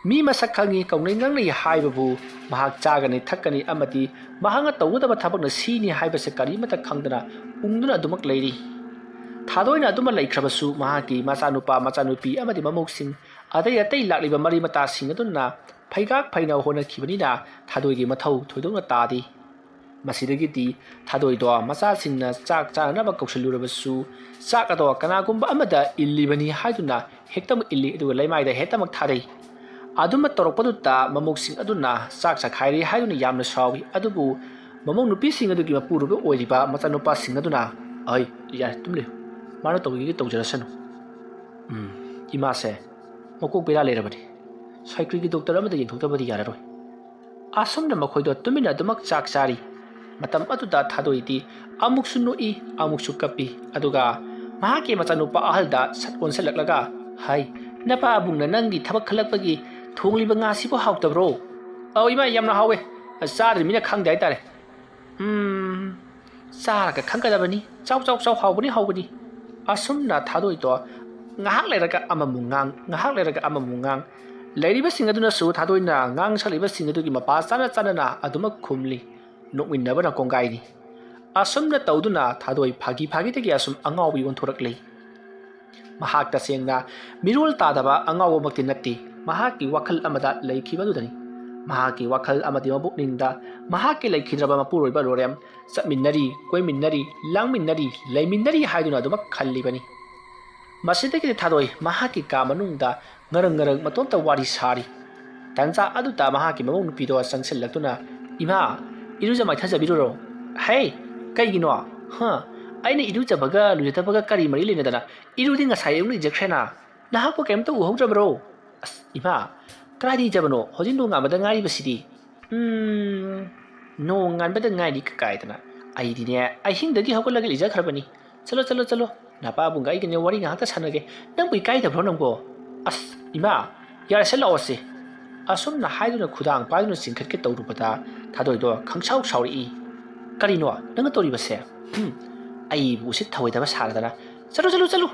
ꯃꯤ ꯃꯁꯛ ꯈꯪꯉꯤ, ꯀꯧꯅꯩ ꯉꯥꯡꯅꯩ ꯍꯥꯏꯕꯕꯨ ꯃꯍꯥꯛ ꯆꯥꯒꯅꯤ ꯊꯛꯀꯅꯤ ꯑꯃꯗꯤ ꯃꯍꯥꯛꯅ ꯇꯧꯒꯗꯕ ꯊꯕꯛꯅ ꯁꯤꯅꯤ ꯍꯥꯏꯕꯁꯦ ꯀꯔꯤꯃꯠꯇ ꯈꯪꯗꯅ ꯎꯪꯗꯨꯅ ꯑꯗꯨꯃꯛ ꯂꯩꯔꯤ꯫ ꯊꯥꯗꯣꯏꯅ ꯑꯗꯨꯃꯛ ꯂꯩꯈ꯭ꯔꯕꯁꯨ ꯃꯍꯥꯛꯀꯤ ꯃꯆꯥꯅꯨꯄꯥ, ꯃꯆꯥꯅꯨꯄꯤ ꯑꯃꯗꯤ ꯃꯃꯧꯁꯤꯡ, ꯑꯇꯩ ꯑꯇꯩ ꯂꯥꯛꯂꯤꯕ ꯃꯔꯤ ꯃꯇꯥꯁꯤꯡ ꯑꯗꯨꯅ ꯐꯩꯒꯥꯛ ꯐꯩꯅ ꯍꯣꯠꯅꯈꯤꯕꯅꯤꯅ ꯊꯥꯗꯣꯏꯒꯤ ꯃꯊꯧ ꯊꯣꯏꯗꯣꯛꯅ ꯇꯥꯗꯦ꯫ ꯃꯁꯤꯗꯒꯤꯗꯤ ꯊꯥꯗꯣꯏꯗꯣ ꯃꯆꯥꯁꯤꯡꯅ ꯆꯥꯛ ꯆꯥꯅꯅꯕ ꯀꯧꯁꯤꯜꯂꯨꯔꯕꯁꯨ ꯆꯥꯛ ꯑꯗꯣ ꯀꯅꯥꯒꯨꯝꯕ ꯑꯃꯗ ꯏꯜꯂꯤꯕꯅꯤ ꯍꯥꯏꯗꯨꯅ ꯍꯦꯛꯇꯃꯛ ꯏꯜꯂꯤ, ꯑꯗꯨꯒ ꯂꯩꯃꯥꯏꯗ ꯍꯦꯛꯇꯃꯛ ꯊꯥꯗꯩ꯫ ꯑꯗꯨꯝꯕ ꯇꯧꯔꯛꯄꯗꯨꯗ ꯃꯃꯧꯁꯤꯡ ꯑꯗꯨꯅ ꯆꯥꯛ ꯆꯥꯈꯥꯏꯔꯦ ꯍꯥꯏꯗꯨꯅ ꯌꯥꯝꯅ ꯁꯥꯎꯏ꯫ ꯑꯗꯨꯕꯨ ꯃꯃꯧ ꯅꯨꯄꯤꯁꯤꯡ ꯑꯗꯨꯒꯤ ꯃꯄꯨꯔꯣꯏꯕ ꯑꯣꯏꯔꯤꯕ ꯃꯆꯥꯅꯨꯄꯥꯁꯤꯡ ꯑꯗꯨꯅ, "ꯑꯩ, ꯌꯥꯔꯦ, ꯇꯨꯝ ꯂꯩꯌꯨ꯫ ꯃꯥꯅ ꯇꯧꯒꯦꯒꯤ ꯇꯧꯖꯔꯁꯅꯨ꯫ ꯎꯝ, ꯏꯃꯥꯁꯦ ꯃꯀꯣꯛ ꯕꯦꯔꯥ ꯂꯩꯔꯕꯅꯤ꯫ ꯁꯥꯏꯀ꯭ꯔꯤꯒꯤ ꯗꯣꯛꯇꯔ ꯑꯃꯗ ꯌꯦꯡꯊꯣꯛꯇꯕꯗꯤ ꯌꯥꯔꯔꯣꯏ꯫" ꯑꯁꯨꯝꯅ ꯃꯈꯣꯏꯗꯣ ꯇꯨꯃꯤꯟꯅ ꯑꯗꯨꯃꯛ ꯆꯥꯛ ꯆꯥꯔꯤ꯫ ꯃꯇꯝ ꯑꯗꯨꯗ ꯊꯥꯗꯣꯏꯗꯤ ꯑꯃꯨꯛꯁꯨ ꯅꯣꯛꯏ, ꯑꯃꯨꯛꯁꯨ ꯀꯞꯄꯤ꯫ ꯑꯗꯨꯒ ꯃꯍꯥꯛꯀꯤ ꯃꯆꯥꯅꯨꯄꯥ ꯑꯍꯜꯗ ꯁꯠ ꯑꯣꯟꯁꯤꯜꯂꯛꯂꯒ, "ꯍꯥꯏ, ꯅꯄꯥꯕꯨꯡꯅ ꯅꯪꯒꯤ ꯊꯕꯛ ꯈꯜꯂꯛꯄꯒꯤ ꯊꯣꯡꯂꯤꯕ ꯉꯥꯁꯤꯕꯨ ꯍꯥꯎꯇꯕ꯭ꯔꯣ?" "ꯑꯧ ꯏꯃꯥ, ꯌꯥꯝꯅ ꯍꯥꯎꯋꯦ꯫ ꯆꯥꯗ꯭ꯔꯤꯕꯅꯤꯅ ꯈꯪꯗꯦ ꯍꯥꯏꯇꯥꯔꯦ꯫" "ꯎꯝ, ꯆꯥꯔꯒ ꯈꯪꯒꯗꯕꯅꯤ꯫ ꯆꯥꯎ, ꯆꯥꯎ, ꯆꯥꯎ, ꯍꯥꯎꯕꯅꯤ, ꯍꯥꯎꯕꯅꯤ꯫" ꯑꯁꯨꯝꯅ ꯊꯥꯗꯣꯏꯗꯣ ꯉꯥꯏꯍꯥꯛ ꯂꯩꯔꯒ ꯑꯃꯃꯨꯛ ꯉꯥꯡ, ꯉꯥꯏꯍꯥꯛ ꯂꯩꯔꯒ ꯑꯃꯃꯨꯛ ꯉꯥꯡ꯫ ꯂꯩꯔꯤꯕꯁꯤꯡ ꯑꯗꯨꯅꯁꯨ ꯊꯥꯗꯣꯏꯅ ꯉꯥꯡ ꯁꯛꯂꯤꯕꯁꯤꯡ ꯑꯗꯨꯒꯤ ꯃꯄꯥ ꯆꯥꯅ ꯆꯥꯅꯅ ꯑꯗꯨꯃꯛ ꯈꯨꯝꯂꯤ꯫ ꯅꯣꯛꯃꯤꯟꯅꯕꯅ ꯀꯣꯡꯒꯥꯏꯅꯤ꯫ ꯑꯁꯨꯝꯅ ꯇꯧꯗꯨꯅ ꯊꯥꯗꯣꯏ ꯐꯥꯒꯤ ꯐꯥꯒꯤꯗꯒꯤ ꯑꯁꯨꯝ ꯑꯉꯥꯎꯕꯤ ꯑꯣꯟꯊꯣꯔꯛꯂꯤ꯫ ꯃꯍꯥꯛ ꯇꯁꯦꯡꯅ ꯃꯤꯔꯣꯜ ꯇꯥꯗꯕ ꯑꯉꯥꯎꯕꯃꯛꯇꯤ ꯅꯠꯇꯦ, ꯃꯍꯥꯛꯀꯤ ꯋꯥꯈꯜ ꯑꯃꯗ ꯂꯩꯈꯤꯕꯗꯨꯗꯅꯤ꯫ ꯃꯍꯥꯛꯀꯤ ꯋꯥꯈꯜ ꯑꯃꯗꯤ ꯃꯄꯨꯛꯅꯤꯡꯗ ꯃꯍꯥꯛꯀꯤ ꯂꯩꯈꯤꯗ꯭ꯔꯕ ꯃꯄꯨꯔꯣꯏꯕ ꯂꯣꯔꯦꯝ ꯆꯠꯃꯤꯟꯅꯔꯤ, ꯀꯣꯏꯃꯤꯟꯅꯔꯤ, ꯂꯥꯡꯃꯤꯟꯅꯔꯤ, ꯂꯩꯃꯤꯟꯅꯔꯤ ꯍꯥꯏꯗꯨꯅ ꯑꯗꯨꯃꯛ ꯈꯜꯂꯤꯕꯅꯤ꯫ ꯃꯁꯤꯗꯒꯤꯗꯤ ꯊꯥꯗꯣꯏ ꯃꯍꯥꯛꯀꯤ ꯀꯥ ꯃꯅꯨꯡꯗ ꯉꯔꯪ ꯉꯔꯪ ꯃꯇꯣꯝꯇ ꯋꯥꯔꯤ ꯁꯥꯔꯤ꯫ ꯇꯟꯖꯥ ꯑꯗꯨꯗ ꯃꯍꯥꯛꯀꯤ ꯃꯃꯧ ꯅꯨꯄꯤꯗꯣ ꯆꯪꯁꯤꯜꯂꯛꯇꯨꯅ, "ꯏꯃꯥ, ꯏꯔꯨꯖ ꯃꯥꯏꯊꯖꯕꯤꯔꯨꯔꯣ꯫" "ꯍꯦ, ꯀꯩꯒꯤꯅꯣ? ꯍꯥ? ꯑꯩꯅ ꯏꯔꯨꯖꯕꯒ ꯂꯨꯖꯗꯕꯒ ꯀꯔꯤ ꯃꯔꯤ ꯂꯩꯅꯗꯅ? ꯏꯔꯨꯗꯤ ꯉꯁꯥꯏ ꯑꯌꯨꯛꯅ ꯏꯖꯈ꯭ꯔꯦꯅ꯫ ꯅꯍꯥꯛꯄꯨ ꯀꯩꯝꯇ ꯎꯍꯧꯗ꯭ꯔꯕꯔꯣ?" "ꯑꯁ, ꯏꯃꯥ, ꯀꯗꯥꯏꯗ ꯏꯖꯕꯅꯣ? ꯍꯧꯖꯤꯛ ꯅꯣꯡꯉꯥꯟꯕꯗ ꯉꯥꯏꯔꯤꯕꯁꯤꯗꯤ꯫" "ꯎꯝ, ꯅꯣꯡꯉꯥꯟꯕꯗ ꯉꯥꯏꯔꯤ ꯀꯥꯏꯗꯅ꯫ ꯑꯩꯗꯤꯅꯦ, ꯑꯍꯤꯡꯗꯒꯤ ꯍꯧꯒꯠꯂꯒ ꯏꯖꯈ꯭ꯔꯕꯅꯤ꯫ ꯆꯠꯂꯣ, ꯆꯠꯂꯣ, ꯆꯠꯂꯣ꯫ ꯅꯄꯥꯕꯨꯡꯒ ꯑꯩꯒꯅꯦ ꯋꯥꯔꯤ ꯉꯥꯏꯍꯥꯛꯇ ꯁꯥꯟꯅꯒꯦ꯫ ꯅꯪꯕꯨ ꯏꯀꯥꯏꯗꯕ꯭ꯔꯣ ꯅꯪꯕꯣ?" "ꯑꯁ, ꯏꯃꯥ, ꯌꯥꯔꯦꯁꯦ, ꯂꯥꯛꯑꯣꯁꯦ꯫" ꯑꯁꯨꯝꯅ ꯍꯥꯏꯗꯨꯅ ꯈꯨꯗꯥꯡ ꯄꯥꯏꯗꯨꯅ ꯆꯤꯡꯈꯠꯀꯦ ꯇꯧꯔꯨꯕꯗ ꯊꯥꯗꯣꯏꯗꯣ ꯈꯪꯁꯥꯎ ꯁꯥꯎꯔꯛꯏ꯫ "ꯀꯔꯤꯅꯣ ꯅꯪꯅ ꯇꯧꯔꯤꯕꯁꯦ? ꯍꯨꯝ, ꯑꯩꯕꯨ ꯎꯁꯤꯠ ꯊꯑꯣꯏꯗꯕ ꯁꯥꯔꯗꯅ꯫ ꯆꯠꯂꯨ, ꯆꯠꯂꯨ, ꯆꯠꯂꯨ!"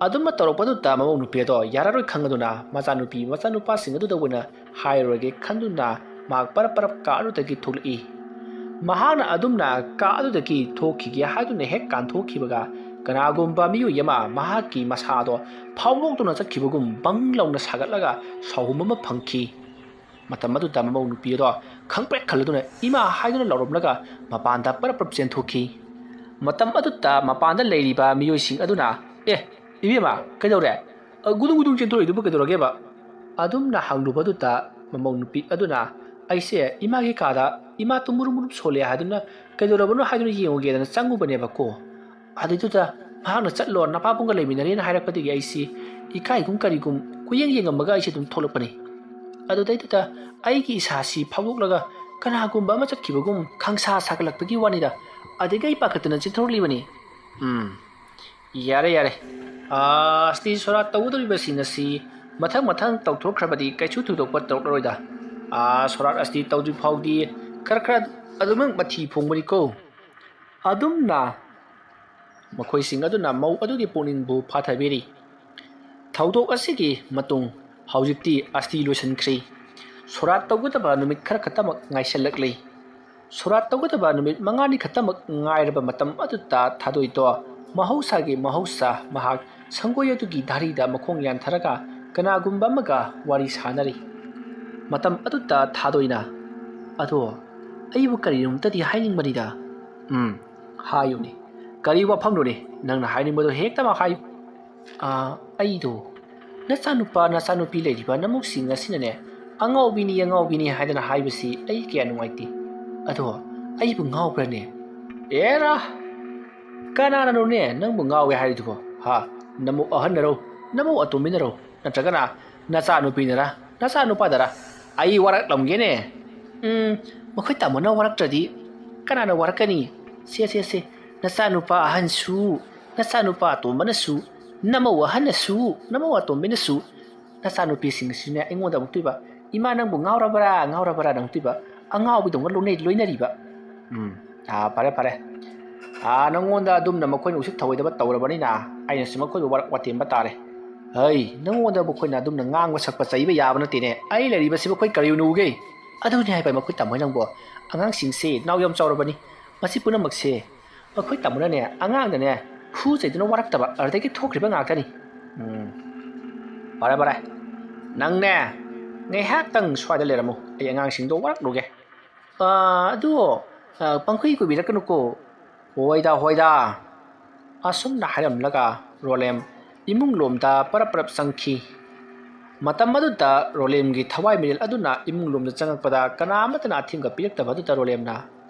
ꯑꯗꯨꯝꯅ ꯇꯧꯔꯛꯄꯗꯨꯗ ꯃꯃꯧ ꯅꯨꯄꯤ ꯑꯗꯣ ꯌꯥꯔꯔꯣꯏ ꯈꯪꯉꯗꯨꯅ ꯃꯆꯥꯅꯨꯄꯤ ꯃꯆꯥꯅꯨꯄꯥꯁꯤꯡ ꯑꯗꯨꯗ ꯑꯣꯏꯅ ꯍꯥꯏꯔꯨꯔꯒꯦ ꯈꯟꯗꯨꯅ ꯃꯍꯥꯛ ꯄꯔꯞ ꯄꯔꯞ ꯀꯥ ꯑꯗꯨꯗꯒꯤ ꯊꯣꯛꯂꯛꯏ꯫ ꯃꯍꯥꯛꯅ ꯑꯗꯨꯝꯅ ꯀꯥ ꯑꯗꯨꯗꯒꯤ ꯊꯣꯛꯈꯤꯒꯦ ꯍꯥꯏꯗꯨꯅ ꯍꯦꯛ ꯀꯥꯟꯊꯣꯛꯈꯤꯕꯒ ꯀꯅꯥꯒꯨꯝꯕ ꯃꯤꯑꯣꯏ ꯑꯃ ꯃꯍꯥꯛꯀꯤ ꯃꯁꯥꯗꯣ ꯐꯥꯎꯗꯣꯛꯇꯨꯅ ꯆꯠꯈꯤꯕꯒꯨꯝ ꯕꯪ ꯂꯥꯎꯅ ꯁꯥꯒꯠꯂꯒ ꯁꯥꯎꯍꯨꯝ ꯑꯃ ꯐꯪꯈꯤ꯫ ꯃꯇꯝ ꯑꯗꯨꯗ ꯃꯃꯧ ꯅꯨꯄꯤ ꯑꯗꯣ ꯈꯪꯄ꯭ꯔꯦꯛ ꯈꯜꯂꯗꯨꯅ "ꯏꯃꯥ" ꯍꯥꯏꯗꯨꯅ ꯂꯥꯎꯔꯝꯂꯒ ꯃꯄꯥꯟꯗ ꯄꯔꯞ ꯄꯔꯞ ꯆꯦꯟꯊꯣꯛꯈꯤ꯫ ꯃꯇꯝ ꯑꯗꯨꯗ ꯃꯄꯥꯟꯗ ꯂꯩꯔꯤꯕ ꯃꯤꯑꯣꯏꯁꯤꯡ ꯑꯗꯨꯅ, "ꯑꯦ, ꯏꯕꯦꯝꯃ, ꯀꯩꯗꯧꯔꯦ? ꯑ, ꯒꯨꯗꯨꯡ ꯒꯨꯗꯨꯡ ꯆꯦꯟꯊꯣꯔꯛꯏꯗꯨꯕꯨ ꯀꯩꯗꯧꯔꯒꯦꯕ?" ꯑꯗꯨꯝꯅ ꯍꯪꯂꯨꯕꯗꯨꯗ ꯃꯃꯧ ꯅꯨꯄꯤ ꯑꯗꯨꯅ, "ꯑꯩꯁꯦ ꯏꯃꯥꯒꯤ ꯀꯥꯗ ꯏꯃꯥꯗꯣ ꯃꯨꯔꯨꯝ ꯃꯨꯔꯨꯝ ꯁꯣꯜꯂꯦ ꯍꯥꯏꯗꯨꯅ ꯀꯩꯗꯧꯔꯕꯅꯣ ꯍꯥꯏꯗꯨꯅ ꯌꯦꯡꯉꯨꯒꯦꯗꯅ ꯆꯪꯉꯨꯕꯅꯦꯕꯀꯣ꯫ ꯑꯗꯨꯏꯗꯨꯗ ꯃꯍꯥꯛꯅ 'ꯆꯠꯂꯣ, ꯅꯄꯥꯕꯨꯡꯒ ꯂꯩꯃꯤꯟꯅꯔꯦꯅ' ꯍꯥꯏꯔꯛꯄꯗꯒꯤ ꯑꯩꯁꯤ ꯏꯀꯥꯏꯒꯨꯝ ꯀꯔꯤꯒꯨꯝ ꯀꯣꯏꯌꯦꯡ ꯌꯦꯡꯉꯝꯃꯒ ꯑꯩꯁꯦ ꯑꯗꯨꯝ ꯊꯣꯛꯂꯛꯄꯅꯤ꯫ ꯑꯗꯨꯗꯩꯗꯨꯗ ꯑꯩꯒꯤ ꯏꯁꯥꯁꯤ ꯐꯥꯎꯗꯣꯛꯂꯒ ꯀꯅꯥꯒꯨꯝꯕ ꯑꯃ ꯆꯠꯈꯤꯕꯒꯨꯝ ꯈꯪꯁꯥ ꯁꯥꯒꯠꯂꯛꯄꯒꯤ ꯋꯥꯅꯤꯗ꯫ ꯑꯗꯒꯤ ꯑꯩ ꯄꯥꯈꯠꯇꯅ ꯆꯦꯟꯊꯣꯔꯛꯂꯤꯕꯅꯤ꯫" "ꯎꯝ, ꯌꯥꯔꯦ, ꯌꯥꯔꯦ꯫ ꯑꯥ, ꯑꯁꯇꯤ ꯁꯣꯔꯥꯠ ꯇꯧꯒꯗꯧꯔꯤꯕꯁꯤꯡ ꯑꯁꯤ ꯃꯊꯪ ꯃꯊꯪ ꯇꯧꯊꯣꯛꯈ꯭ꯔꯕꯗꯤ ꯀꯩꯁꯨ ꯊꯣꯏꯗꯣꯛꯄ ꯇꯧꯔꯛꯂꯔꯣꯏꯗ꯫ ꯑꯥ, ꯁꯣꯔꯥꯠ ꯑꯁꯇꯤ ꯇꯧꯗ꯭ꯔꯤ ꯐꯥꯎꯗꯤ ꯈꯔ ꯈꯔ ꯑꯗꯨꯃꯛ ꯃꯊꯤ ꯐꯣꯡꯕꯅꯤꯀꯣ꯫" ꯑꯗꯨꯝꯅ ꯃꯈꯣꯏꯁꯤꯡ ꯑꯗꯨꯅ ꯃꯧ ꯑꯗꯨꯒꯤ ꯄꯨꯛꯅꯤꯡꯕꯨ ꯐꯥꯊꯕꯤꯔꯤ꯫ ꯊꯧꯗꯣꯛ ꯑꯁꯤꯒꯤ ꯃꯇꯨꯡ ꯍꯧꯖꯤꯛꯇꯤ ꯑꯁꯇꯤ ꯂꯣꯏꯁꯤꯟꯈ꯭ꯔꯤ꯫ ꯁꯣꯔꯥꯠ ꯇꯧꯒꯗꯕ ꯅꯨꯃꯤꯠ ꯈꯔ ꯈꯛꯇꯃꯛ ꯉꯥꯏꯁꯤꯜꯂꯛꯂꯤ꯫ ꯁꯣꯔꯥꯠ ꯇꯧꯒꯗꯕ ꯅꯨꯃꯤꯠ ꯃꯉꯥꯅꯤ ꯈꯛꯇꯃꯛ ꯉꯥꯏꯔꯕ ꯃꯇꯝ ꯑꯗꯨꯗ ꯊꯥꯗꯣꯏꯗꯣ ꯃꯍꯧꯁꯥꯒꯤ ꯃꯍꯧꯁꯥ ꯃꯍꯥꯛ ꯁꯪꯒꯣꯏ ꯑꯗꯨꯒꯤ ꯙꯥꯔꯤꯗ ꯃꯈꯣꯡ ꯌꯥꯟꯊꯔꯒ ꯀꯅꯥꯒꯨꯝꯕ ꯑꯃꯒ ꯋꯥꯔꯤ ꯁꯥꯅꯔꯤ꯫ ꯃꯇꯝ ꯑꯗꯨꯗ ꯊꯥꯗꯣꯏꯅ, "ꯑꯗꯣ ꯑꯩꯕꯨ ꯀꯔꯤꯅꯣꯝꯇꯗꯤ ꯍꯥꯏꯅꯤꯡꯕꯅꯤꯗ꯫" "ꯎꯝ, ꯍꯥꯏꯌꯨꯅꯦ꯫ ꯀꯔꯤ ꯋꯥꯐꯝꯅꯣꯅꯦ? ꯅꯪꯅ ꯍꯥꯏꯅꯤꯡꯕꯗꯣ ꯍꯦꯛꯇꯃꯛ ꯍꯥꯏꯌꯨ꯫" "ꯑꯥ, ꯑꯩꯗꯣ ꯅꯆꯥꯅꯨꯄꯥ ꯅꯆꯥꯅꯨꯄꯤ ꯂꯩꯔꯤꯕ ꯅꯃꯧꯁꯤꯡ ꯑꯁꯤꯅꯅꯦ, "ꯑꯉꯥꯎꯕꯤꯅꯤ, ꯑꯉꯥꯎꯕꯤꯅꯤ" ꯍꯥꯏꯗꯅ ꯍꯥꯏꯕꯁꯤ ꯑꯩ ꯀꯌꯥ ꯅꯨꯡꯉꯥꯏꯇꯦ꯫ "ꯑꯗꯣ ꯑꯩꯕꯨ ꯉꯥꯎꯕ꯭ꯔꯅꯦ?" "ꯑꯦꯔꯥ, ꯀꯅꯥꯅꯅꯣꯅꯦ ꯅꯪꯕꯨ ꯉꯥꯎꯋꯦ ꯍꯥꯏꯔꯤꯗꯨꯕꯣ? ꯍꯥ? ꯅꯃꯧ ꯑꯍꯟꯅꯔꯣ? ꯅꯃꯧ ꯑꯇꯣꯝꯕꯤꯅꯔꯣ? ꯅꯠꯇ꯭ꯔꯒꯅ ꯅꯆꯥꯅꯨꯄꯤꯅꯔ? ꯅꯆꯥꯅꯨꯄꯥꯗꯔ? ꯑꯩ ꯋꯥꯔꯛꯂꯝꯒꯦꯅꯦ꯫ ꯎꯝ, ꯃꯈꯣꯏ ꯇꯥꯃꯣꯅ ꯋꯥꯔꯛꯇ꯭ꯔꯗꯤ ꯀꯅꯥꯅ ꯋꯥꯔꯛꯀꯅꯤ? ꯁꯦ, ꯁꯦ, ꯁꯦ, ꯅꯆꯥꯅꯨꯄꯥ ꯑꯍꯟꯁꯨ, ꯅꯆꯥꯅꯨꯄꯥ ꯑꯇꯣꯝꯕꯅꯁꯨ, ꯅꯃꯧ ꯑꯍꯟꯅꯁꯨ, ꯅꯃꯧ ꯑꯇꯣꯝꯕꯤꯅꯁꯨ, ꯅꯆꯥꯅꯨꯄꯤꯁꯤꯡꯁꯤꯅꯦ ꯑꯩꯉꯣꯟꯗ ꯑꯃꯨꯛꯇꯣꯏꯕ, 'ꯏꯃꯥ, ꯅꯪꯕꯨ ꯉꯥꯎꯔꯕ꯭ꯔꯥ, ꯉꯥꯎꯔꯕ꯭ꯔꯥ?' ꯑꯃꯨꯛꯇꯣꯏꯕ, ꯑꯉꯥꯎꯕꯤꯗꯧꯅ ꯂꯣꯏꯅꯩ-, ꯂꯣꯏꯅꯔꯤꯕ꯫ ꯎꯝ, ꯑꯥ, ꯐꯔꯦ, ꯐꯔꯦ꯫ ꯑꯥ, ꯅꯪꯉꯣꯟꯗ ꯑꯗꯨꯝꯅ ꯃꯈꯣꯏꯅ ꯎꯁꯤꯠ ꯊꯑꯣꯏꯗꯕ ꯇꯧꯔꯕꯅꯤꯅ ꯑꯩꯅꯁꯨ ꯃꯈꯣꯏꯕꯨ ꯋꯥꯔꯛ ꯋꯥꯇꯦꯝꯕ ꯇꯥꯔꯦ꯫ ꯍꯩ, ꯅꯪꯉꯣꯟꯗ ꯃꯈꯣꯏꯅ ꯑꯗꯨꯝꯅ ꯉꯥꯡꯕ ꯁꯛꯄ ꯆꯩꯕ ꯌꯥꯕ ꯅꯠꯇꯦꯅꯦ꯫ ꯑꯩ ꯂꯩꯔꯤꯕꯁꯤꯕꯨ ꯑꯩꯈꯣꯏ ꯀꯔꯤ ꯎꯅꯨꯒꯦ? ꯑꯗꯨꯅꯤ ꯍꯥꯏꯕ ꯃꯈꯣꯏ ꯇꯥꯃꯣ ꯅꯪꯕꯣ꯫ ꯑꯉꯥꯡꯁꯤꯡꯁꯦ ꯅꯥꯎ ꯌꯥꯝ ꯆꯥꯎꯔꯕꯅꯤ꯫ ꯃꯁꯤ ꯄꯨꯝꯅꯃꯛꯁꯦ ꯃꯈꯣꯏ ꯇꯥꯃꯣꯅꯅꯦ ꯑꯉꯥꯡꯗꯅꯦ ꯐꯨ ꯆꯩꯗꯨꯅ ꯋꯥꯔꯛꯇꯕ ꯑꯗꯨꯗꯒꯤ ꯊꯣꯛꯈ꯭ꯔꯤꯕ ꯉꯥꯛꯇꯅꯤ꯫ ꯎꯝ, ꯐꯔꯦ, ꯐꯔꯦ꯫ ꯅꯪꯅꯦ ꯉꯥꯏꯍꯥꯛꯇꯪ ꯁ꯭ꯋꯥꯏꯗ ꯂꯩꯔꯝꯃꯨ꯫ ꯑꯩ ꯑꯉꯥꯡꯁꯤꯡꯗꯣ ꯋꯥꯔꯛꯂꯨꯒꯦ꯫ "ꯑꯥ, ꯑꯗꯨ, ꯑꯥ, ꯄꯪꯀꯨꯏ ꯀꯨꯏꯕꯤꯔꯛꯀꯅꯨꯀꯣ꯫" "ꯍꯣꯏꯗ, ꯍꯣꯏꯗ꯫" ꯑꯁꯨꯝꯅ ꯍꯥꯏꯔꯝꯂꯒ ꯔꯣꯂꯦꯝ ꯏꯃꯨꯡ ꯂꯣꯝꯗ ꯄꯔꯞ ꯄꯔꯞ ꯆꯪꯈꯤ꯫ ꯃꯇꯝ ꯑꯗꯨꯗ ꯔꯣꯂꯦꯝꯒꯤ ꯊꯋꯥꯏ ꯃꯤꯔꯦꯜ ꯑꯗꯨꯅ ꯏꯃꯨꯡ ꯂꯣꯝꯗ ꯆꯪꯉꯛꯄꯗ ꯀꯅꯥ ꯑꯃꯠꯇꯅ ꯑꯊꯤꯡꯕ ꯄꯤꯔꯛꯇꯕ ꯑꯗꯨꯗ ꯔꯣꯂꯦꯝꯅ,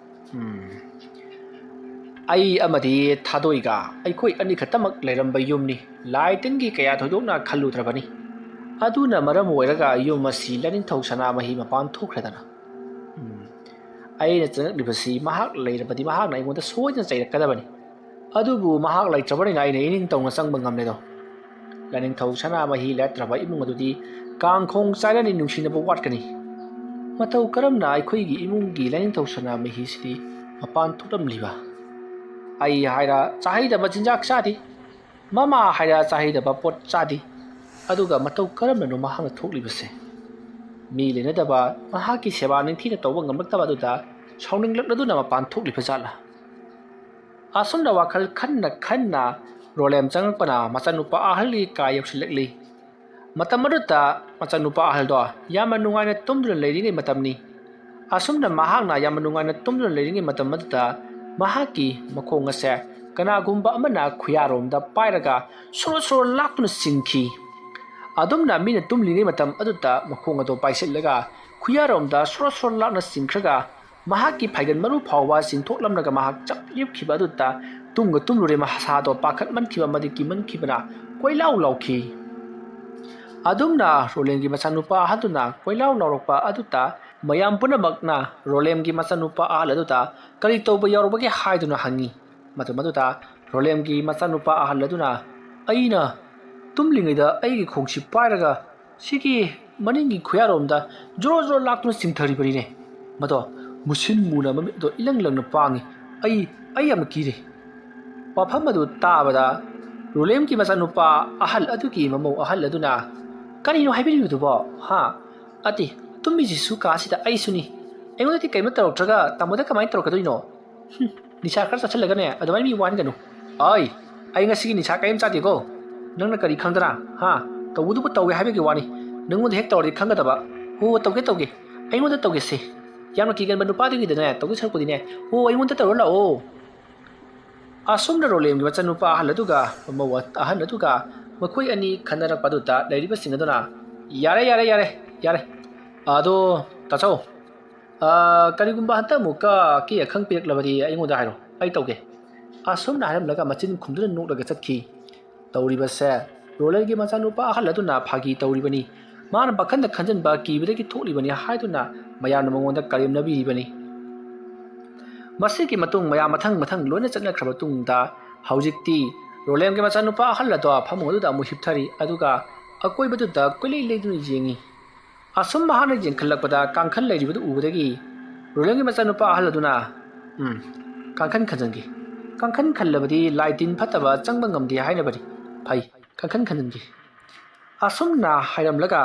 "ꯎꯝ, ꯑꯩ ꯑꯃꯗꯤ ꯊꯥꯗꯣꯏꯒ ꯑꯩꯈꯣꯏ ꯑꯅꯤꯈꯛꯇꯃꯛ ꯂꯩꯔꯝꯕ ꯌꯨꯝꯅꯤ꯫ ꯂꯥꯏ ꯇꯤꯟꯒꯤ ꯀꯌꯥ ꯊꯣꯏꯗꯣꯛꯅ ꯈꯜꯂꯨꯗ꯭ꯔꯕꯅꯤ꯫ ꯑꯗꯨꯅ ꯃꯔꯝ ꯑꯣꯏꯔꯒ ꯌꯨꯝ ꯑꯁꯤ ꯂꯥꯏꯅꯤꯡꯊꯧ ꯁꯅꯥꯃꯍꯤ ꯃꯄꯥꯟ ꯊꯣꯛꯈ꯭ꯔꯦꯗꯅ꯫ ꯎꯝ, ꯑꯩꯅ ꯆꯪꯉꯛꯂꯤꯕꯁꯤ ꯃꯍꯥꯛ ꯂꯩꯔꯕꯗꯤ ꯃꯍꯥꯛꯅ ꯑꯩꯉꯣꯟꯗ ꯁꯣꯏꯗꯅ ꯆꯩꯔꯛꯀꯗꯕꯅꯤ꯫ ꯑꯗꯨꯕꯨ ꯃꯍꯥꯛ ꯂꯩꯇ꯭ꯔꯕꯅꯤꯅ ꯑꯩꯅ ꯏꯅꯤꯡ ꯇꯧꯅ ꯆꯪꯕ ꯉꯝꯂꯦꯗꯣ꯫ ꯂꯥꯏꯅꯤꯡꯊꯧ ꯁꯅꯥꯃꯍꯤ ꯂꯩꯔꯛꯇ꯭ꯔꯕ ꯏꯃꯨꯡ ꯑꯗꯨꯗꯤ ꯀꯥꯡꯈꯣꯡ ꯆꯥꯏꯔꯅꯤ, ꯅꯨꯡꯁꯤꯅꯕ ꯋꯥꯠꯀꯅꯤ꯫ ꯃꯇꯧ ꯀꯔꯝꯅ ꯑꯩꯈꯣꯏꯒꯤ ꯏꯃꯨꯡꯒꯤ ꯂꯥꯏꯅꯤꯡꯊꯧ ꯁꯅꯥꯃꯍꯤꯁꯤꯗꯤ ꯃꯄꯥꯟ ꯊꯣꯛꯂꯝꯂꯤꯕ? ꯑꯩ ꯍꯥꯏꯔ ꯆꯥꯍꯩꯗꯕ ꯆꯤꯟꯖꯥꯛ ꯆꯥꯗꯦ, ꯃꯃꯥ ꯍꯥꯏꯔ ꯆꯥꯍꯩꯗꯕ ꯄꯣꯠ ꯆꯥꯗꯦ꯫ ꯑꯗꯨꯒ ꯃꯇꯧ ꯀꯔꯝꯅꯅꯣ ꯃꯍꯥꯛꯅ ꯊꯣꯛꯂꯤꯕꯁꯦ?" ꯃꯤ ꯂꯩꯅꯗꯕ, ꯃꯍꯥꯛꯀꯤ ꯁꯦꯕꯥ ꯅꯤꯡꯊꯤꯅ ꯇꯧꯕ ꯉꯝꯂꯛꯇꯕ ꯑꯗꯨꯗ ꯁꯥꯎꯅꯤꯡꯂꯛꯂꯗꯨꯅ ꯃꯄꯥꯟ ꯊꯣꯛꯂꯤꯕ ꯖꯥꯠꯂꯥ? ꯑꯁꯨꯝꯅ ꯋꯥꯈꯜ ꯈꯟꯅ ꯈꯟꯅ ꯔꯣꯂꯦꯝ ꯆꯪꯉꯛꯄꯅ ꯃꯆꯥꯅꯨꯄꯥ ꯑꯍꯜꯒꯤ ꯀꯥ ꯌꯧꯁꯤꯜꯂꯛꯂꯤ꯫ ꯃꯇꯝ ꯑꯗꯨꯗ ꯃꯆꯥꯅꯨꯄꯥ ꯑꯍꯜꯗꯣ ꯌꯥꯝꯅ ꯅꯨꯡꯉꯥꯏꯅ ꯇꯨꯝꯗꯨꯅ ꯂꯩꯔꯤꯉꯩ ꯃꯇꯝꯅꯤ꯫ ꯑꯁꯨꯝꯅ ꯃꯍꯥꯛꯅ ꯌꯥꯝꯅ ꯅꯨꯡꯉꯥꯏꯅ ꯇꯨꯝꯗꯨꯅ ꯂꯩꯔꯤꯉꯩ ꯃꯇꯝ ꯑꯗꯨꯗ ꯃꯍꯥꯛꯀꯤ ꯃꯈꯣꯡ ꯑꯁꯦ ꯀꯅꯥꯒꯨꯝꯕ ꯑꯃꯅ ꯈꯨꯌꯥꯔꯣꯝꯗ ꯄꯥꯏꯔꯒ ꯁꯣꯔꯣ ꯁꯣꯔꯣ ꯂꯥꯛꯇꯨꯅ ꯆꯤꯡꯈꯤ꯫ ꯑꯗꯨꯝꯅ ꯃꯤꯅ ꯇꯨꯝꯂꯤꯉꯩ ꯃꯇꯝ ꯑꯗꯨꯗ ꯃꯈꯣꯡ ꯑꯗꯨ ꯄꯥꯏꯁꯤꯜꯂꯒ ꯈꯨꯌꯥꯔꯣꯝꯗ ꯁꯣꯔꯣ ꯁꯣꯔꯣ ꯂꯥꯛꯅ ꯆꯤꯡꯈ꯭ꯔꯒ ꯃꯍꯥꯛꯀꯤ ꯐꯥꯏꯒꯟ ꯃꯔꯨ ꯐꯥꯎꯕ ꯆꯤꯡꯊꯣꯛꯂꯝꯂꯒ ꯃꯍꯥꯛ ꯆꯞ ꯂꯦꯞꯈꯤꯕ ꯑꯗꯨꯗ ꯇꯨꯝꯒ ꯇꯨꯝꯂꯨꯔꯦ꯫ ꯃꯁꯥꯗꯣ ꯄꯥꯈꯠꯃꯟꯈꯤꯕ ꯑꯃꯗꯤ ꯀꯤꯃꯟꯈꯤꯕꯅ ꯀꯣꯏꯂꯥꯎ ꯂꯥꯎꯈꯤ꯫ ꯑꯗꯨꯝꯅ ꯔꯣꯂꯦꯟꯒꯤ ꯃꯆꯥꯅꯨꯄꯥ ꯑꯍꯜꯗꯨꯅ ꯀꯣꯏꯂꯥꯎ ꯂꯥꯎꯔꯛꯄ ꯑꯗꯨꯗ ꯃꯌꯥꯝ ꯄꯨꯝꯅꯃꯛꯅ ꯔꯣꯂꯦꯝꯒꯤ ꯃꯆꯥꯅꯨꯄꯥ ꯑꯍꯜ ꯑꯗꯨꯗ ꯀꯔꯤ ꯇꯧꯕ ꯌꯥꯎꯔꯕꯒꯦ ꯍꯥꯏꯗꯨꯅ ꯍꯪꯉꯤ꯫ ꯃꯇꯝ ꯑꯗꯨꯗ ꯔꯣꯂꯦꯝꯒꯤ ꯃꯆꯥꯅꯨꯄꯥ ꯑꯍꯜ ꯑꯗꯨꯅ, "ꯑꯩꯅ ꯇꯨꯝꯂꯤꯉꯩꯗ ꯑꯩꯒꯤ ꯈꯣꯡꯁꯤ ꯄꯥꯏꯔꯒ ꯁꯤꯒꯤ ꯃꯅꯤꯡꯒꯤ ꯈꯨꯌꯥꯔꯣꯝꯗ ꯖꯣꯔꯣ ꯖꯣꯔꯣ ꯂꯥꯛꯇꯨꯅ ꯆꯤꯡꯊꯔꯤꯕꯅꯤꯅꯦ꯫ ꯃꯗꯣ ꯃꯨꯁꯤꯟ ꯃꯨꯅ ꯃꯃꯤꯠ ꯑꯗꯣ ꯏꯂꯪ ꯂꯪꯅ ꯄꯥꯡꯉꯤ꯫ ꯑꯩ, ꯑꯩ ꯌꯥꯝꯅ ꯀꯤꯔꯦ꯫" ꯋꯥꯐꯝ ꯑꯗꯨ ꯇꯥꯕꯗ ꯔꯣꯂꯦꯝꯒꯤ ꯃꯆꯥꯅꯨꯄꯥ ꯑꯍꯜ ꯑꯗꯨꯒꯤ ꯃꯃꯧ ꯑꯍꯜ ꯑꯗꯨꯅ, "ꯀꯔꯤꯅꯣ ꯍꯥꯏꯕꯤꯔꯤꯕꯗꯨꯕꯣ? ꯍꯥ? ꯑꯇꯤ, ꯇꯨꯝꯃꯤꯁꯤꯁꯨ ꯀꯥꯁꯤꯗ ꯑꯩꯁꯨꯅꯤ꯫ ꯑꯩꯉꯣꯟꯗꯗꯤ ꯀꯔꯤꯝꯇ ꯇꯧꯔꯛꯇ꯭ꯔꯒ ꯇꯥꯃꯣꯗ ꯀꯃꯥꯏꯅ ꯇꯧꯔꯛꯀꯗꯣꯏꯅꯣ? ꯍꯨꯝ, ꯅꯤꯁꯥ ꯈꯔ ꯆꯥꯁꯤꯜꯂꯒꯅꯦ ꯑꯗꯨꯃꯥꯏꯅ ꯃꯤ ꯋꯥꯍꯟꯒꯅꯨ꯫" "ꯑꯩ, ꯑꯩ ꯉꯁꯤꯒꯤ ꯅꯤꯁꯥ ꯀꯔꯤꯝ ꯆꯥꯗꯦꯀꯣ꯫ ꯅꯪꯅ ꯀꯔꯤ ꯈꯪꯗꯅ? ꯍꯥ? ꯇꯧꯕꯗꯨꯕꯨ ꯇꯧꯒꯦ ꯍꯥꯏꯕꯒꯤ ꯋꯥꯅꯤ꯫ ꯅꯪꯉꯣꯟꯗ ꯍꯦꯛ ꯇꯧꯔꯗꯤ ꯈꯪꯒꯗꯕ꯫ ꯍꯣ, ꯇꯧꯒꯦ, ꯇꯧꯒꯦ꯫ ꯑꯩꯉꯣꯟꯗ ꯇꯧꯒꯦꯁꯦ꯫ ꯌꯥꯝꯅ ꯀꯤꯒꯟꯕ ꯅꯨꯄꯥꯗꯨꯒꯤꯗꯅꯦ, ꯇꯧꯒꯦ ꯁꯔꯨꯛꯄꯨꯗꯤꯅꯦ, ꯍꯣ, ꯑꯩꯉꯣꯟꯗ ꯇꯧꯔ ꯂꯥꯛꯑꯣ꯫" ꯑꯁꯨꯝꯅ ꯔꯣꯂꯦꯝꯒꯤ ꯃꯆꯥꯅꯨꯄꯥ ꯑꯍꯜ ꯑꯗꯨꯒ ꯃꯃꯧ ꯑꯍꯟ ꯑꯗꯨꯒ ꯃꯈꯣꯏ ꯑꯅꯤ ꯈꯟꯅꯔꯛꯄ ꯑꯗꯨꯗ ꯂꯩꯔꯤꯕꯁꯤꯡ ꯑꯗꯨꯅ, "ꯌꯥꯔꯦ, ꯌꯥꯔꯦ, ꯌꯥꯔꯦ, ꯌꯥꯔꯦ꯫ ꯑꯗꯣ, ꯇꯥꯆꯧ, ꯑ, ꯀꯔꯤꯒꯨꯝꯕ ꯍꯟꯇꯛ ꯑꯃꯨꯛꯀ ꯑꯀꯤ ꯑꯈꯪ ꯄꯤꯔꯛꯂꯕꯗꯤ ꯑꯩꯉꯣꯟꯗ ꯍꯥꯏꯔꯣ, ꯑꯩ ꯇꯧꯒꯦ꯫" ꯑꯁꯨꯝꯅ ꯍꯥꯏꯔꯝꯂꯒ ꯃꯆꯤꯟ ꯈꯨꯝꯗꯨꯅ ꯅꯣꯛꯂꯒ ꯆꯠꯈꯤ꯫ ꯇꯧꯔꯤꯕꯁꯦ ꯔꯣꯂꯦꯝꯒꯤ ꯃꯆꯥꯅꯨꯄꯥ ꯑꯍꯜ ꯑꯗꯨꯅ ꯐꯥꯒꯤ ꯇꯧꯔꯤꯕꯅꯤ꯫ ꯃꯥꯅ ꯋꯥꯈꯜꯗ ꯈꯟꯖꯟꯕ ꯀꯤꯕꯗꯒꯤ ꯊꯣꯛꯂꯤꯕꯅꯤ ꯍꯥꯏꯗꯨꯅ ꯃꯌꯥꯝꯅ ꯃꯉꯣꯟꯗ ꯀꯔꯦꯝꯅꯕꯤꯔꯤꯕꯅꯤ꯫ ꯃꯁꯤꯒꯤ ꯃꯇꯨꯡ ꯃꯌꯥꯝ ꯃꯊꯪ ꯃꯊꯪ ꯂꯣꯏꯅ ꯆꯠꯅꯈ꯭ꯔꯕ ꯇꯨꯡꯗ ꯍꯧꯖꯤꯛꯇꯤ ꯔꯣꯂꯦꯝꯒꯤ ꯃꯆꯥꯅꯨꯄꯥ ꯑꯍꯜ ꯑꯗꯣ ꯐꯃꯨꯡ ꯑꯗꯨꯗ ꯑꯃꯨꯛ ꯍꯤꯞꯊꯔꯤ, ꯑꯗꯨꯒ ꯑꯀꯣꯏꯕꯗꯨꯗ ꯀꯣꯏꯂꯩ ꯂꯩꯗꯨꯅ ꯌꯦꯡꯉꯤ꯫ ꯑꯁꯨꯝ ꯃꯍꯥꯛꯅ ꯌꯦꯡꯈꯠꯂꯛꯄꯗ ꯀꯥꯡꯈꯜ ꯂꯩꯔꯤꯕꯗꯨ ꯎꯕꯗꯒꯤ ꯔꯣꯂꯦꯝꯒꯤ ꯃꯆꯥꯅꯨꯄꯥ ꯑꯍꯜ ꯑꯗꯨꯅ, "ꯎꯝ, ꯀꯥꯡꯈꯟ ꯈꯟꯖꯟꯒꯦ꯫ ꯀꯥꯡꯈꯟ ꯈꯜꯂꯕꯗꯤ ꯂꯥꯏ ꯇꯤꯟ ꯐꯠꯇꯕ ꯆꯪꯕ ꯉꯝꯗꯦ ꯍꯥꯏꯅꯕꯅꯤ꯫ ꯐꯩ, ꯀꯥꯡꯈꯟ ꯈꯟꯖꯟꯒꯦ꯫" ꯑꯁꯨꯝꯅ ꯍꯥꯏꯔꯝꯂꯒ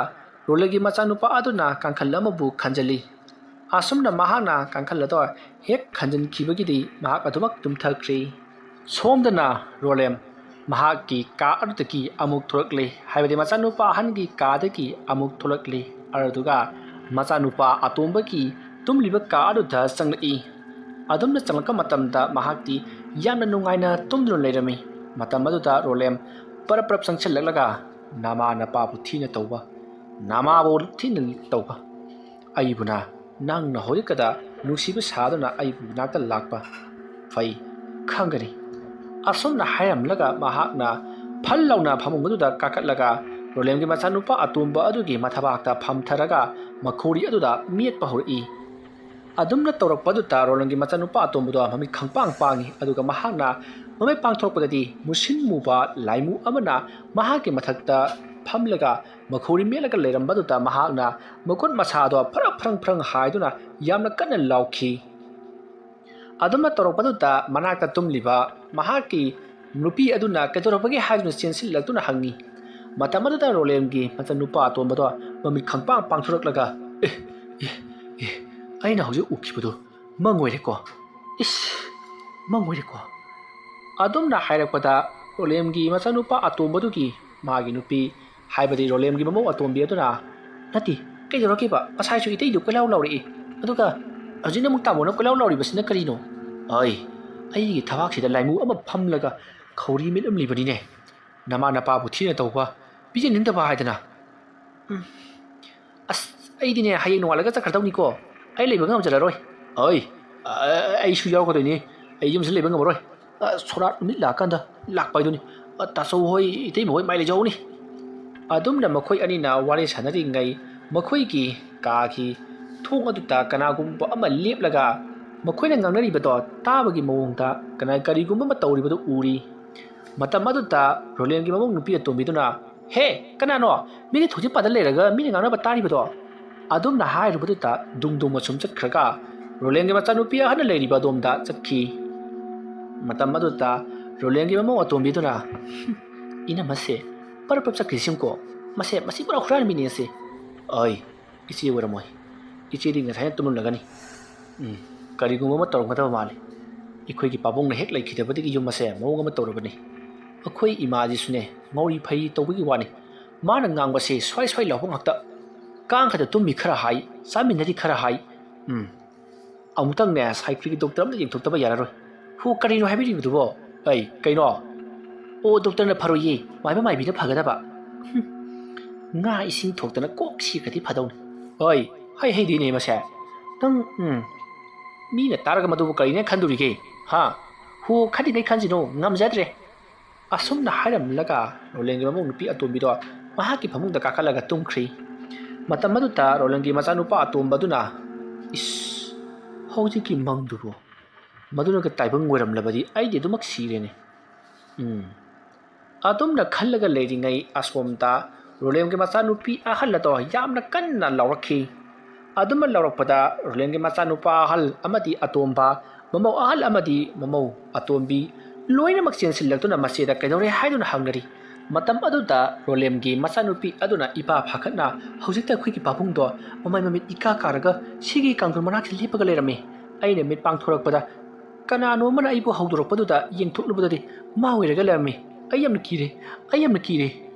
ꯔꯣꯂꯦꯝꯒꯤ ꯃꯆꯥꯅꯨꯄꯥ ꯑꯗꯨꯅ ꯀꯥꯡꯈꯜ ꯑꯃꯕꯨ ꯈꯟꯖꯜꯂꯤ꯫ ꯑꯁꯨꯝꯅ ꯃꯍꯥꯛꯅ ꯀꯥꯡꯈꯜ ꯑꯗꯣ ꯍꯦꯛ ꯈꯟꯖꯟꯈꯤꯕꯒꯤꯗꯤ ꯃꯍꯥꯛ ꯑꯗꯨꯃꯛ ꯇꯨꯝꯊꯈ꯭ꯔꯦ꯫ ꯁꯣꯝꯗꯅ ꯔꯣꯂꯦꯝ ꯃꯍꯥꯛꯀꯤ ꯀꯥ ꯑꯗꯨꯗꯒꯤ ꯑꯃꯨꯛ ꯊꯣꯛꯂꯛꯂꯦ, ꯍꯥꯏꯕꯗꯤ ꯃꯆꯥꯅꯨꯄꯥ ꯑꯍꯟꯒꯤ ꯀꯥꯗꯒꯤ ꯑꯃꯨꯛ ꯊꯣꯛꯂꯛꯂꯦ꯫ ꯑꯗꯨꯗꯨꯒ ꯃꯆꯥꯅꯨꯄꯥ ꯑꯇꯣꯝꯕꯒꯤ ꯇꯨꯝꯂꯤꯕ ꯀꯥ ꯑꯗꯨꯗ ꯆꯪꯂꯛꯏ꯫ ꯑꯗꯨꯝꯅ ꯆꯪꯂꯛꯄ ꯃꯇꯝꯗ ꯃꯍꯥꯛꯇꯤ ꯌꯥꯝꯅ ꯅꯨꯡꯉꯥꯏꯅ ꯇꯨꯝꯗꯨꯅ ꯂꯩꯔꯝꯃꯤ꯫ ꯃꯇꯝ ꯑꯗꯨꯗ ꯔꯣꯂꯦꯝ ꯄꯔꯞ ꯄꯔꯞ ꯆꯪꯁꯤꯜꯂꯛꯂꯒ ꯅꯃꯥ ꯅꯄꯥꯕꯨ ꯊꯤꯅ ꯇꯧꯕ, ꯅꯃꯥꯕꯨ ꯊꯤꯅ ꯇꯧꯕ, ꯑꯩꯕꯨꯅ ꯅꯪꯅ ꯍꯧꯖꯤꯛꯀꯗ ꯅꯨꯡꯁꯤꯕ ꯁꯥꯗꯨꯅ ꯑꯩꯕꯨ ꯅꯥꯛꯇ ꯂꯥꯛꯄ ꯐꯩ ꯈꯪꯒꯅꯤ꯫ ꯑꯁꯨꯝꯅ ꯍꯥꯏꯔꯝꯂꯒ ꯃꯍꯥꯛꯅ ꯐꯜ ꯂꯥꯎꯅ ꯐꯃꯨꯡ ꯑꯗꯨꯗ ꯀꯥꯈꯠꯂꯒ ꯔꯣꯂꯦꯝꯒꯤ ꯃꯆꯥꯅꯨꯄꯥ ꯑꯇꯣꯝꯕ ꯑꯗꯨꯒꯤ ꯃꯊꯕꯥꯛꯇ ꯐꯝꯊꯔꯒ ꯃꯈꯧꯔꯤ ꯑꯗꯨꯗ ꯃꯦꯠꯄ ꯍꯧꯔꯛꯏ꯫ ꯑꯗꯨꯝꯅ ꯇꯧꯔꯛꯄꯗꯨꯗ ꯔꯣꯂꯦꯝꯒꯤ ꯃꯆꯥꯅꯨꯄꯥ ꯑꯇꯣꯝꯕꯗꯣ ꯃꯃꯤꯠ ꯈꯪꯄꯥꯡ ꯄꯥꯡꯉꯤ, ꯑꯗꯨꯒ ꯃꯍꯥꯛꯅ ꯃꯃꯤꯠ ꯄꯥꯡꯊꯣꯔꯛꯄꯗꯗꯤ ꯃꯨꯁꯤꯟ ꯃꯨꯕ ꯂꯥꯏꯃꯨ ꯑꯃꯅ ꯃꯍꯥꯛꯀꯤ ꯃꯊꯛꯇ ꯐꯝꯂꯒ ꯃꯈꯧꯔꯤ ꯃꯦꯠꯂꯒ ꯂꯩꯔꯝꯕꯗꯨꯗ ꯃꯍꯥꯛꯅ ꯃꯈꯨꯠ ꯃꯁꯥꯗꯣ ꯐꯔꯪ ꯐꯔꯪ ꯐꯔꯪ ꯍꯥꯏꯗꯨꯅ ꯌꯥꯝꯅ ꯀꯟꯅ ꯂꯥꯎꯈꯤ꯫ ꯑꯗꯨꯝꯅ ꯇꯧꯔꯛꯄꯗꯨꯗ ꯃꯅꯥꯛꯇ ꯇꯨꯝꯂꯤꯕ ꯃꯍꯥꯛꯀꯤ ꯅꯨꯄꯤ ꯑꯗꯨꯅ ꯀꯩꯗꯧꯔꯕꯒꯦ ꯍꯥꯏꯗꯨꯅ ꯆꯦꯟꯁꯤꯜꯂꯛꯇꯨꯅ ꯍꯪꯉꯤ꯫ ꯃꯇꯝ ꯑꯗꯨꯗ ꯔꯣꯂꯦꯝꯒꯤ ꯃꯆꯥꯅꯨꯄꯥ ꯑꯇꯣꯝꯕꯗꯣ ꯃꯃꯤꯠ ꯈꯪꯄꯥꯡ ꯄꯥꯡꯊꯣꯔꯛꯂꯒ, "ꯑꯦ, ꯑꯦ, ꯑꯦ, ꯑꯩꯅ ꯍꯧꯖꯤꯛ ꯎꯈꯤꯕꯗꯨ ꯃꯪ ꯑꯣꯏꯔꯦꯀꯣ? ꯏꯁ, ꯃꯪ ꯑꯣꯏꯔꯦꯀꯣ?" ꯑꯗꯨꯝꯅ ꯍꯥꯏꯔꯛꯄꯗ ꯔꯣꯂꯦꯝꯒꯤ ꯃꯆꯥꯅꯨꯄꯥ ꯑꯇꯣꯝꯕꯗꯨꯒꯤ ꯃꯥꯒꯤ ꯅꯨꯄꯤ, ꯍꯥꯏꯕꯗꯤ ꯔꯣꯂꯦꯝꯒꯤ ꯃꯃꯧ ꯑꯇꯣꯝꯕꯤ ꯑꯗꯨꯅ, "ꯅꯠꯇꯦ, ꯀꯩꯗꯧꯔꯛꯀꯦꯕ? ꯉꯁꯥꯏꯁꯨ ꯏꯇꯩꯗꯨ ꯀꯣꯏꯂꯥꯎ ꯂꯥꯎꯔꯛꯏ, ꯑꯗꯨꯒ ꯍꯧꯖꯤꯛꯅ ꯑꯃꯨꯛ ꯇꯥꯃꯣꯅ ꯀꯣꯏꯂꯥꯎ ꯂꯥꯎꯔꯤꯕꯁꯤꯅ ꯀꯔꯤꯅꯣ?" "ꯑꯩ, ꯑꯩꯒꯤ ꯊꯕꯥꯛꯁꯤꯗ ꯂꯥꯏꯃꯨ ꯑꯃ ꯐꯝꯂꯒ ꯈꯧꯔꯤ ꯃꯦꯠꯂꯝꯂꯤꯕꯅꯤꯅꯦ꯫ ꯅꯃꯥ ꯅꯄꯥꯕꯨ ꯊꯤꯅ ꯇꯧꯕ, ꯄꯤꯖꯅꯤꯡꯗꯕ ꯍꯥꯏꯗꯅ꯫ ꯎꯝ, ꯑꯁ, ꯑꯩꯗꯤꯅꯦ ꯍꯌꯦꯡ ꯅꯣꯡꯉꯥꯜꯂꯒ ꯆꯠꯈ꯭ꯔꯗꯧꯅꯤꯀꯣ꯫ ꯑꯩ ꯂꯩꯕ ꯉꯝꯖꯔꯔꯣꯏ꯫ ꯑꯩ, ꯑ-, ꯑꯩꯁꯨ ꯌꯥꯎꯔꯛꯀꯗꯣꯏꯅꯤ꯫ ꯑꯩ ꯌꯨꯝꯁꯤꯗ ꯂꯩꯕ ꯉꯝꯃꯔꯣꯏ꯫ ꯑ, ꯁꯣꯔꯥꯠ ꯅꯨꯃꯤꯠ ꯂꯥꯛꯀꯥꯟꯗ ꯂꯥꯛꯄ ꯍꯥꯏꯗꯨꯅꯤ꯫ ꯑ, ꯇꯥꯆꯧ ꯍꯣꯏ, ꯏꯇꯩꯃ ꯍꯣꯏ ꯃꯥꯏ ꯂꯩꯖꯍꯧꯅꯤ꯫" ꯑꯗꯨꯝꯅ ꯃꯈꯣꯏ ꯑꯅꯤꯅ ꯋꯥꯔꯤ ꯁꯥꯟꯅꯔꯤꯉꯩ ꯃꯈꯣꯏꯒꯤ ꯀꯥꯒꯤ ꯊꯣꯡ ꯑꯗꯨꯗ ꯀꯅꯥꯒꯨꯝꯕ ꯑꯃ ꯂꯦꯞꯂꯒ ꯃꯈꯣꯏꯅ ꯉꯥꯡꯅꯔꯤꯕꯗꯣ ꯇꯥꯕꯒꯤ ꯃꯑꯣꯡꯗ ꯀꯅꯥ ꯀꯔꯤꯒꯨꯝꯕ ꯑꯃ ꯇꯧꯔꯤꯕꯗꯨ ꯎꯔꯤ꯫ ꯃꯇꯝ ꯑꯗꯨꯗ ꯔꯣꯂꯦꯝꯒꯤ ꯃꯃꯧ ꯅꯨꯄꯤ ꯑꯇꯣꯝꯕꯤꯗꯨꯅ, "ꯍꯦ, ꯀꯅꯥꯅꯣ? ꯃꯤꯒꯤ ꯊꯣꯡꯖꯤꯟ ꯄꯥꯗ ꯂꯩꯔꯒ ꯃꯤꯅ ꯉꯥꯡꯅꯕ ꯇꯥꯔꯤꯕꯗꯣ?" ꯑꯗꯨꯝꯅ ꯍꯥꯏꯔꯨꯕꯗꯨꯗ ꯗꯨꯡ ꯗꯨꯡ ꯑꯁꯨꯝ ꯆꯠꯈ꯭ꯔꯒ ꯔꯣꯂꯦꯝꯒꯤ ꯃꯆꯥꯅꯨꯄꯤ ꯑꯍꯟꯅ ꯂꯩꯔꯤꯕ ꯑꯗꯣꯝꯗ ꯆꯠꯈꯤ꯫ ꯃꯇꯝ ꯑꯗꯨꯗ ꯔꯣꯂꯦꯝꯒꯤ ꯃꯃꯧ ꯑꯇꯣꯝꯕꯤꯗꯨꯅ, "ꯍꯨꯝ, ꯏꯅꯝꯃꯁꯦ ꯄꯔꯞ ꯄꯔꯞ ꯆꯠꯈ꯭ꯔꯤꯁꯤꯡꯀꯣ, ꯃꯁꯦ, ꯃꯁꯤ ꯄꯨꯔꯥ ꯍꯨꯔꯥꯟꯕꯤꯅꯦ ꯑꯁꯦ꯫" "ꯑꯩ, ꯏꯆꯦ ꯑꯣꯏꯔꯝꯃꯣꯏ꯫ ꯏꯆꯦꯗꯤ ꯉꯁꯥꯏꯅ ꯇꯨꯝꯂꯝꯂꯒꯅꯤ꯫ ꯎꯝ, ꯀꯔꯤꯒꯨꯝꯕ ꯑꯃ ꯇꯧꯔꯝꯒꯗꯕ ꯃꯥꯜꯂꯤ꯫ ꯑꯩꯈꯣꯏꯒꯤ ꯄꯥꯕꯨꯡꯅ ꯍꯦꯛ ꯂꯩꯈꯤꯗꯕꯗꯒꯤ ꯌꯨꯝ ꯑꯁꯦ ꯃꯑꯣꯡ ꯑꯃ ꯇꯧꯔꯕꯅꯤ꯫ ꯑꯩꯈꯣꯏ ꯏꯃꯥꯁꯤꯁꯨꯅꯦ ꯉꯧꯔꯤ ꯐꯩꯔꯤ ꯇꯧꯕꯒꯤ ꯋꯥꯅꯤ꯫ ꯃꯥꯅ ꯉꯥꯡꯕꯁꯦ ꯁ꯭ꯋꯥꯏ ꯁ꯭ꯋꯥꯏ ꯂꯥꯎꯕ ꯉꯥꯛꯇ꯫ ꯀꯥꯡ ꯈꯛꯇ ꯇꯨꯝꯃꯤ ꯈꯔ ꯍꯥꯏ, ꯆꯥꯃꯤꯟꯅꯔꯤ ꯈꯔ ꯍꯥꯏ꯫ ꯎꯝ, ꯑꯃꯨꯛꯇꯪꯅꯦ ꯁꯥꯏꯀ꯭ꯔꯤꯒꯤ ꯗꯣꯛꯇꯔ ꯑꯃꯗ ꯌꯦꯡꯊꯣꯛꯇꯕ ꯌꯥꯔꯔꯣꯏ꯫" "ꯍꯣ, ꯀꯔꯤꯅꯣ ꯍꯥꯏꯕꯤꯔꯤꯕꯗꯨꯕꯣ?" "ꯑꯩ, ꯀꯩꯅꯣ?" "ꯑꯣ, ꯗꯣꯛꯇꯔꯅ ꯐꯔꯣꯏꯌꯦ, ꯃꯥꯏꯕ ꯃꯥꯏꯕꯤꯅ ꯐꯒꯗꯕ꯫" ꯉꯥ ꯏꯁꯤꯡ ꯊꯣꯛꯇꯅ ꯀꯣꯛ ꯁꯤꯈ꯭ꯔꯗꯤ ꯐꯗꯧꯅꯤ꯫ ꯍꯣꯏ, ꯍꯩ ꯍꯩꯗꯤꯅꯦ ꯃꯁꯦ꯫ ꯅꯪ, ꯎꯝ, ꯃꯤꯅ ꯇꯥꯔꯒ ꯃꯗꯨꯕꯨ ꯀꯔꯤꯅꯦ ꯈꯟꯗꯣꯔꯤꯒꯦ? ꯍꯥ? ꯍꯣ, ꯈꯜꯂꯤꯉꯩ ꯈꯟꯁꯤꯅꯨ, ꯉꯝꯖꯗ꯭ꯔꯦ꯫ ꯑꯁꯨꯝꯅ ꯍꯥꯏꯔꯝꯂꯒ ꯔꯣꯂꯦꯟꯒꯤ ꯃꯃꯧ ꯅꯨꯄꯤ ꯑꯇꯣꯝꯕꯤꯗꯣ ꯃꯍꯥꯛꯀꯤ ꯐꯃꯨꯡꯗ ꯀꯥꯈꯠꯂꯒ ꯇꯨꯝꯈ꯭ꯔꯤ꯫ ꯃꯇꯝ ꯑꯗꯨꯗ ꯔꯣꯂꯦꯟꯒꯤ ꯃꯆꯥꯅꯨꯄꯥ ꯑꯇꯣꯝꯕꯗꯨꯅ, "ꯏꯁ, ꯍꯧꯖꯤꯛꯀꯤ ꯃꯪꯗꯨꯕꯨ ꯃꯗꯨꯅꯒ ꯇꯥꯏꯕꯪ ꯑꯣꯏꯔꯝꯂꯕꯗꯤ ꯑꯩꯗꯤ ꯑꯗꯨꯃꯛ ꯁꯤꯔꯦꯅꯦ꯫ ꯎꯝ"꯫ ꯑꯗꯨꯝꯅ ꯈꯜꯂꯒ ꯂꯩꯔꯤꯉꯩ ꯑꯁꯣꯝꯗ ꯔꯣꯂꯦꯝꯒꯤ ꯃꯆꯥꯅꯨꯄꯤ ꯑꯍꯜ ꯑꯗꯣ ꯌꯥꯝꯅ ꯀꯟꯅ ꯂꯥꯎꯔꯛꯈꯤ꯫ ꯑꯗꯨꯃ ꯂꯥꯎꯔꯛꯄꯗ ꯔꯣꯂꯦꯝꯒꯤ ꯃꯆꯥꯅꯨꯄꯥ ꯑꯍꯜ ꯑꯃꯗꯤ ꯑꯇꯣꯝꯕ, ꯃꯃꯧ ꯑꯍꯜ ꯑꯃꯗꯤ ꯃꯃꯧ ꯑꯇꯣꯝꯕꯤ ꯂꯣꯏꯅꯃꯛ ꯆꯦꯟꯁꯤꯜꯂꯛꯇꯨꯅ ꯃꯆꯦꯗ ꯀꯩꯗꯧꯔꯦ ꯍꯥꯏꯗꯨꯅ ꯍꯪꯅꯔꯤ꯫ ꯃꯇꯝ ꯑꯗꯨꯗ ꯔꯣꯂꯦꯝꯒꯤ ꯃꯆꯥꯅꯨꯄꯤ ꯑꯗꯨꯅ ꯏꯄꯥ ꯐꯥꯈꯠꯅ, "ꯍꯧꯖꯤꯛꯇ ꯑꯩꯈꯣꯏꯒꯤ ꯄꯥꯕꯨꯡꯗꯣ ꯃꯃꯥꯏ ꯃꯃꯤꯠ ꯏꯀꯥ ꯀꯥꯔꯒ ꯁꯤꯒꯤ ꯀꯥꯡꯊꯣꯟ ꯃꯅꯥꯛꯁꯤꯗ ꯂꯦꯞꯄꯒ ꯂꯩꯔꯝꯃꯤ꯫ ꯑꯩꯅ ꯃꯤꯠ ꯄꯥꯡꯊꯣꯔꯛꯄꯗ ꯀꯅꯥꯅꯣ ꯑꯃꯅ ꯑꯩꯕꯨ ꯍꯧꯗꯣꯔꯛꯄꯗꯨꯗ ꯌꯦꯡꯊꯣꯛꯂꯨꯕꯗꯗꯤ ꯃꯥ ꯑꯣꯏꯔꯒ ꯂꯩꯔꯝꯃꯤ꯫ ꯑꯩ ꯌꯥꯝꯅ ꯀꯤꯔꯦ, ꯑꯩ ꯌꯥꯝꯅ ꯀꯤꯔꯦ"꯫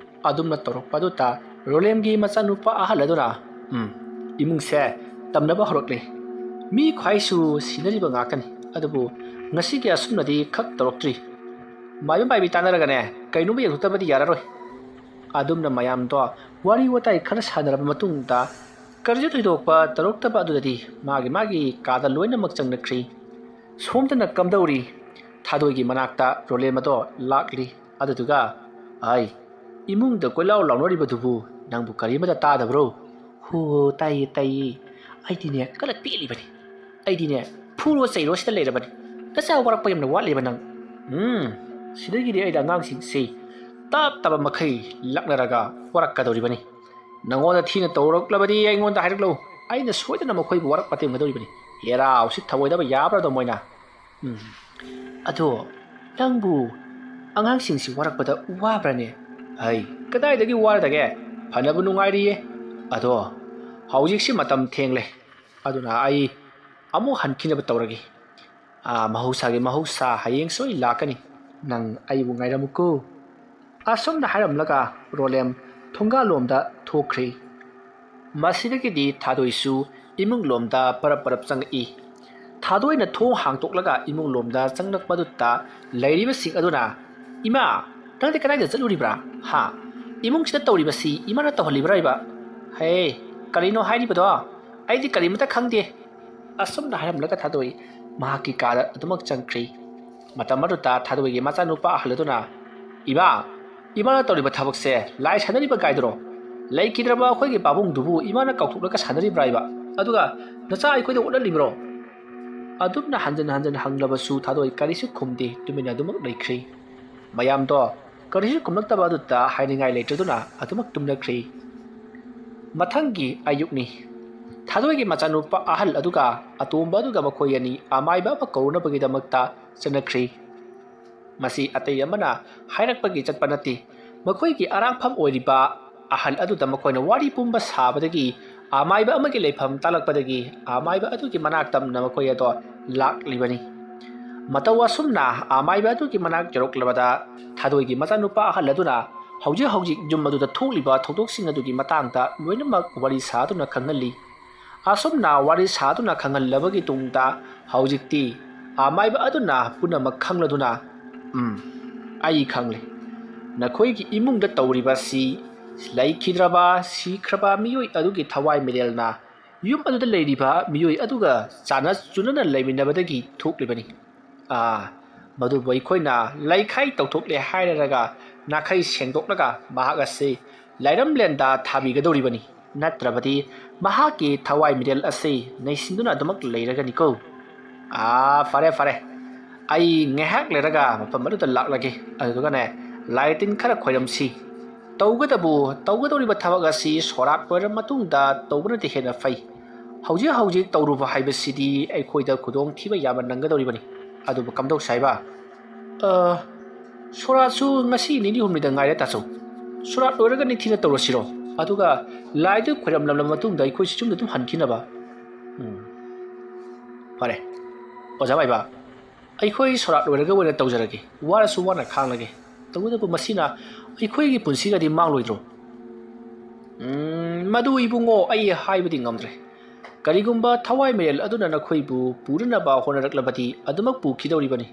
ꯑꯗꯨꯝꯅ ꯇꯧꯔꯛꯄ ꯑꯗꯨꯗ ꯔꯣꯂꯦꯝꯒꯤ ꯃꯆꯥꯅꯨꯄꯥ ꯑꯍꯜ ꯑꯗꯨꯅ, "ꯎꯝ, ꯏꯃꯨꯡꯁꯦ ꯇꯝꯅꯕ ꯍꯧꯔꯛꯂꯦ꯫ ꯃꯤ ꯈ꯭ꯋꯥꯏꯁꯨ ꯁꯤꯅꯔꯤꯕ ꯉꯥꯛꯇꯅꯤ, ꯑꯗꯨꯕꯨ ꯉꯁꯤꯒꯤ ꯑꯁꯨꯝꯅꯗꯤ ꯈꯛ ꯇꯧꯔꯛꯇ꯭ꯔꯤ꯫ ꯃꯥꯏꯕ ꯃꯥꯏꯕꯤ ꯇꯥꯟꯅꯔꯒꯅꯦ, ꯀꯩꯅꯣꯝꯃ ꯌꯦꯡꯊꯣꯛꯇꯕꯗꯤ ꯌꯥꯔꯔꯣꯏ"꯫ ꯑꯗꯨꯝꯅ ꯃꯌꯥꯝꯗꯣ ꯋꯥꯔꯤ ꯋꯥꯇꯥꯏ ꯈꯔ ꯁꯥꯟꯅꯔꯕ ꯃꯇꯨꯡꯗ ꯀꯔꯤꯁꯨ ꯊꯣꯏꯗꯣꯛꯄ ꯇꯧꯔꯛꯇꯕ ꯑꯗꯨꯗꯗꯤ ꯃꯥꯒꯤ ꯃꯥꯒꯤ ꯀꯥꯗ ꯂꯣꯏꯅꯃꯛ ꯆꯪꯅꯈ꯭ꯔꯤ꯫ ꯁꯣꯝꯗꯅ ꯀꯝꯗꯧꯔꯤ? ꯊꯥꯗꯣꯏꯒꯤ ꯃꯅꯥꯛꯇ ꯔꯣꯂꯦꯝ ꯑꯗꯣ ꯂꯥꯛꯂꯤ꯫ ꯑꯗꯨꯗꯨꯒ, "ꯑꯩ, ꯏꯃꯨꯡꯗ ꯀꯣꯏꯂꯥꯎ ꯂꯥꯎꯅꯔꯤꯕꯗꯨꯕꯨ ꯅꯪꯕꯨ ꯀꯔꯤ ꯑꯃꯠꯇ ꯇꯥꯗꯕ꯭ꯔꯣ?" "ꯍꯣ, ꯇꯥꯏꯌꯦ, ꯇꯥꯏꯌꯦ꯫ ꯑꯩꯗꯤꯅꯦ ꯀꯟꯅ ꯄꯦꯜꯂꯤꯕꯅꯤ꯫ ꯑꯩꯗꯤꯅꯦ ꯐꯨꯔꯣ ꯆꯩꯔꯣ ꯁꯤꯗ ꯂꯩꯔꯕꯅꯤ꯫ ꯅꯆꯥ ꯋꯥꯔꯛꯄ ꯌꯥꯝꯅ ꯋꯥꯠꯂꯤꯕ ꯅꯪ꯫ ꯎꯝ, ꯁꯤꯗꯒꯤꯗꯤ ꯑꯩꯅ ꯑꯉꯥꯡꯁꯤꯡꯁꯤ ꯇꯞ ꯇꯞꯄ ꯃꯈꯩ ꯂꯥꯛꯅꯔꯒ ꯋꯥꯔꯛꯀꯗꯧꯔꯤꯕꯅꯤ꯫ ꯅꯉꯣꯟꯗ ꯊꯤꯅ ꯇꯧꯔꯛꯂꯕꯗꯤ ꯑꯩꯉꯣꯟꯗ ꯍꯥꯏꯔꯛꯂꯨ꯫ ꯑꯩꯅ ꯁꯣꯏꯗꯅ ꯃꯈꯣꯏꯕꯨ ꯋꯥꯔꯛ ꯃꯇꯦꯡꯒꯗꯧꯔꯤꯕꯅꯤ꯫ ꯍꯦꯔꯥ, ꯎꯁꯤꯠ ꯊꯑꯣꯏꯗꯕ ꯌꯥꯕ꯭ꯔꯥ ꯑꯗꯣ ꯃꯣꯏꯅ?" "ꯎꯝ, ꯑꯗꯣ ꯅꯪꯕꯨ ꯑꯉꯥꯡꯁꯤꯡꯁꯤ ꯋꯥꯔꯛꯄꯗ ꯋꯥꯕ꯭ꯔꯅꯦ?" "ꯍꯩ, ꯀꯗꯥꯏꯗꯒꯤ ꯋꯥꯔꯗꯒꯦ? ꯐꯅꯕ ꯅꯨꯡꯉꯥꯏꯔꯤꯌꯦ꯫ ꯑꯗꯣ ꯍꯧꯖꯤꯛꯁꯤ ꯃꯇꯝ ꯊꯦꯡꯂꯦ, ꯑꯗꯨꯅ ꯑꯩ ꯑꯃꯨꯛ ꯍꯟꯈꯤꯅꯕ ꯇꯧꯔꯒꯦ꯫ ꯑꯥ, ꯃꯍꯧꯁꯥꯒꯤ ꯃꯍꯧꯁꯥ, ꯍꯌꯦꯡ ꯁꯣꯏ ꯂꯥꯛꯀꯅꯤ꯫ ꯅꯪ ꯑꯩꯕꯨ ꯉꯥꯏꯔꯝꯃꯨꯀꯣ"꯫ ꯑꯁꯨꯝꯅ ꯍꯥꯏꯔꯝꯂꯒ ꯔꯣꯂꯦꯝ ꯊꯣꯡꯒꯥꯜꯂꯣꯝꯗ ꯊꯣꯛꯈ꯭ꯔꯦ꯫ ꯃꯁꯤꯗꯒꯤꯗꯤ ꯊꯥꯗꯣꯏꯁꯨ ꯏꯃꯨꯡꯂꯣꯝꯗ ꯄꯔꯞ ꯄꯔꯞ ꯆꯪꯉꯛꯏ꯫ ꯊꯥꯗꯣꯏꯅ ꯊꯣꯡ ꯍꯥꯡꯇꯣꯛꯂꯒ ꯏꯃꯨꯡꯂꯣꯝꯗ ꯆꯪꯂꯛꯄꯗꯨꯗ ꯂꯩꯔꯤꯕꯁꯤꯡ ꯑꯗꯨꯅ, "ꯏꯃꯥ, ꯅꯪꯗꯤ ꯀꯗꯥꯏꯗ ꯆꯠꯂꯨꯔꯤꯕ꯭ꯔꯥ? ꯍꯥ? "ꯏꯃꯨꯡꯁꯤꯗ ꯇꯧꯔꯤꯕꯁꯤ ꯏꯃꯥꯅ ꯇꯧꯍꯜꯂꯤꯕ꯭ꯔꯥ ꯏꯕ?" "ꯍꯦ, ꯀꯔꯤꯅꯣ ꯍꯥꯏꯔꯤꯕꯗꯣ? ꯑꯩꯗꯤ ꯀꯔꯤꯃꯇ ꯈꯪꯗꯦ꯫" ꯑꯁꯨꯝꯅ ꯍꯥꯏꯔꯝꯂꯒ ꯊꯥꯗꯣꯏ ꯃꯍꯥꯛꯀꯤ ꯀꯥꯗ ꯑꯗꯨꯃꯛ ꯆꯪꯈ꯭ꯔꯤ꯫ ꯃꯇꯝ ꯑꯗꯨꯗ ꯊꯥꯗꯣꯏꯒꯤ ꯃꯆꯥꯅꯨꯄꯥ ꯑꯍꯜ ꯑꯗꯨꯅ, "ꯏꯃꯥ, ꯏꯃꯥꯅ ꯇꯧꯔꯤꯕ ꯊꯕꯛꯁꯦ ꯂꯥꯏ ꯁꯥꯟꯅꯔꯤꯕ ꯒꯥꯏꯗꯨꯔꯣ? ꯂꯩꯈꯤꯗ꯭ꯔꯕ ꯑꯩꯈꯣꯏꯒꯤ ꯄꯥꯕꯨꯡꯗꯨꯕꯨ ꯏꯃꯥꯅ ꯀꯥꯎꯊꯣꯛꯂꯒ ꯁꯥꯟꯅꯔꯤꯕ꯭ꯔꯥ ꯏꯕ? ꯑꯗꯨꯒ ꯅꯆꯥ ꯑꯩꯈꯣꯏꯗ ꯑꯣꯠꯍꯜꯂꯤꯕ꯭ꯔꯣ?" ꯑꯗꯨꯝꯅ ꯍꯟꯖꯤꯟ ꯍꯟꯖꯤꯟ ꯍꯪꯂꯕꯁꯨ ꯊꯥꯗꯣꯏ ꯀꯔꯤꯁꯨ ꯈꯨꯝꯗꯦ, ꯇꯨꯃꯤꯟꯅ ꯑꯗꯨꯃꯛ ꯂꯩꯈ꯭ꯔꯤ꯫ ꯃꯌꯥꯝꯗꯣ ꯀꯔꯤꯁꯨ ꯈꯨꯝꯂꯛꯇꯕ ꯑꯗꯨꯗ ꯍꯥꯏꯅꯤꯡꯉꯥꯏ ꯂꯩꯇ꯭ꯔꯗꯨꯅ ꯑꯗꯨꯃꯛ ꯇꯨꯝꯅꯈ꯭ꯔꯤ꯫ ꯃꯊꯪꯒꯤ ꯑꯌꯨꯛꯅꯤ꯫ ꯊꯥꯗꯣꯏꯒꯤ ꯃꯆꯥꯅꯨꯄꯥ ꯑꯍꯜ ꯑꯗꯨꯒ ꯑꯇꯣꯝꯕ ꯑꯗꯨꯒ ꯃꯈꯣꯏ ꯑꯅꯤ ꯑꯃꯥꯏꯕ ꯑꯃ ꯀꯧꯔꯨꯅꯕꯒꯤꯗꯃꯛꯇ ꯆꯠꯅꯈ꯭ꯔꯤ꯫ ꯃꯁꯤ ꯑꯇꯩ ꯑꯃꯅ ꯍꯥꯏꯔꯛꯄꯒꯤ ꯆꯠꯄ ꯅꯠꯇꯦ꯫ ꯃꯈꯣꯏꯒꯤ ꯑꯔꯥꯛꯐꯝ ꯑꯣꯏꯔꯤꯕ ꯑꯍꯜ ꯑꯗꯨꯗ ꯃꯈꯣꯏꯅ ꯋꯥꯔꯤ ꯄꯨꯝꯕ ꯁꯥꯕꯗꯒꯤ, ꯑꯃꯥꯏꯕ ꯑꯃꯒꯤ ꯂꯩꯐꯝ ꯇꯥꯛꯂꯛꯄꯗꯒꯤ, ꯑꯃꯥꯏꯕ ꯑꯗꯨꯒꯤ ꯃꯅꯥꯛ ꯇꯝꯅ ꯃꯈꯣꯏ ꯑꯗꯣ ꯂꯥꯛꯂꯤꯕꯅꯤ꯫ ꯃꯇꯧ ꯑꯁꯨꯝꯅ ꯑꯃꯥꯏꯕ ꯑꯗꯨꯒꯤ ꯃꯅꯥꯛ ꯌꯧꯔꯛꯂꯕꯗ, ꯊꯥꯗꯣꯏꯒꯤ ꯃꯆꯥꯅꯨꯄꯥ ꯑꯍꯜ ꯑꯗꯨꯅ ꯍꯧꯖꯤꯛ ꯍꯧꯖꯤꯛ ꯌꯨꯝ ꯑꯗꯨꯗ ꯊꯣꯛꯂꯤꯕ ꯊꯧꯗꯣꯛꯁꯤꯡ ꯑꯗꯨꯒꯤ ꯃꯇꯥꯡꯗ ꯂꯣꯏꯅꯃꯛ ꯋꯥꯔꯤ ꯁꯥꯗꯨꯅ ꯈꯪꯍꯜꯂꯤ꯫ ꯑꯁꯨꯝꯅ ꯋꯥꯔꯤ ꯁꯥꯗꯨꯅ ꯈꯪꯍꯜꯂꯕꯒꯤ ꯇꯨꯡꯗ, ꯍꯧꯖꯤꯛꯇꯤ ꯑꯃꯥꯏꯕ ꯑꯗꯨꯅ ꯄꯨꯝꯅꯃꯛ ꯈꯪꯂꯗꯨꯅ, "ꯎꯝ, ꯑꯩ ꯈꯪꯂꯦ꯫ ꯅꯈꯣꯏꯒꯤ ꯏꯃꯨꯡꯗ ꯇꯧꯔꯤꯕ ꯑꯁꯤ ꯂꯩꯈꯤꯗ꯭ꯔꯕ, ꯁꯤꯈ꯭ꯔꯕ ꯃꯤꯑꯣꯏ ꯑꯗꯨꯒꯤ ꯊꯋꯥꯏ ꯃꯤꯔꯦꯜꯅ ꯌꯨꯝ ꯑꯗꯨꯗ ꯂꯩꯔꯤꯕ ꯃꯤꯑꯣꯏ ꯑꯗꯨꯒ ꯆꯥꯟꯅ ꯆꯨꯅꯅ ꯂꯩꯃꯤꯟꯅꯕꯗꯒꯤ ꯊꯣꯛꯂꯤꯕꯅꯤ꯫ ꯑꯥ, ꯃꯗꯨꯕꯨ ꯑꯩꯈꯣꯏꯅ ꯂꯩꯈꯥꯏ ꯇꯧꯊꯣꯛꯂꯦ ꯍꯥꯏꯔꯒ ꯅꯥꯈꯩ ꯁꯦꯡꯗꯣꯛꯂꯒ ꯃꯍꯥꯛ ꯑꯁꯤ ꯂꯥꯏꯔꯝꯂꯦꯟꯗ ꯊꯥꯕꯤꯒꯗꯧꯔꯤꯕꯅꯤ꯫ ꯅꯠꯇ꯭ꯔꯕꯗꯤ ꯃꯍꯥꯛꯀꯤ ꯊꯋꯥꯏ ꯃꯤꯔꯦꯜ ꯑꯁꯤ ꯅꯩꯁꯤꯟꯗꯨꯅ ꯑꯗꯨꯃꯛ ꯂꯩꯔꯒꯅꯤꯀꯣ꯫ ꯑꯥ, ꯐꯔꯦ, ꯐꯔꯦ꯫ ꯑꯩ ꯉꯥꯏꯍꯥꯛ ꯂꯩꯔꯒ ꯃꯐꯝ ꯑꯗꯨꯗ ꯂꯥꯛꯂꯒꯦ꯫ ꯑꯗꯨꯗꯨꯒꯅꯦ, ꯂꯥꯏ ꯇꯤꯟ ꯈꯔ ꯈꯣꯏꯔꯝꯁꯤ꯫ ꯇꯧꯒꯗꯕꯨ, ꯇꯧꯒꯗꯧꯔꯤꯕ ꯊꯕꯛ ꯑꯁꯤ ꯁꯣꯔꯥꯠ ꯂꯣꯏꯔ ꯃꯇꯨꯡꯗ ꯇꯧꯕꯅꯗꯤ ꯍꯦꯟꯅ ꯐꯩ꯫ ꯍꯧꯖꯤꯛ ꯍꯧꯖꯤꯛ ꯇꯧꯔꯨꯕ ꯍꯥꯏꯕꯁꯤꯗꯤ ꯑꯩꯈꯣꯏꯗ ꯈꯨꯗꯣꯡ ꯊꯤꯕ ꯌꯥꯝꯅ ꯅꯪꯒꯗꯧꯔꯤꯕꯅꯤ꯫ ꯑꯗꯨꯕꯨ ꯀꯝꯗꯧꯁꯦ ꯍꯥꯏꯕ? ꯑ, ꯁꯣꯔꯥꯠꯁꯨ ꯉꯁꯤ ꯅꯤꯅꯤ ꯍꯨꯝꯅꯤꯗ ꯉꯥꯏꯔꯦ, ꯇꯥꯆꯧ꯫ ꯁꯣꯔꯥꯠ ꯂꯣꯏꯔꯒ ꯅꯤꯡꯊꯤꯅ ꯇꯧꯔꯁꯤꯔꯣ? ꯑꯗꯨꯒ ꯂꯥꯏꯗꯨ ꯈꯣꯏꯔꯝꯂꯝꯂꯕ ꯃꯇꯨꯡꯗ ꯑꯩꯈꯣꯏꯁꯨ ꯌꯨꯝꯗ ꯑꯗꯨꯝ ꯍꯟꯈꯤꯅꯕ꯫ ꯎꯝ꯫ ꯐꯔꯦ꯫ ꯑꯣꯖꯥ ꯃꯥꯏꯕ, ꯑꯩꯈꯣꯏ ꯁꯣꯔꯥꯠ ꯂꯣꯏꯔꯒ ꯑꯣꯏꯅ ꯇꯧꯖꯔꯒꯦ꯫ ꯋꯥꯔꯁꯨ ꯋꯥꯅ ꯈꯥꯡꯂꯒꯦ꯫ ꯇꯧꯕꯇꯕꯨ ꯃꯁꯤꯅ ꯑꯩꯈꯣꯏꯒꯤ ꯄꯨꯟꯁꯤꯒꯗꯤ ꯃꯥꯡꯂꯣꯏꯗ꯭ꯔꯣ? ꯎꯝ, ꯃꯗꯨ ꯏꯕꯨꯡꯉꯣ, ꯑꯩ ꯍꯥꯏꯕꯗꯤ ꯉꯝꯗ꯭ꯔꯦ꯫ ꯀꯔꯤꯒꯨꯝꯕ ꯊꯋꯥꯏ ꯃꯔꯦꯜ ꯑꯗꯨꯅ ꯅꯈꯣꯏꯕꯨ ꯄꯨꯅꯅꯕ ꯍꯣꯠꯅꯔꯛꯂꯕꯗꯤ ꯑꯗꯨꯃꯛ ꯄꯨꯈꯤꯗꯧꯔꯤꯕꯅꯤ꯫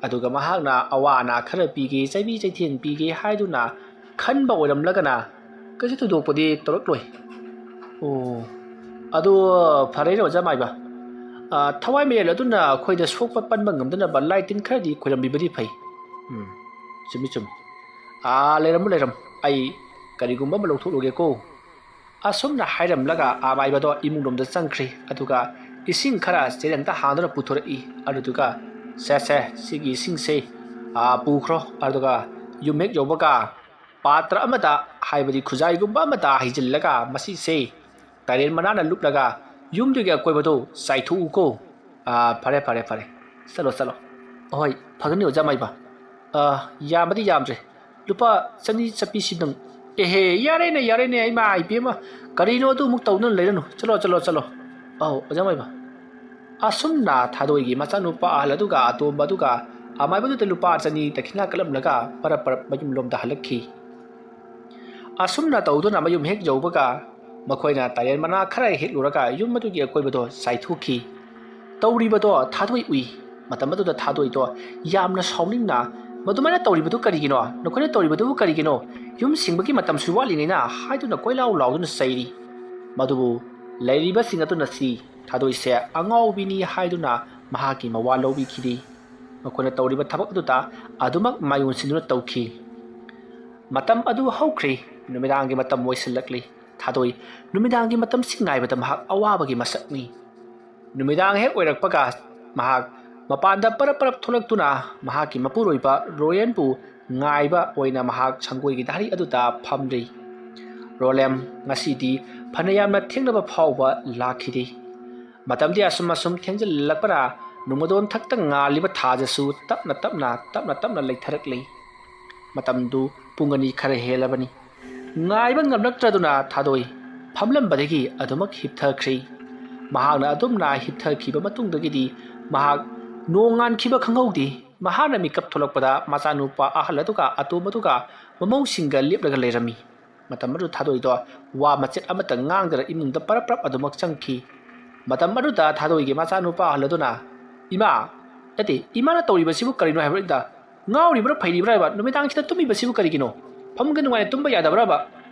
ꯑꯗꯨꯒ ꯃꯍꯥꯛꯅ ꯑꯋꯥ ꯑꯅꯥ ꯈꯔ ꯄꯤꯒꯦ, ꯆꯩꯕꯤ ꯆꯩꯊꯦꯡ ꯄꯤꯒꯦ ꯍꯥꯏꯗꯨꯅ ꯈꯟꯕ ꯑꯣꯏꯔꯝꯂꯒꯅ ꯀꯩꯁꯨ ꯊꯣꯏꯗꯣꯛꯄꯗꯤ ꯇꯧꯔꯛꯂꯣꯏ꯫ ꯑꯣ, ꯑꯗꯨ ꯐꯔꯦꯅꯦ ꯑꯣꯖꯥ ꯃꯥꯏꯕ꯫ ꯑ, ꯊꯋꯥꯏ ꯃꯌꯦꯜ ꯑꯗꯨꯅ ꯑꯩꯈꯣꯏꯗ ꯁꯣꯛꯄ ꯄꯟꯕ ꯉꯝꯗꯅꯕ ꯂꯥꯏ ꯇꯤꯟ ꯈꯔꯗꯤ ꯈꯣꯏꯔꯝꯕꯤꯕꯗꯤ ꯐꯩ꯫ ꯎꯝ, ꯆꯨꯝꯃꯤ, ꯆꯨꯝꯃꯤ꯫ ꯑꯥ, ꯂꯩꯔꯝꯃꯨ, ꯂꯩꯔꯝꯃꯨ꯫ ꯑꯩ ꯀꯔꯤꯒꯨꯝꯕ ꯑꯃ ꯂꯧꯊꯣꯛꯂꯨꯒꯦꯀꯣ꯫ ꯑꯁꯨꯝꯅ ꯍꯥꯏꯔꯝꯂꯒ ꯑꯃꯥꯏꯕꯗꯣ ꯏꯃꯨꯡꯂꯣꯝꯗ ꯆꯪꯈ꯭ꯔꯦ꯫ ꯑꯗꯨꯒ ꯏꯁꯤꯡ ꯈꯔ ꯆꯦꯔꯪꯗ ꯍꯥꯟꯗꯨꯅ ꯄꯨꯊꯣꯔꯛꯏ꯫ ꯑꯗꯨꯗꯨꯒ, "ꯁꯦ, ꯁꯦ, ꯁꯤꯒꯤ ꯏꯁꯤꯡꯁꯦ, ꯑꯥ, ꯄꯨꯈ꯭ꯔꯣ꯫ ꯑꯗꯨꯒ ꯌꯨꯝ ꯍꯦꯛ ꯌꯧꯕꯒ ꯄꯥꯇ꯭ꯔ ꯑꯃꯗ, ꯍꯥꯏꯕꯗꯤ ꯈꯨꯖꯥꯏꯒꯨꯝꯕ ꯑꯃꯗ ꯍꯩꯖꯤꯜꯂꯒ ꯃꯁꯤꯁꯦ ꯇꯔꯦꯟ ꯃꯅꯥꯅ ꯂꯨꯞꯂꯒ ꯌꯨꯝꯗꯨꯒꯤ ꯑꯀꯣꯏꯕꯗꯣ ꯆꯥꯏꯊꯣꯛꯎꯀꯣ꯫ ꯑꯥ, ꯐꯔꯦ, ꯐꯔꯦ, ꯐꯔꯦ꯫ ꯆꯠꯂꯣ, ꯆꯠꯂꯣ꯫ ꯑꯍꯣꯏ, ꯐꯒꯅꯤ ꯑꯣꯖꯥ ꯃꯥꯏꯕ꯫ ꯑꯥ, ꯌꯥꯝꯕꯗꯤ ꯌꯥꯝꯗ꯭ꯔꯦ꯫ ꯂꯨꯄꯥ ꯆꯅꯤ ꯆꯠꯄꯤꯁꯤꯗꯪ꯫ ꯑꯦꯍꯦ, ꯌꯥꯔꯦꯅꯦ, ꯌꯥꯔꯦꯅꯦ, ꯏꯃꯥ ꯏꯕꯦꯝꯃ꯫ ꯀꯔꯤꯅꯣ ꯑꯗꯨꯃꯨꯛ ꯇꯧꯗꯨꯅ ꯂꯩꯔꯅꯨ꯫ ꯆꯠꯂꯣ, ꯆꯠꯂꯣ, ꯆꯠꯂꯣ꯫ ꯑꯧ, ꯑꯣꯖꯥ ꯃꯥꯏꯕ꯫ ꯑꯁꯨꯝꯅ ꯊꯥꯗꯣꯏꯒꯤ ꯃꯆꯥꯅꯨꯄꯥ ꯑꯍꯜ ꯑꯗꯨꯒ ꯑꯇꯣꯝꯕ ꯑꯗꯨꯒ ꯑꯃꯥꯏꯕꯗꯨꯗ ꯂꯨꯄꯥ ꯆꯅꯤ ꯗꯈꯤꯅꯥ ꯀꯠꯂꯝꯂꯒ ꯄꯔꯞ ꯄꯔꯞ ꯃꯌꯨꯝꯂꯣꯝꯗ ꯍꯜꯂꯛꯈꯤ꯫ ꯑꯁꯨꯝꯅ ꯇꯧꯗꯨꯅ ꯃꯌꯨꯝ ꯍꯦꯛ ꯌꯧꯕꯒ ꯃꯈꯣꯏꯅ ꯇꯔꯦꯟ ꯃꯅꯥ ꯈꯔ ꯍꯦꯛꯂꯨꯔꯒ ꯌꯨꯝ ꯑꯗꯨꯒꯤ ꯑꯀꯣꯏꯕꯗꯣ ꯆꯥꯏꯊꯣꯛꯈꯤ꯫ ꯇꯧꯔꯤꯕꯗꯣ ꯊꯥꯗꯣꯏ ꯎꯏ꯫ ꯃꯇꯝ ꯑꯗꯨꯗ ꯊꯥꯗꯣꯏꯗꯣ ꯌꯥꯝꯅ ꯁꯥꯎꯅꯤꯡꯅ, "ꯃꯗꯨꯃꯥꯏꯅ ꯇꯧꯔꯤꯕꯗꯨ ꯀꯔꯤꯒꯤꯅꯣ? ꯅꯈꯣꯏꯅ ꯇꯧꯔꯤꯕꯗꯨꯕꯨ ꯀꯔꯤꯒꯤꯅꯣ? ꯌꯨꯝ ꯁꯤꯡꯕꯒꯤ ꯃꯇꯝꯁꯨ ꯋꯥꯠꯂꯤꯉꯩꯅ" ꯍꯥꯏꯗꯨꯅ ꯀꯣꯏꯂꯥꯎ ꯂꯥꯎꯗꯨꯅ ꯆꯩꯔꯤ꯫ ꯃꯗꯨꯕꯨ ꯂꯩꯔꯤꯕꯁꯤꯡ ꯑꯗꯨꯅ ꯁꯤ ꯊꯥꯗꯣꯏꯁꯦ ꯑꯉꯥꯎꯕꯤꯅꯤ ꯍꯥꯏꯗꯨꯅ ꯃꯍꯥꯛꯀꯤ ꯃꯋꯥ ꯂꯧꯕꯤꯈꯤꯗꯦ꯫ ꯃꯈꯣꯏꯅ ꯇꯧꯔꯤꯕ ꯊꯕꯛ ꯑꯗꯨꯗ ꯑꯗꯨꯃꯛ ꯃꯥꯏ ꯑꯣꯟꯁꯤꯟꯗꯨꯅ ꯇꯧꯈꯤ꯫ ꯃꯇꯝ ꯑꯗꯨ ꯍꯧꯈ꯭ꯔꯦ꯫ ꯅꯨꯃꯤꯗꯥꯡꯒꯤ ꯃꯇꯝ ꯑꯣꯏꯁꯤꯜꯂꯛꯂꯤ꯫ ꯊꯥꯗꯣꯏ ꯅꯨꯃꯤꯗꯥꯡꯒꯤ ꯃꯇꯝꯁꯤ ꯉꯥꯏꯕꯗ ꯃꯍꯥꯛ ꯑꯋꯥꯕꯒꯤ ꯃꯁꯛꯅꯤ꯫ ꯅꯨꯃꯤꯗꯥꯡ ꯍꯦꯛ ꯑꯣꯏꯔꯛꯄꯒ ꯃꯍꯥꯛ ꯃꯄꯥꯟꯗ ꯄꯔꯞ ꯄꯔꯞ ꯊꯣꯛꯂꯛꯇꯨꯅ ꯃꯍꯥꯛꯀꯤ ꯃꯄꯨꯔꯣꯏꯕ ꯔꯣꯌꯦꯟꯕꯨ ꯉꯥꯏꯕ ꯑꯣꯏꯅ ꯃꯍꯥꯛ ꯁꯪꯒꯣꯏꯒꯤ ꯙꯥꯔꯤ ꯑꯗꯨꯗ ꯐꯝꯂꯤ꯫ "ꯔꯣꯂꯦꯝ, ꯉꯁꯤꯗꯤ ꯐꯅ ꯌꯥꯝꯅ ꯊꯦꯡꯂꯕ ꯐꯥꯎꯕ ꯂꯥꯛꯈꯤꯗꯦ꯫" ꯃꯇꯝꯗꯤ ꯑꯁꯨꯝ ꯑꯁꯨꯝ ꯊꯦꯡꯖꯤꯜꯂꯛꯄꯅ ꯅꯣꯡꯃꯗꯣꯟ ꯊꯛꯇ ꯉꯥꯜꯂꯤꯕ ꯊꯥꯖꯁꯨ ꯇꯞꯅ ꯇꯞꯅ, ꯇꯞꯅ ꯇꯞꯅ ꯂꯩꯊꯔꯛꯂꯤ꯫ ꯃꯇꯝꯗꯨ ꯄꯨꯡ ꯑꯅꯤ ꯈꯔ ꯍꯦꯜꯂꯕꯅꯤ꯫ ꯉꯥꯏꯕ ꯉꯝꯂꯛꯇ꯭ꯔꯗꯨꯅ ꯊꯥꯗꯣꯏ ꯐꯝꯂꯝꯕꯗꯒꯤ ꯑꯗꯨꯃꯛ ꯍꯤꯞꯊꯈ꯭ꯔꯦ꯫ ꯃꯍꯥꯛꯅ ꯑꯗꯨꯝꯅ ꯍꯤꯞꯊꯈꯤꯕ ꯃꯇꯨꯡꯗꯒꯤꯗꯤ ꯃꯍꯥꯛ ꯅꯣꯡ ꯉꯥꯟꯈꯤꯕ ꯈꯪꯍꯧꯗꯦ꯫ ꯃꯍꯥꯛꯅ ꯃꯤꯀꯞ ꯊꯣꯛꯂꯛꯄꯗ ꯃꯆꯥꯅꯨꯄꯥ ꯑꯍꯜ ꯑꯗꯨꯒ ꯑꯇꯣꯝꯕꯗꯨꯒ ꯃꯃꯧꯁꯤꯡꯒ ꯂꯦꯞꯂꯒ ꯂꯩꯔꯝꯃꯤ꯫ ꯃꯇꯝ ꯑꯗꯨ ꯊꯥꯗꯣꯏꯗꯣ ꯋꯥ ꯃꯆꯦꯠ ꯑꯃꯠꯇ ꯉꯥꯡꯗꯅ ꯏꯃꯨꯡꯗ ꯄꯔꯞ ꯄꯔꯞ ꯑꯗꯨꯃꯛ ꯆꯪꯈꯤ꯫ ꯃꯇꯝ ꯑꯗꯨꯗ ꯊꯥꯗꯣꯏꯒꯤ ꯃꯆꯥꯅꯨꯄꯥ ꯑꯍꯜ ꯑꯗꯨꯅ, "ꯏꯃꯥ, ꯅꯠꯇꯦ, ꯏꯃꯥꯅ ꯇꯧꯔꯤꯕꯁꯤꯕꯨ ꯀꯔꯤꯅꯣ ꯍꯥꯏꯕꯅꯤꯗ? ꯉꯥꯎꯔꯤꯕ꯭ꯔꯥ ꯐꯩꯔꯤꯕ꯭ꯔꯥ ꯍꯥꯏꯕ? ꯅꯨꯃꯤꯗꯥꯡꯁꯤꯗ ꯇꯨꯝꯃꯤꯕꯁꯤꯕꯨ ꯀꯔꯤꯒꯤꯅꯣ?" ꯐꯃꯨꯡꯗ ꯅꯨꯡꯉꯥꯏꯅ ꯇꯨꯝꯕ ꯌꯥꯗꯕ꯭ꯔꯕ?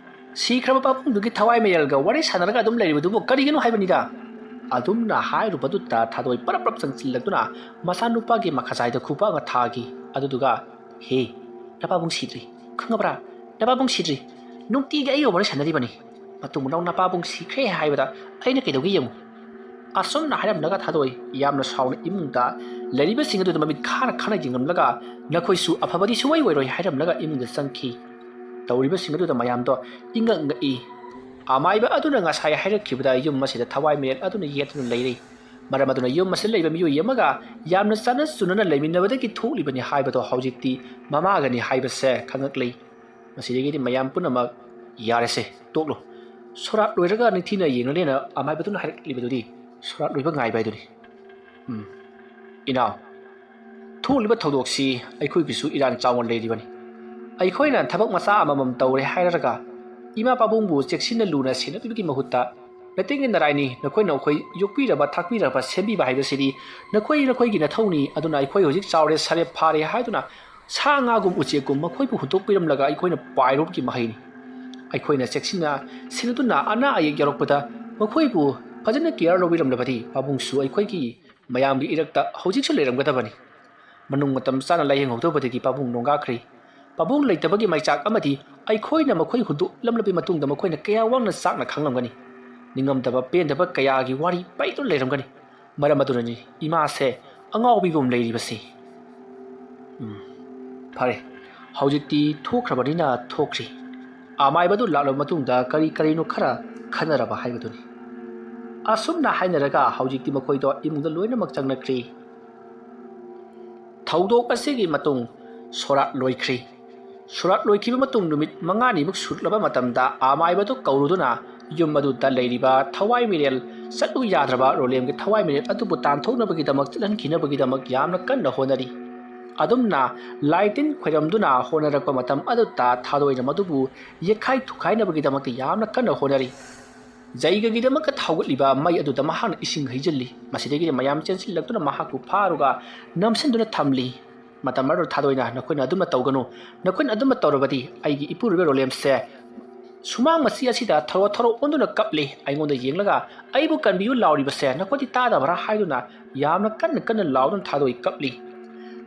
ꯁꯤꯈ꯭ꯔꯕ ꯄꯥꯕꯨꯡꯗꯨꯒꯤ ꯊꯋꯥꯏ ꯃꯌꯦꯜꯒ ꯋꯥꯔꯤ ꯁꯥꯟꯅꯔꯒ ꯑꯗꯨꯝ ꯂꯩꯔꯤꯕꯗꯨꯕꯨ ꯀꯔꯤꯒꯤꯅꯣ ꯍꯥꯏꯕꯅꯤꯗ꯫ ꯑꯗꯨꯝꯅ ꯍꯥꯏꯔꯨꯕꯗꯨꯗ ꯊꯥꯗꯣꯏ ꯄꯔꯞ ꯄꯔꯞ ꯆꯪꯁꯤꯜꯂꯛꯇꯨꯅ ꯃꯆꯥꯅꯨꯄꯥꯒꯤ ꯃꯈꯥꯖꯥꯏꯗ ꯈꯨꯄꯥꯛꯅ ꯊꯥꯈꯤ꯫ ꯑꯗꯨꯗꯨꯒ, "ꯍꯦ, ꯅꯄꯥꯕꯨꯡ ꯁꯤꯗ꯭ꯔꯤ, ꯈꯪꯉꯕ꯭ꯔꯥ? ꯅꯄꯥꯕꯨꯡ ꯁꯤꯗ꯭ꯔꯤ꯫ ꯅꯨꯡꯇꯤꯒꯤ ꯑꯩꯒ ꯋꯥꯔꯤ ꯁꯥꯟꯅꯔꯤꯕꯅꯤ꯫ ꯃꯇꯨꯡ ꯃꯅꯥꯎ ꯅꯄꯥꯕꯨꯡ ꯁꯤꯈ꯭ꯔꯦ ꯍꯥꯏꯕꯗ ꯑꯩꯅ ꯀꯩꯗꯧꯒꯦ ꯌꯦꯡꯉꯨ"꯫ ꯑꯁꯨꯝꯅ ꯍꯥꯏꯔꯝꯂꯒ ꯊꯥꯗꯣꯏ ꯌꯥꯝꯅ ꯁꯥꯎꯅ ꯏꯃꯨꯡꯗ ꯂꯩꯔꯤꯕꯁꯤꯡ ꯑꯗꯨꯗ ꯃꯃꯤꯠ ꯈꯥꯅ ꯈꯥꯅ ꯌꯦꯡꯂꯝꯂꯒ, "ꯅꯈꯣꯏꯁꯨ ꯑꯐꯕꯗꯤ ꯁꯨꯡꯑꯣꯏ ꯑꯣꯏꯔꯣꯏ" ꯍꯥꯏꯔꯝꯂꯒ ꯏꯃꯨꯡꯗ ꯆꯪꯈꯤ꯫ ꯇꯧꯔꯤꯕꯁꯤꯡ ꯑꯗꯨꯗ ꯃꯌꯥꯝꯗꯣ ꯏꯉꯛ ꯉꯛꯏ꯫ ꯑꯃꯥꯏꯕ ꯑꯗꯨꯅ ꯉꯁꯥꯏ ꯍꯥꯏꯔꯛꯈꯤꯕꯗ ꯌꯨꯝ ꯑꯁꯤꯗ ꯊꯋꯥꯏ ꯃꯤꯔꯦꯜ ꯑꯗꯨꯅ ꯌꯦꯠꯇꯨꯅ ꯂꯩꯔꯤ꯫ ꯃꯔꯝ ꯑꯗꯨꯅ ꯌꯨꯝ ꯑꯁꯤꯗ ꯂꯩꯕ ꯃꯤꯑꯣꯏ ꯑꯃꯒ ꯌꯥꯝꯅ ꯆꯥꯟꯅ ꯆꯨꯅꯅ ꯂꯩꯃꯤꯟꯅꯕꯗꯒꯤ ꯊꯣꯛꯂꯤꯕꯅꯤ ꯍꯥꯏꯕꯗꯣ ꯍꯧꯖꯤꯛꯇꯤ ꯃꯃꯥꯒꯅꯤ ꯍꯥꯏꯕꯁꯦ ꯈꯪꯉꯛꯂꯤ꯫ ꯃꯁꯤꯗꯒꯤꯗꯤ ꯃꯌꯥꯝ ꯄꯨꯝꯅꯃꯛ, "ꯌꯥꯔꯦꯁꯦ, ꯇꯣꯛꯂꯣ꯫ ꯁꯣꯔꯥꯠ ꯂꯣꯏꯔꯒ ꯅꯤꯡꯊꯤꯅ ꯌꯦꯡꯂꯅꯦꯅ ꯑꯃꯥꯏꯕꯗꯨꯅ ꯍꯥꯏꯔꯛꯂꯤꯕꯗꯨꯗꯤ ꯁꯣꯔꯥꯠ ꯂꯣꯏꯕ ꯉꯥꯏꯕ ꯍꯥꯏꯗꯨꯅꯤ꯫ ꯎꯝ, ꯏꯅꯥꯎ, ꯊꯣꯛꯂꯤꯕ ꯊꯧꯗꯣꯛꯁꯤ ꯑꯩꯈꯣꯏꯒꯤꯁꯨ ꯏꯔꯥꯟ ꯆꯥꯎꯅ ꯂꯩꯔꯤꯕꯅꯤ꯫ ꯑꯩꯈꯣꯏꯅ ꯊꯕꯛ ꯃꯆꯥ ꯑꯃꯃꯝ ꯇꯧꯔꯦ ꯍꯥꯏꯔꯒ ꯏꯃꯥ ꯄꯥꯕꯨꯡꯕꯨ ꯆꯦꯛꯁꯤꯟꯅ ꯂꯨꯅ ꯁꯦꯟꯅꯕꯤꯕꯒꯤ ꯃꯍꯨꯠꯇ ꯅꯇꯦꯡꯒꯤ ꯅꯔꯥꯏꯅꯤ, ꯅꯈꯣꯏꯅ ꯑꯩꯈꯣꯏ ꯌꯣꯛꯄꯤꯔꯕ ꯊꯥꯛꯄꯤꯔꯕ ꯁꯦꯝꯕꯤꯕ ꯍꯥꯏꯕꯁꯤꯗꯤ ꯅꯈꯣꯏ ꯅꯈꯣꯏꯒꯤ ꯅꯊꯧꯅꯤ꯫ ꯑꯗꯨꯅ ꯑꯩꯈꯣꯏ ꯍꯧꯖꯤꯛ ꯆꯥꯎꯔꯦ, ꯁꯥꯔꯦ, ꯐꯥꯔꯦ ꯍꯥꯏꯗꯨꯅ ꯁꯥ ꯉꯥꯒꯨꯝ ꯎꯆꯦꯛꯀꯨꯝ ꯃꯈꯣꯏꯕꯨ ꯍꯨꯟꯗꯣꯛꯄꯤꯔꯝꯂꯒ ꯑꯩꯈꯣꯏꯅ ꯄꯥꯏꯔꯨꯕꯒꯤ ꯃꯍꯩꯅꯤ꯫ ꯑꯩꯈꯣꯏꯅ ꯆꯦꯛꯁꯤꯟꯅ ꯁꯦꯟꯅꯗꯨꯅ ꯑꯅꯥ ꯑꯌꯦꯛ ꯌꯥꯎꯔꯛꯄꯗ ꯃꯈꯣꯏꯕꯨ ꯐꯖꯅ ꯀꯤꯌꯔ ꯂꯧꯕꯤꯔꯝꯂꯕꯗꯤ ꯄꯥꯕꯨꯡꯁꯨ ꯑꯩꯈꯣꯏꯒꯤ ꯃꯌꯥꯝꯒꯤ ꯏꯔꯛꯇ ꯍꯧꯖꯤꯛꯁꯨ ꯂꯩꯔꯝꯒꯗꯕꯅꯤ꯫ ꯃꯅꯨꯡ ꯃꯇꯝ ꯆꯥꯅ ꯂꯥꯌꯦꯡꯍꯧꯗꯕꯗꯒꯤ ꯄꯥꯕꯨꯡ ꯅꯣꯡꯒꯥꯈ꯭ꯔꯦ꯫ ꯄꯥꯕꯨꯡ ꯂꯩꯇꯕꯒꯤ ꯃꯩꯆꯥꯛ ꯑꯃꯗꯤ ꯑꯩꯈꯣꯏꯅ ꯃꯈꯣꯏ ꯍꯨꯟꯗꯣꯛꯂꯝꯂꯕ ꯃꯇꯨꯡꯗ ꯃꯈꯣꯏꯅ ꯀꯌꯥ ꯋꯥꯅ ꯆꯥꯛꯅ ꯈꯥꯡꯂꯝꯒꯅꯤ꯫ ꯅꯤꯡꯉꯝꯗꯕ ꯄꯦꯟꯗꯕ ꯀꯌꯥꯒꯤ ꯋꯥꯔꯤ ꯄꯩꯗꯨꯅ ꯂꯩꯔꯝꯒꯅꯤ꯫ ꯃꯔꯝ ꯑꯗꯨꯅꯅꯤ ꯏꯃꯥꯁꯦ ꯑꯉꯥꯎꯕꯤꯒꯨꯝ ꯂꯩꯔꯤꯕꯁꯤ꯫ ꯎꯝ, ꯐꯔꯦ, ꯍꯧꯖꯤꯛꯇꯤ ꯊꯣꯛꯈ꯭ꯔꯕꯅꯤꯅ ꯊꯣꯛꯈ꯭ꯔꯤ꯫ ꯑꯃꯥꯏꯕꯗꯨ ꯂꯥꯛꯂꯕ ꯃꯇꯨꯡꯗ ꯀꯔꯤ ꯀꯔꯤꯅꯣ ꯈꯔ ꯈꯟꯅꯔꯕ ꯍꯥꯏꯕꯗꯨꯅꯤ꯫ ꯑꯁꯨꯝꯅ ꯍꯥꯏꯅꯔꯒ ꯍꯧꯖꯤꯛꯇꯤ ꯃꯈꯣꯏꯗꯣ ꯏꯃꯨꯡꯗ ꯂꯣꯏꯅꯃꯛ ꯆꯪꯅꯈ꯭ꯔꯤ꯫ ꯊꯧꯗꯣꯛ ꯑꯁꯤꯒꯤ ꯃꯇꯨꯡ ꯁꯣꯔꯥꯠ ꯂꯣꯏꯈ꯭ꯔꯤ꯫ ꯁꯣꯔꯥꯠ ꯂꯣꯏꯈꯤꯕ ꯃꯇꯨꯡ ꯅꯨꯃꯤꯠ ꯃꯉꯥꯅꯤꯃꯨꯛ ꯁꯨꯔꯛꯂꯕ ꯃꯇꯝꯗ ꯑꯃꯥꯏꯕꯗꯨ ꯀꯧꯔꯨꯗꯨꯅ ꯌꯨꯝ ꯑꯗꯨꯗ ꯂꯩꯔꯤꯕ ꯊꯋꯥꯏ ꯃꯤꯔꯦꯜ, ꯆꯠꯂꯨ ꯌꯥꯗ꯭ꯔꯕ ꯔꯣꯂꯦꯝꯒꯤ ꯊꯋꯥꯏ ꯃꯤꯔꯦꯜ ꯑꯗꯨꯕꯨ ꯇꯥꯟꯊꯣꯛꯅꯕꯒꯤꯗꯃꯛ, ꯆꯠꯍꯟꯈꯤꯅꯕꯒꯤꯗꯃꯛ ꯌꯥꯝꯅ ꯀꯟꯅ ꯍꯣꯠꯅꯔꯤ꯫ ꯑꯗꯨꯝꯅ ꯂꯥꯏ ꯇꯤꯟ ꯈꯣꯏꯔꯝꯗꯨꯅ ꯍꯣꯠꯅꯔꯛꯄ ꯃꯇꯝ ꯑꯗꯨꯗ ꯊꯥꯗꯣꯏꯅ ꯃꯗꯨꯕꯨ ꯌꯦꯛꯈꯥꯏ ꯊꯨꯈꯥꯏꯅꯕꯒꯤꯗꯃꯛꯇ ꯌꯥꯝꯅ ꯀꯟꯅ ꯍꯣꯠꯅꯔꯤ꯫ ꯖꯩꯒꯒꯤꯗꯃꯛꯇ ꯊꯧꯒꯠꯂꯤꯕ ꯃꯩ ꯑꯗꯨꯗ ꯃꯍꯥꯛꯅ ꯏꯁꯤꯡ ꯍꯩꯖꯤꯜꯂꯤ꯫ ꯃꯁꯤꯗꯒꯤꯗꯤ ꯃꯌꯥꯝ ꯆꯦꯟꯁꯤꯜꯂꯛꯇꯨꯅ ꯃꯍꯥꯛꯄꯨ ꯐꯥꯔꯒ ꯅꯝꯁꯤꯟꯗꯨꯅ ꯊꯝꯂꯤ꯫ ꯃꯇꯝ ꯑꯗꯨꯗ ꯊꯥꯗꯣꯏꯅ, "ꯅꯈꯣꯏꯅ ꯑꯗꯨꯝꯅ ꯇꯧꯒꯅꯨ, ꯅꯈꯣꯏꯅ ꯑꯗꯨꯝꯅ ꯇꯧꯔꯕꯗꯤ ꯑꯩꯒꯤ ꯏꯄꯨꯔꯣꯏꯕ ꯔꯣꯂꯦꯝꯁꯦ ꯁꯨꯃꯥꯡ ꯃꯆꯤ ꯑꯁꯤꯗ ꯊꯔꯣ ꯊꯔꯣ ꯑꯣꯟꯗꯨꯅ ꯀꯞꯂꯤ꯫ ꯑꯩꯉꯣꯟꯗ ꯌꯦꯡꯂꯒ ꯑꯩꯕꯨ ꯀꯟꯕꯤꯌꯨ ꯂꯥꯎꯔꯤꯕꯁꯦ ꯅꯈꯣꯏꯗꯤ ꯇꯥꯗꯕ꯭ꯔꯥ?" ꯍꯥꯏꯗꯨꯅ ꯌꯥꯝꯅ ꯀꯟꯅ ꯀꯟꯅ ꯂꯥꯎꯗꯨꯅ ꯊꯥꯗꯣꯏ ꯀꯞꯂꯤ꯫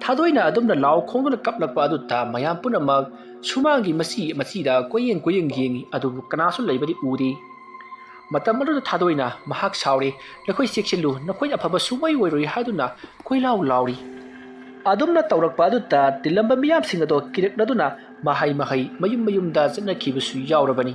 ꯊꯥꯗꯣꯏꯅ ꯑꯗꯨꯝꯅ ꯂꯥꯎ ꯈꯣꯡꯗꯨꯅ ꯀꯞꯂꯛꯄ ꯑꯗꯨꯗ ꯃꯌꯥꯝ ꯄꯨꯝꯅꯃꯛ ꯁꯨꯃꯥꯡꯒꯤ ꯃꯆꯤ ꯃꯆꯤꯗ ꯀꯣꯏꯌꯦꯡ ꯀꯣꯏꯌꯦꯡ ꯌꯦꯡꯉꯤ, ꯑꯗꯨꯕꯨ ꯀꯅꯥꯁꯨ ꯂꯩꯕꯗꯤ ꯎꯗꯦ꯫ ꯃꯇꯝ ꯑꯗꯨꯗ ꯊꯥꯗꯣꯏꯅ ꯃꯍꯥꯛ ꯁꯥꯎꯔꯦ꯫ "ꯅꯈꯣꯏ ꯆꯦꯛꯁꯤꯜꯂꯨ, ꯅꯈꯣꯏ ꯑꯐꯕ ꯁꯨꯡꯑꯣꯏ ꯑꯣꯏꯔꯣꯏ" ꯍꯥꯏꯗꯨꯅ ꯀꯣꯏꯂꯥꯎ ꯂꯥꯎꯔꯤ꯫ ꯑꯗꯨꯝꯅ ꯇꯧꯔꯛꯄ ꯑꯗꯨꯗ ꯇꯤꯜꯂꯝꯕ ꯃꯤꯌꯥꯝꯁꯤꯡ ꯑꯗꯣ ꯀꯤꯔꯛꯅꯗꯨꯅ ꯃꯍꯩ ꯃꯍꯩ ꯃꯌꯨꯝ ꯃꯌꯨꯝꯗ ꯆꯠꯅꯈꯤꯕꯁꯨ ꯌꯥꯎꯔꯕꯅꯤ꯫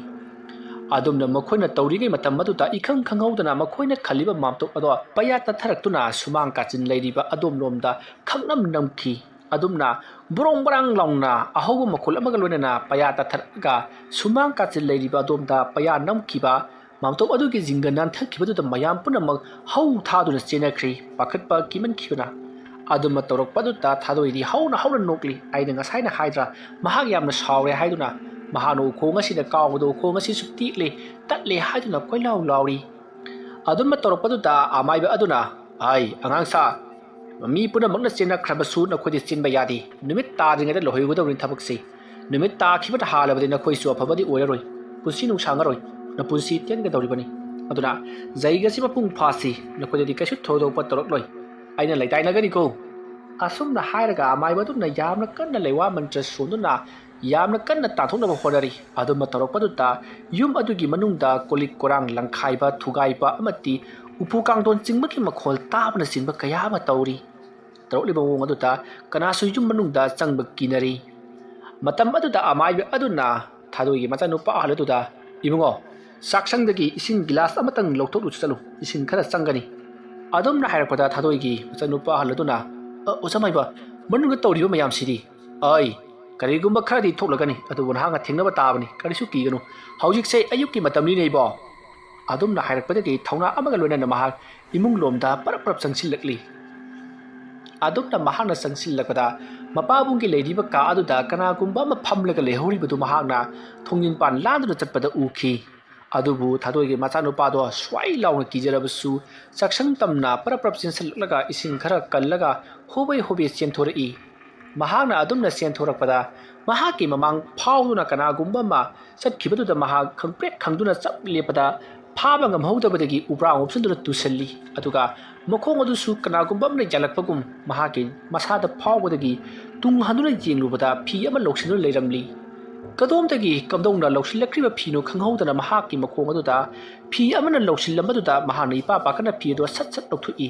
ꯑꯗꯨꯝꯅ ꯃꯈꯣꯏꯅ ꯇꯧꯔꯤꯉꯩ ꯃꯇꯝ ꯑꯗꯨꯗ ꯏꯈꯪ ꯈꯪꯍꯧꯗꯅ ꯃꯈꯣꯏꯅ ꯈꯜꯂꯤꯕ ꯃꯥꯝꯇꯣꯞ ꯑꯗꯣ ꯄꯩꯌꯥ ꯇꯠꯊꯔꯛꯇꯨꯅ ꯁꯨꯃꯥꯡ ꯀꯥꯆꯤꯟ ꯂꯩꯔꯤꯕ ꯑꯗꯣꯝꯂꯣꯝꯗ ꯈꯪꯅꯝ ꯅꯝꯈꯤ꯫ ꯑꯗꯨꯝꯅ ꯕ꯭ꯔꯣꯡ ꯕ꯭ꯔꯥꯡ ꯂꯥꯎꯅ ꯑꯍꯧꯕ ꯃꯈꯣꯜ ꯑꯃꯒ ꯂꯣꯏꯅꯅ ꯄꯩꯌꯥ ꯇꯠꯊꯔꯛꯂꯒ ꯁꯨꯃꯥꯡ ꯀꯥꯆꯤꯟ ꯂꯩꯔꯤꯕ ꯑꯗꯣꯝꯗ ꯄꯩꯌꯥ ꯅꯝꯈꯤꯕ ꯃꯥꯝꯇꯣꯞ ꯑꯗꯨꯒꯤ ꯖꯤꯡꯒ ꯅꯥꯟꯊꯈꯤꯕꯗꯨꯗ ꯃꯌꯥꯝ ꯄꯨꯝꯅꯃꯛ ꯍꯧ ꯊꯥꯗꯨꯅ ꯆꯦꯟꯅꯈ꯭ꯔꯤ, ꯄꯥꯈꯠꯄ ꯀꯤꯃꯟꯈꯤꯕꯅ꯫ ꯑꯗꯨꯝꯅ ꯇꯧꯔꯛꯄꯗꯨꯗ ꯊꯥꯗꯣꯏꯗꯤ ꯍꯧꯅ ꯍꯧꯅ ꯅꯣꯛꯂꯤ꯫ "ꯑꯩꯅ ꯉꯁꯥꯏꯅ ꯍꯥꯏꯗ꯭ꯔꯥ, ꯃꯍꯥꯛ ꯌꯥꯝꯅ ꯁꯥꯎꯔꯦ" ꯍꯥꯏꯗꯨꯅ꯫ ꯃꯍꯥꯛꯅ ꯎꯈꯣꯡ ꯑꯁꯤꯗ ꯀꯥꯎꯕꯗ ꯎꯈꯣꯡ ꯑꯁꯤꯁꯨ ꯇꯦꯛꯂꯦ, ꯇꯠꯂꯦ ꯍꯥꯏꯗꯨꯅ ꯀꯣꯏꯂꯥꯎ ꯂꯥꯎꯔꯤ꯫ ꯑꯗꯨꯝꯅ ꯇꯧꯔꯛꯄꯗꯨꯗ ꯑꯃꯥꯏꯕ ꯑꯗꯨꯅ, "ꯑꯩ ꯑꯉꯥꯡ ꯁꯥ, ꯃꯤ ꯄꯨꯝꯅꯃꯛꯅ ꯆꯦꯟꯅꯈ꯭ꯔꯕꯁꯨ ꯅꯈꯣꯏꯗꯤ ꯆꯦꯟꯕ ꯌꯥꯗꯦ꯫ ꯅꯨꯃꯤꯠ ꯇꯥꯗ꯭ꯔꯤꯉꯩꯗ ꯂꯣꯏꯍꯧꯒꯗꯧꯔꯤꯅꯤ ꯊꯕꯛꯁꯤ꯫ ꯅꯨꯃꯤꯠ ꯇꯥꯈꯤꯕꯅ ꯍꯥꯜꯂꯕꯗꯤ ꯅꯈꯣꯏꯁꯨ ꯑꯐꯕꯗꯤ ꯑꯣꯏꯔꯔꯣꯏ, ꯄꯨꯟꯁꯤ ꯅꯨꯡꯁꯥꯡꯉꯔꯣꯏ, ꯅꯄꯨꯟꯁꯤ ꯇꯦꯟꯒꯗꯧꯔꯤꯕꯅꯤ꯫ ꯑꯗꯨꯅ ꯖꯩꯒꯁꯤ ꯃꯄꯨꯡ ꯐꯥꯁꯤ, ꯅꯈꯣꯏꯗꯗꯤ ꯀꯩꯁꯨ ꯊꯣꯏꯗꯣꯛꯄ ꯇꯧꯔꯛꯂꯣꯏ꯫ ꯑꯩꯅ ꯂꯩꯇꯥꯏꯅꯒꯅꯤꯀꯣ"꯫ ꯑꯁꯨꯝꯅ ꯍꯥꯏꯔꯒ ꯑꯃꯥꯏꯕ ꯑꯗꯨꯅ ꯌꯥꯝꯅ ꯀꯟꯅ ꯂꯩꯋꯥ ꯃꯟꯇ꯭ꯔ ꯁꯣꯟꯗꯨꯅ ꯌꯥꯝꯅ ꯀꯟꯅ ꯇꯥꯟꯊꯣꯛꯅꯕ ꯍꯣꯠꯅꯔꯤ꯫ ꯑꯗꯨꯝꯅ ꯇꯧꯔꯛꯄꯗꯨꯗ ꯌꯨꯝ ꯑꯗꯨꯒꯤ ꯃꯅꯨꯡꯗ ꯀꯣꯂꯤꯛ ꯀꯣꯔꯥꯡ ꯂꯪꯈꯥꯏꯕ, ꯊꯨꯒꯥꯏꯕ ꯑꯃꯗꯤ ꯎꯄꯨ ꯀꯥꯡꯊꯣꯟ ꯆꯤꯡꯕꯒꯤ ꯃꯈꯣꯜ ꯇꯥꯕꯅꯆꯤꯡꯕ ꯀꯌꯥ ꯑꯃ ꯇꯧꯔꯤ꯫ ꯇꯧꯔꯛꯂꯤꯕ ꯃꯑꯣꯡ ꯑꯗꯨꯗ ꯀꯅꯥꯁꯨ ꯌꯨꯝ ꯃꯅꯨꯡꯗ ꯆꯪꯕ ꯀꯤꯅꯔꯤ꯫ ꯃꯇꯝ ꯑꯗꯨꯗ ꯑꯃꯥꯏꯕ ꯑꯗꯨꯅ ꯊꯥꯗꯣꯏꯒꯤ ꯃꯆꯥꯅꯨꯄꯥ ꯑꯍꯜ ꯑꯗꯨꯗ, "ꯏꯕꯨꯡꯉꯣ, ꯆꯥꯛꯁꯪꯗꯒꯤ ꯏꯁꯤꯡ ꯒꯤꯂꯥꯁ ꯑꯃꯇꯪ ꯂꯧꯊꯣꯛꯂꯨ ꯆꯠꯂꯨ, ꯏꯁꯤꯡ ꯈꯔ ꯆꯪꯒꯅꯤ"꯫ ꯑꯗꯨꯝꯅ ꯍꯥꯏꯔꯛꯄꯗ ꯊꯥꯗꯣꯏꯒꯤ ꯃꯆꯥꯅꯨꯄꯥ ꯑꯍꯜ ꯑꯗꯨꯅ, "ꯑ, ꯑꯣꯖꯥ ꯃꯥꯏꯕ, ꯃꯅꯨꯡꯗ ꯇꯧꯔꯤꯕ ꯃꯌꯥꯝꯁꯤꯗꯤ?" "ꯑꯩ, ꯀꯔꯤꯒꯨꯝꯕ ꯈꯔꯗꯤ ꯊꯣꯛꯂꯒꯅꯤ, ꯑꯗꯨꯕꯨ ꯅꯍꯥꯛꯅ ꯊꯦꯡꯅꯕ ꯇꯥꯕꯅꯤ, ꯀꯔꯤꯁꯨ ꯀꯤꯒꯅꯨ꯫ ꯍꯧꯖꯤꯛꯁꯦ ꯑꯌꯨꯛꯀꯤ ꯃꯇꯝꯅꯤꯅꯦ ꯏꯕꯣ"꯫ ꯑꯗꯨꯝꯅ ꯍꯥꯏꯔꯛꯄꯗꯒꯤ ꯊꯧꯅꯥ ꯑꯃꯒ ꯂꯣꯏꯅꯅ ꯃꯍꯥꯛ ꯏꯃꯨꯡ ꯂꯣꯝꯗ ꯄꯔꯞ ꯄꯔꯞ ꯆꯪꯁꯤꯜꯂꯛꯂꯤ꯫ ꯑꯗꯨꯝꯅ ꯃꯍꯥꯛꯅ ꯆꯪꯁꯤꯜꯂꯛꯄꯗ ꯃꯄꯥꯕꯨꯡꯒꯤ ꯂꯩꯔꯤꯕ ꯀꯥ ꯑꯗꯨꯗ ꯀꯅꯥꯒꯨꯝꯕ ꯑꯃ ꯐꯝꯂꯒ ꯂꯩꯍꯧꯔꯤꯕꯗꯨ ꯃꯍꯥꯛꯅ ꯊꯣꯡꯖꯤꯟꯄꯥꯟ ꯂꯥꯟꯗꯨꯅ ꯆꯠꯄꯗ ꯎꯈꯤ꯫ ꯑꯗꯨꯕꯨ ꯊꯥꯗꯣꯏꯒꯤ ꯃꯆꯥꯅꯨꯄꯥꯗꯣ ꯁ꯭ꯋꯥꯏ ꯂꯥꯎꯅ ꯀꯤꯖꯔꯕꯁꯨ ꯆꯥꯛꯁꯪ ꯇꯝꯅ ꯄꯔꯞ ꯄꯔꯞ ꯆꯦꯟꯁꯤꯜꯂꯛꯂꯒ ꯏꯁꯤꯡ ꯈꯔ ꯀꯜꯂꯒ ꯍꯣꯕꯦ ꯍꯣꯕꯦ ꯆꯦꯟꯊꯣꯔꯛꯏ꯫ ꯃꯍꯥꯛꯅ ꯑꯗꯨꯝꯅ ꯆꯦꯟꯊꯣꯔꯛꯄꯗ ꯃꯍꯥꯛꯀꯤ ꯃꯃꯥꯡ ꯐꯥꯎꯗꯨꯅ ꯀꯅꯥꯒꯨꯝꯕ ꯑꯃ ꯆꯠꯈꯤꯕꯗꯨꯗ ꯃꯍꯥꯛ ꯈꯪꯄ꯭ꯔꯦꯛ ꯈꯪꯗꯨꯅ ꯆꯞ ꯂꯦꯞꯄꯗ ꯐꯥꯕ ꯉꯝꯍꯧꯗꯕꯗꯒꯤ ꯎꯕ꯭ꯔꯥꯡ ꯎꯞꯁꯤꯟꯗꯨꯅ ꯇꯨꯁꯤꯜꯂꯤ꯫ ꯑꯗꯨꯒ ꯃꯈꯣꯡ ꯑꯗꯨꯁꯨ ꯀꯅꯥꯒꯨꯝꯕ ꯑꯃꯅ ꯌꯥꯜꯂꯛꯄꯒꯨꯝ ꯃꯍꯥꯛꯀꯤ ꯃꯁꯥꯗ ꯐꯥꯎꯕꯗꯒꯤ ꯇꯨꯡ ꯍꯟꯗꯨꯅ ꯌꯦꯡꯂꯨꯕꯗ ꯐꯤ ꯑꯃ ꯂꯧꯁꯤꯟꯗꯨꯅ ꯂꯩꯔꯝꯂꯤ꯫ ꯀꯗꯣꯝꯗꯒꯤ ꯀꯝꯗꯧꯅ ꯂꯧꯁꯤꯜꯂꯛꯈ꯭ꯔꯤꯕ ꯐꯤꯅꯣ ꯈꯪꯍꯧꯗꯅ ꯃꯍꯥꯛꯀꯤ ꯃꯈꯣꯡ ꯑꯗꯨꯗ ꯐꯤ ꯑꯃꯅ ꯂꯧꯁꯤꯜꯂꯝꯕꯗꯨꯗ ꯃꯍꯥꯛꯅ ꯏꯄꯥ ꯄꯥꯈꯠꯅ ꯐꯤ ꯑꯗꯨ ꯁꯠ ꯁꯠ ꯂꯧꯊꯣꯛꯏ꯫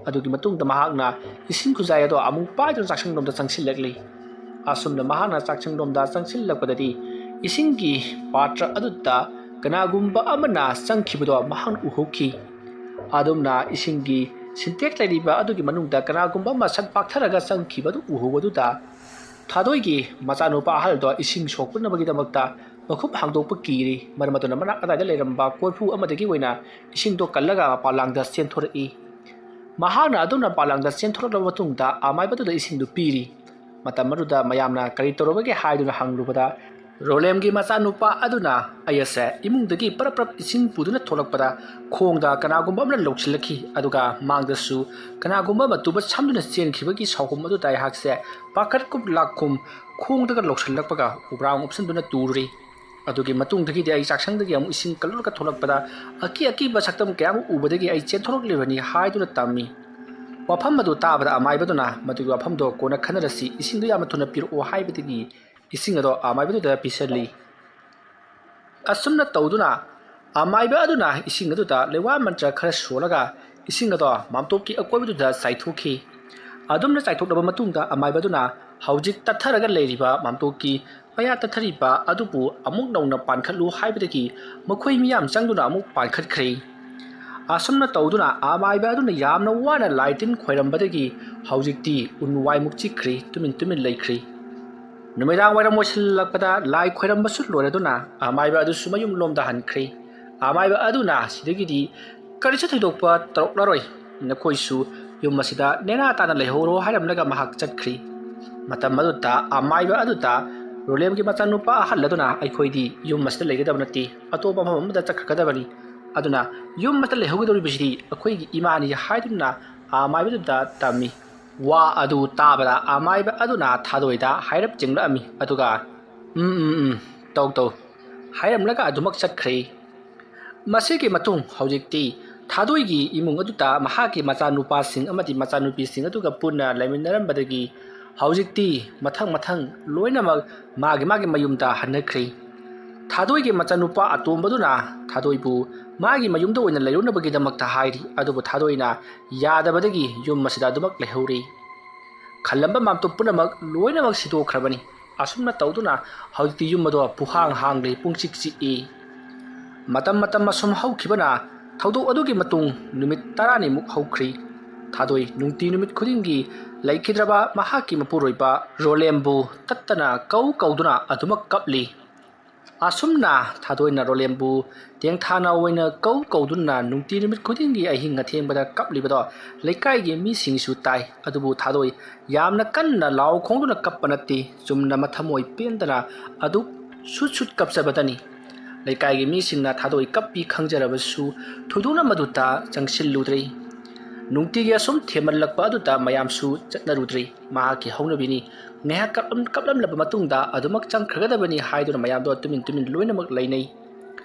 ꯑꯗꯨꯒꯤ ꯃꯇꯨꯡꯗ ꯃꯍꯥꯛꯅ ꯏꯁꯤꯡ ꯈꯨꯖꯥꯏ ꯑꯗꯣ ꯑꯃꯨꯛ ꯄꯥꯏꯗꯨꯅ ꯆꯥꯛꯁꯪꯂꯣꯝꯗ ꯆꯪꯁꯤꯜꯂꯛꯂꯤ꯫ ꯑꯁꯨꯝꯅ ꯃꯍꯥꯛꯅ ꯆꯥꯛꯁꯪꯂꯣꯝꯗ ꯆꯪꯁꯤꯜꯂꯛꯄꯗꯗꯤ ꯏꯁꯤꯡꯒꯤ ꯄꯥꯇ꯭ꯔ ꯑꯗꯨꯗ ꯀꯅꯥꯒꯨꯝꯕ ꯑꯃꯅ ꯆꯪꯈꯤꯕꯗꯣ ꯃꯍꯥꯛꯅ ꯎꯍꯧꯈꯤ꯫ ꯑꯗꯨꯝꯅ ꯏꯁꯤꯡꯒꯤ ꯁꯤꯟꯇꯦꯛꯁ ꯂꯩꯔꯤꯕ ꯑꯗꯨꯒꯤ ꯃꯅꯨꯡꯗ ꯀꯅꯥꯒꯨꯝꯕ ꯑꯃ ꯁꯠ ꯄꯥꯛꯊꯔꯒ ꯆꯪꯈꯤꯕ ꯑꯗꯨ ꯎꯍꯧꯕꯗꯨꯗ ꯊꯥꯗꯣꯏꯒꯤ ꯃꯆꯥꯅꯨꯄꯥ ꯑꯍꯜꯗꯣ ꯏꯁꯤꯡ ꯁꯣꯛꯄꯅꯕꯒꯤꯗꯃꯛꯇ ꯃꯈꯨꯝ ꯍꯥꯡꯗꯣꯛꯄ ꯀꯤꯔꯤ꯫ ꯃꯔꯝ ꯑꯗꯨꯅ ꯃꯅꯥꯛ ꯑꯗꯥꯏꯗ ꯂꯩꯔꯝꯕ ꯀꯣꯔꯐꯨ ꯑꯃꯗꯒꯤ ꯑꯣꯏꯅ ꯏꯁꯤꯡꯗꯣ ꯀꯜꯂꯒ ꯃꯄꯥꯟꯂꯥꯡꯗ ꯆꯦꯟꯊꯣꯔꯛꯏ꯫ ꯃꯍꯥꯛꯅ ꯑꯗꯨꯝꯅ ꯃꯄꯥꯟꯂꯥꯡꯗ ꯆꯦꯟꯊꯣꯔꯛꯂꯕ ꯃꯇꯨꯡꯗ ꯑꯃꯥꯏꯕꯗꯨꯗ ꯏꯁꯤꯡꯗꯨ ꯄꯤꯔꯤ꯫ ꯃꯇꯝ ꯑꯗꯨꯗ ꯃꯌꯥꯝꯅ ꯀꯔꯤ ꯇꯧꯔꯕꯒꯦ ꯍꯥꯏꯗꯨꯅ ꯍꯪꯂꯨꯕꯗ ꯔꯣꯂꯦꯝꯒꯤ ꯃꯆꯥꯅꯨꯄꯥ ꯑꯗꯨꯅ ꯑꯩ ꯑꯁꯦ ꯏꯃꯨꯡꯗꯒꯤ ꯄꯔꯞ ꯄꯔꯞ ꯏꯁꯤꯡ ꯄꯨꯗꯨꯅ ꯊꯣꯛꯂꯛꯄꯗ ꯈꯣꯡꯗ ꯀꯅꯥꯒꯨꯝꯕ ꯑꯃꯅ ꯂꯧꯁꯤꯜꯂꯛꯈꯤ, ꯑꯗꯨꯒ ꯃꯥꯡꯗꯁꯨ ꯀꯅꯥꯒꯨꯝꯕ ꯑꯃ ꯇꯨꯕ ꯁꯝꯗꯨꯅ ꯆꯦꯟꯈꯤꯕꯒꯤ ꯁꯥꯎꯍꯨꯝ ꯑꯗꯨꯗ ꯑꯩꯍꯥꯛꯁꯦ ꯄꯥꯈꯠꯀꯨꯝ ꯂꯥꯛꯀꯨꯝ ꯈꯣꯡꯗꯒ ꯂꯧꯁꯤꯜꯂꯛꯄꯒ ꯎꯕ꯭ꯔꯥꯡ ꯎꯞꯁꯤꯟꯗꯨꯅ ꯇꯨꯔꯤ꯫ ꯑꯗꯨꯒꯤ ꯃꯇꯨꯡꯗꯒꯤꯗꯤ ꯑꯩ ꯆꯥꯛꯁꯪꯗꯒꯤ ꯑꯃꯨꯛ ꯏꯁꯤꯡ ꯀꯜꯂꯨꯔꯒ ꯊꯣꯛꯂꯛꯄꯗ ꯑꯀꯤ ꯑꯀꯤꯕ ꯁꯛꯇꯝ ꯀꯌꯥ ꯑꯃ ꯎꯕꯗꯒꯤ ꯑꯩ ꯆꯦꯟꯊꯣꯔꯛꯂꯤꯕꯅꯤ ꯍꯥꯏꯗꯨꯅ ꯇꯝꯃꯤ꯫ ꯋꯥꯐꯝ ꯑꯗꯨ ꯇꯥꯕꯗ ꯑꯃꯥꯏꯕꯗꯨꯅ ꯃꯗꯨꯒꯤ ꯋꯥꯐꯝꯗꯣ ꯀꯣꯟꯅ ꯈꯟꯅꯔꯁꯤ, ꯏꯁꯤꯡꯗꯨ ꯌꯥꯝꯅ ꯊꯨꯅ ꯄꯤꯔꯛꯑꯣ ꯍꯥꯏꯕꯗꯒꯤ ꯏꯁꯤꯡ ꯑꯗꯣ ꯑꯃꯥꯏꯕꯗꯨꯗ ꯄꯤꯁꯜꯂꯤ꯫ ꯑꯁꯨꯝꯅ ꯇꯧꯗꯨꯅ ꯑꯃꯥꯏꯕ ꯑꯗꯨꯅ ꯏꯁꯤꯡ ꯑꯗꯨꯗ ꯂꯩꯋꯥ ꯃꯟꯇ꯭ꯔ ꯈꯔ ꯁꯣꯜꯂꯒ ꯏꯁꯤꯡ ꯑꯗꯣ ꯃꯥꯝꯇꯣꯞꯀꯤ ꯑꯀꯣꯏꯕꯗꯨꯗ ꯆꯥꯏꯊꯣꯛꯈꯤ꯫ ꯑꯗꯨꯝꯅ ꯆꯥꯏꯊꯣꯛꯂꯕ ꯃꯇꯨꯡꯗ ꯑꯃꯥꯏꯕ ꯑꯗꯨꯅ ꯍꯧꯖꯤꯛ ꯇꯠꯊꯔꯒ ꯂꯩꯔꯤꯕ ꯃꯥꯝꯇꯣꯞꯀꯤ ꯃꯌꯥ ꯇꯠꯊꯔꯤꯕ ꯑꯗꯨꯕꯨ ꯑꯃꯨꯛ ꯅꯧꯅ ꯄꯥꯟꯈꯠꯂꯨ ꯍꯥꯏꯕꯗꯒꯤ ꯃꯈꯣꯏ ꯃꯤꯌꯥꯝ ꯆꯪꯗꯨꯅ ꯑꯃꯨꯛ ꯄꯥꯟꯈꯠꯈ꯭ꯔꯦ꯫ ꯑꯁꯨꯝꯅ ꯇꯧꯗꯨꯅ ꯑꯃꯥꯏꯕ ꯑꯗꯨꯅ ꯌꯥꯝꯅ ꯋꯥꯅ ꯂꯥꯏ ꯇꯤꯟ ꯈꯣꯏꯔꯝꯕꯗꯒꯤ ꯍꯧꯖꯤꯛꯇꯤ ꯎꯟ ꯋꯥꯏꯃꯨꯛ ꯆꯤꯛꯈ꯭ꯔꯦ, ꯇꯨꯃꯤꯟ ꯇꯨꯃꯤꯟ ꯂꯩꯈ꯭ꯔꯦ꯫ ꯅꯨꯃꯤꯗꯥꯡ ꯋꯥꯏꯔꯝ ꯑꯣꯏꯁꯤꯜꯂꯛꯄꯗ ꯂꯥꯏ ꯈꯣꯏꯔꯝꯕꯁꯨ ꯂꯣꯏꯔꯗꯨꯅ ꯑꯃꯥꯏꯕ ꯑꯗꯨꯁꯨ ꯃꯌꯨꯝ ꯂꯣꯝꯗ ꯍꯟꯈ꯭ꯔꯦ꯫ ꯑꯃꯥꯏꯕ ꯑꯗꯨꯅ ꯁꯤꯗꯒꯤꯗꯤ ꯀꯔꯤꯁꯨ ꯊꯣꯏꯗꯣꯛꯄ ꯇꯧꯔꯛꯂꯔꯣꯏ, ꯅꯈꯣꯏꯁꯨ ꯌꯨꯝ ꯑꯁꯤꯗ ꯅꯦꯅꯥ ꯇꯥꯅ ꯂꯩꯍꯧꯔꯣ ꯍꯥꯏꯔꯝꯂꯒ ꯃꯍꯥꯛ ꯆꯠꯈ꯭ꯔꯤ꯫ ꯃꯇꯝ ꯑꯗꯨꯗ ꯑꯃꯥꯏꯕ ꯑꯗꯨꯗ ꯔꯣꯂꯦꯝꯒꯤ ꯃꯆꯥꯅꯨꯄꯥ ꯑꯍꯜ ꯑꯗꯨꯅ ꯑꯩꯈꯣꯏꯗꯤ ꯌꯨꯝ ꯑꯁꯤꯗ ꯂꯩꯒꯗꯕ ꯅꯠꯇꯦ, ꯑꯇꯣꯞꯄ ꯃꯐꯝ ꯑꯃꯗ ꯆꯠꯈ꯭ꯔꯒꯗꯕꯅꯤ, ꯑꯗꯨꯅ ꯌꯨꯝ ꯑꯁꯤꯗ ꯂꯩꯍꯧꯒꯗꯧꯔꯤꯕꯁꯤꯗꯤ ꯑꯩꯈꯣꯏꯒꯤ ꯏꯃꯥꯅꯤ ꯍꯥꯏꯗꯨꯅ ꯑꯃꯥꯏꯕꯗꯨꯗ ꯇꯝꯃꯤ꯫ ꯋꯥ ꯑꯗꯨ ꯇꯥꯕꯗ ꯑꯃꯥꯏꯕ ꯑꯗꯨꯅ ꯊꯥꯗꯣꯏꯗ ꯍꯥꯏꯔꯞ ꯆꯤꯡꯂꯛꯑꯝꯃꯤ, ꯑꯗꯨꯒ "ꯎꯝ, ꯎꯝ, ꯎꯝ, ꯇꯧ, ꯇꯧ" ꯍꯥꯏꯔꯝꯂꯒ ꯑꯗꯨꯃꯛ ꯆꯠꯈ꯭ꯔꯦ꯫ ꯃꯁꯤꯒꯤ ꯃꯇꯨꯡ ꯍꯧꯖꯤꯛꯇꯤ ꯊꯥꯗꯣꯏꯒꯤ ꯏꯃꯨꯡ ꯑꯗꯨꯗ ꯃꯍꯥꯛꯀꯤ ꯃꯆꯥꯅꯨꯄꯥꯁꯤꯡ ꯑꯃꯗꯤ ꯃꯆꯥꯅꯨꯄꯤꯁꯤꯡ ꯑꯗꯨꯒ ꯄꯨꯟꯅ ꯂꯩꯃꯤꯟꯅꯔꯝꯕꯗꯒꯤ ꯍꯧꯖꯤꯛꯇꯤ ꯃꯊꯪ ꯃꯊꯪ ꯂꯣꯏꯅꯃꯛ ꯃꯥꯒꯤ ꯃꯥꯒꯤ ꯃꯌꯨꯝꯗ ꯍꯟꯅꯈ꯭ꯔꯦ꯫ ꯊꯥꯗꯣꯏꯒꯤ ꯃꯆꯥꯅꯨꯄꯥ ꯑꯇꯣꯝꯕꯗꯨꯅ ꯊꯥꯗꯣꯏꯕꯨ ꯃꯥꯒꯤ ꯃꯌꯨꯝꯗ ꯑꯣꯏꯅ ꯂꯩꯔꯨꯅꯕꯒꯤꯗꯃꯛꯇ ꯍꯥꯏꯔꯤ, ꯑꯗꯨꯕꯨ ꯊꯥꯗꯣꯏꯅ ꯌꯥꯗꯕꯗꯒꯤ ꯌꯨꯝ ꯑꯁꯤꯗ ꯑꯗꯨꯃꯛ ꯂꯩꯍꯧꯔꯤ꯫ ꯈꯜꯂꯝꯕ ꯃꯥꯝꯇꯣꯞ ꯄꯨꯝꯅꯃꯛ ꯂꯣꯏꯅꯃꯛ ꯁꯤꯗꯣꯛꯈ꯭ꯔꯕꯅꯤ꯫ ꯑꯁꯨꯝꯅ ꯇꯧꯗꯨꯅ ꯍꯧꯖꯤꯛꯇꯤ ꯌꯨꯝ ꯑꯗꯣ ꯄꯨꯍꯥꯡ ꯍꯥꯡꯂꯦ, ꯄꯨꯡꯆꯤꯛ ꯆꯤꯛꯏ꯫ ꯃꯇꯝ ꯃꯇꯝ ꯑꯁꯨꯝ ꯍꯧꯈꯤꯕꯅ ꯊꯧꯗꯣꯛ ꯑꯗꯨꯒꯤ ꯃꯇꯨꯡ ꯅꯨꯃꯤꯠ ꯇꯔꯥꯅꯤꯃꯨꯛ ꯍꯧꯈ꯭ꯔꯤ꯫ ꯊꯥꯗꯣꯏ ꯅꯨꯡꯇꯤ ꯅꯨꯃꯤꯠ ꯈꯨꯗꯤꯡꯒꯤ ꯂꯩꯈꯤꯗ꯭ꯔꯕ ꯃꯍꯥꯛꯀꯤ ꯃꯄꯨꯔꯣꯏꯕ ꯔꯣꯂꯦꯝꯕꯨ ꯇꯠꯇꯅ ꯀꯧ ꯀꯧꯗꯨꯅ ꯑꯗꯨꯃꯛ ꯀꯞꯂꯤ꯫ ꯑꯁꯨꯝꯅ ꯊꯥꯗꯣꯏꯅ ꯔꯣꯂꯦꯝꯕꯨ ꯇꯦꯡꯊꯥꯅ ꯑꯣꯏꯅ ꯀꯧ ꯀꯧꯗꯨꯅ ꯅꯨꯡꯇꯤ ꯅꯨꯃꯤꯠ ꯈꯨꯗꯤꯡꯒꯤ ꯑꯍꯤꯡ ꯑꯊꯦꯡꯕꯗ ꯀꯞꯂꯤꯕꯗꯣ ꯂꯩꯀꯥꯏꯒꯤ ꯃꯤꯁꯤꯡꯁꯨ ꯇꯥꯏ꯫ ꯑꯗꯨꯕꯨ ꯊꯥꯗꯣꯏ ꯌꯥꯝꯅ ꯀꯟꯅ ꯂꯥꯎ ꯈꯣꯡꯗꯨꯅ ꯀꯞꯄ ꯅꯠꯇꯦ, ꯆꯨꯝꯅ ꯃꯊꯃꯣꯏ ꯄꯦꯟꯗꯅ ꯑꯗꯨꯛ ꯁꯨꯠ ꯁꯨꯠ ꯀꯞꯆꯕꯗꯅꯤ꯫ ꯂꯩꯀꯥꯏꯒꯤ ꯃꯤꯁꯤꯡꯅ ꯊꯥꯗꯣꯏ ꯀꯞꯄꯤ ꯈꯪꯖꯔꯕꯁꯨ ꯊꯣꯏꯗꯣꯛꯅ ꯃꯗꯨꯗ ꯆꯪꯁꯤꯜꯂꯨꯗ꯭ꯔꯦ꯫ ꯅꯨꯡꯇꯤꯒꯤ ꯑꯁꯨꯝ ꯊꯦꯝꯃꯜꯂꯛꯄ ꯑꯗꯨꯗ ꯃꯌꯥꯝꯁꯨ ꯆꯠꯅꯔꯨꯗ꯭ꯔꯦ꯫ ꯃꯍꯥꯛꯀꯤ ꯍꯧꯅꯕꯤꯅꯤ꯫ ꯉꯥꯏꯍꯥꯛ ꯀꯞꯂꯝ-, ꯀꯞꯂꯝꯂꯕ ꯃꯇꯨꯡꯗ ꯑꯗꯨꯃꯛ ꯆꯪꯈ꯭ꯔꯒꯗꯕꯅꯤ ꯍꯥꯏꯗꯨꯅ ꯃꯌꯥꯝꯗꯣ ꯇꯨꯃꯤꯟ ꯇꯨꯃꯤꯟ ꯂꯣꯏꯅꯃꯛ ꯂꯩꯅꯩ꯫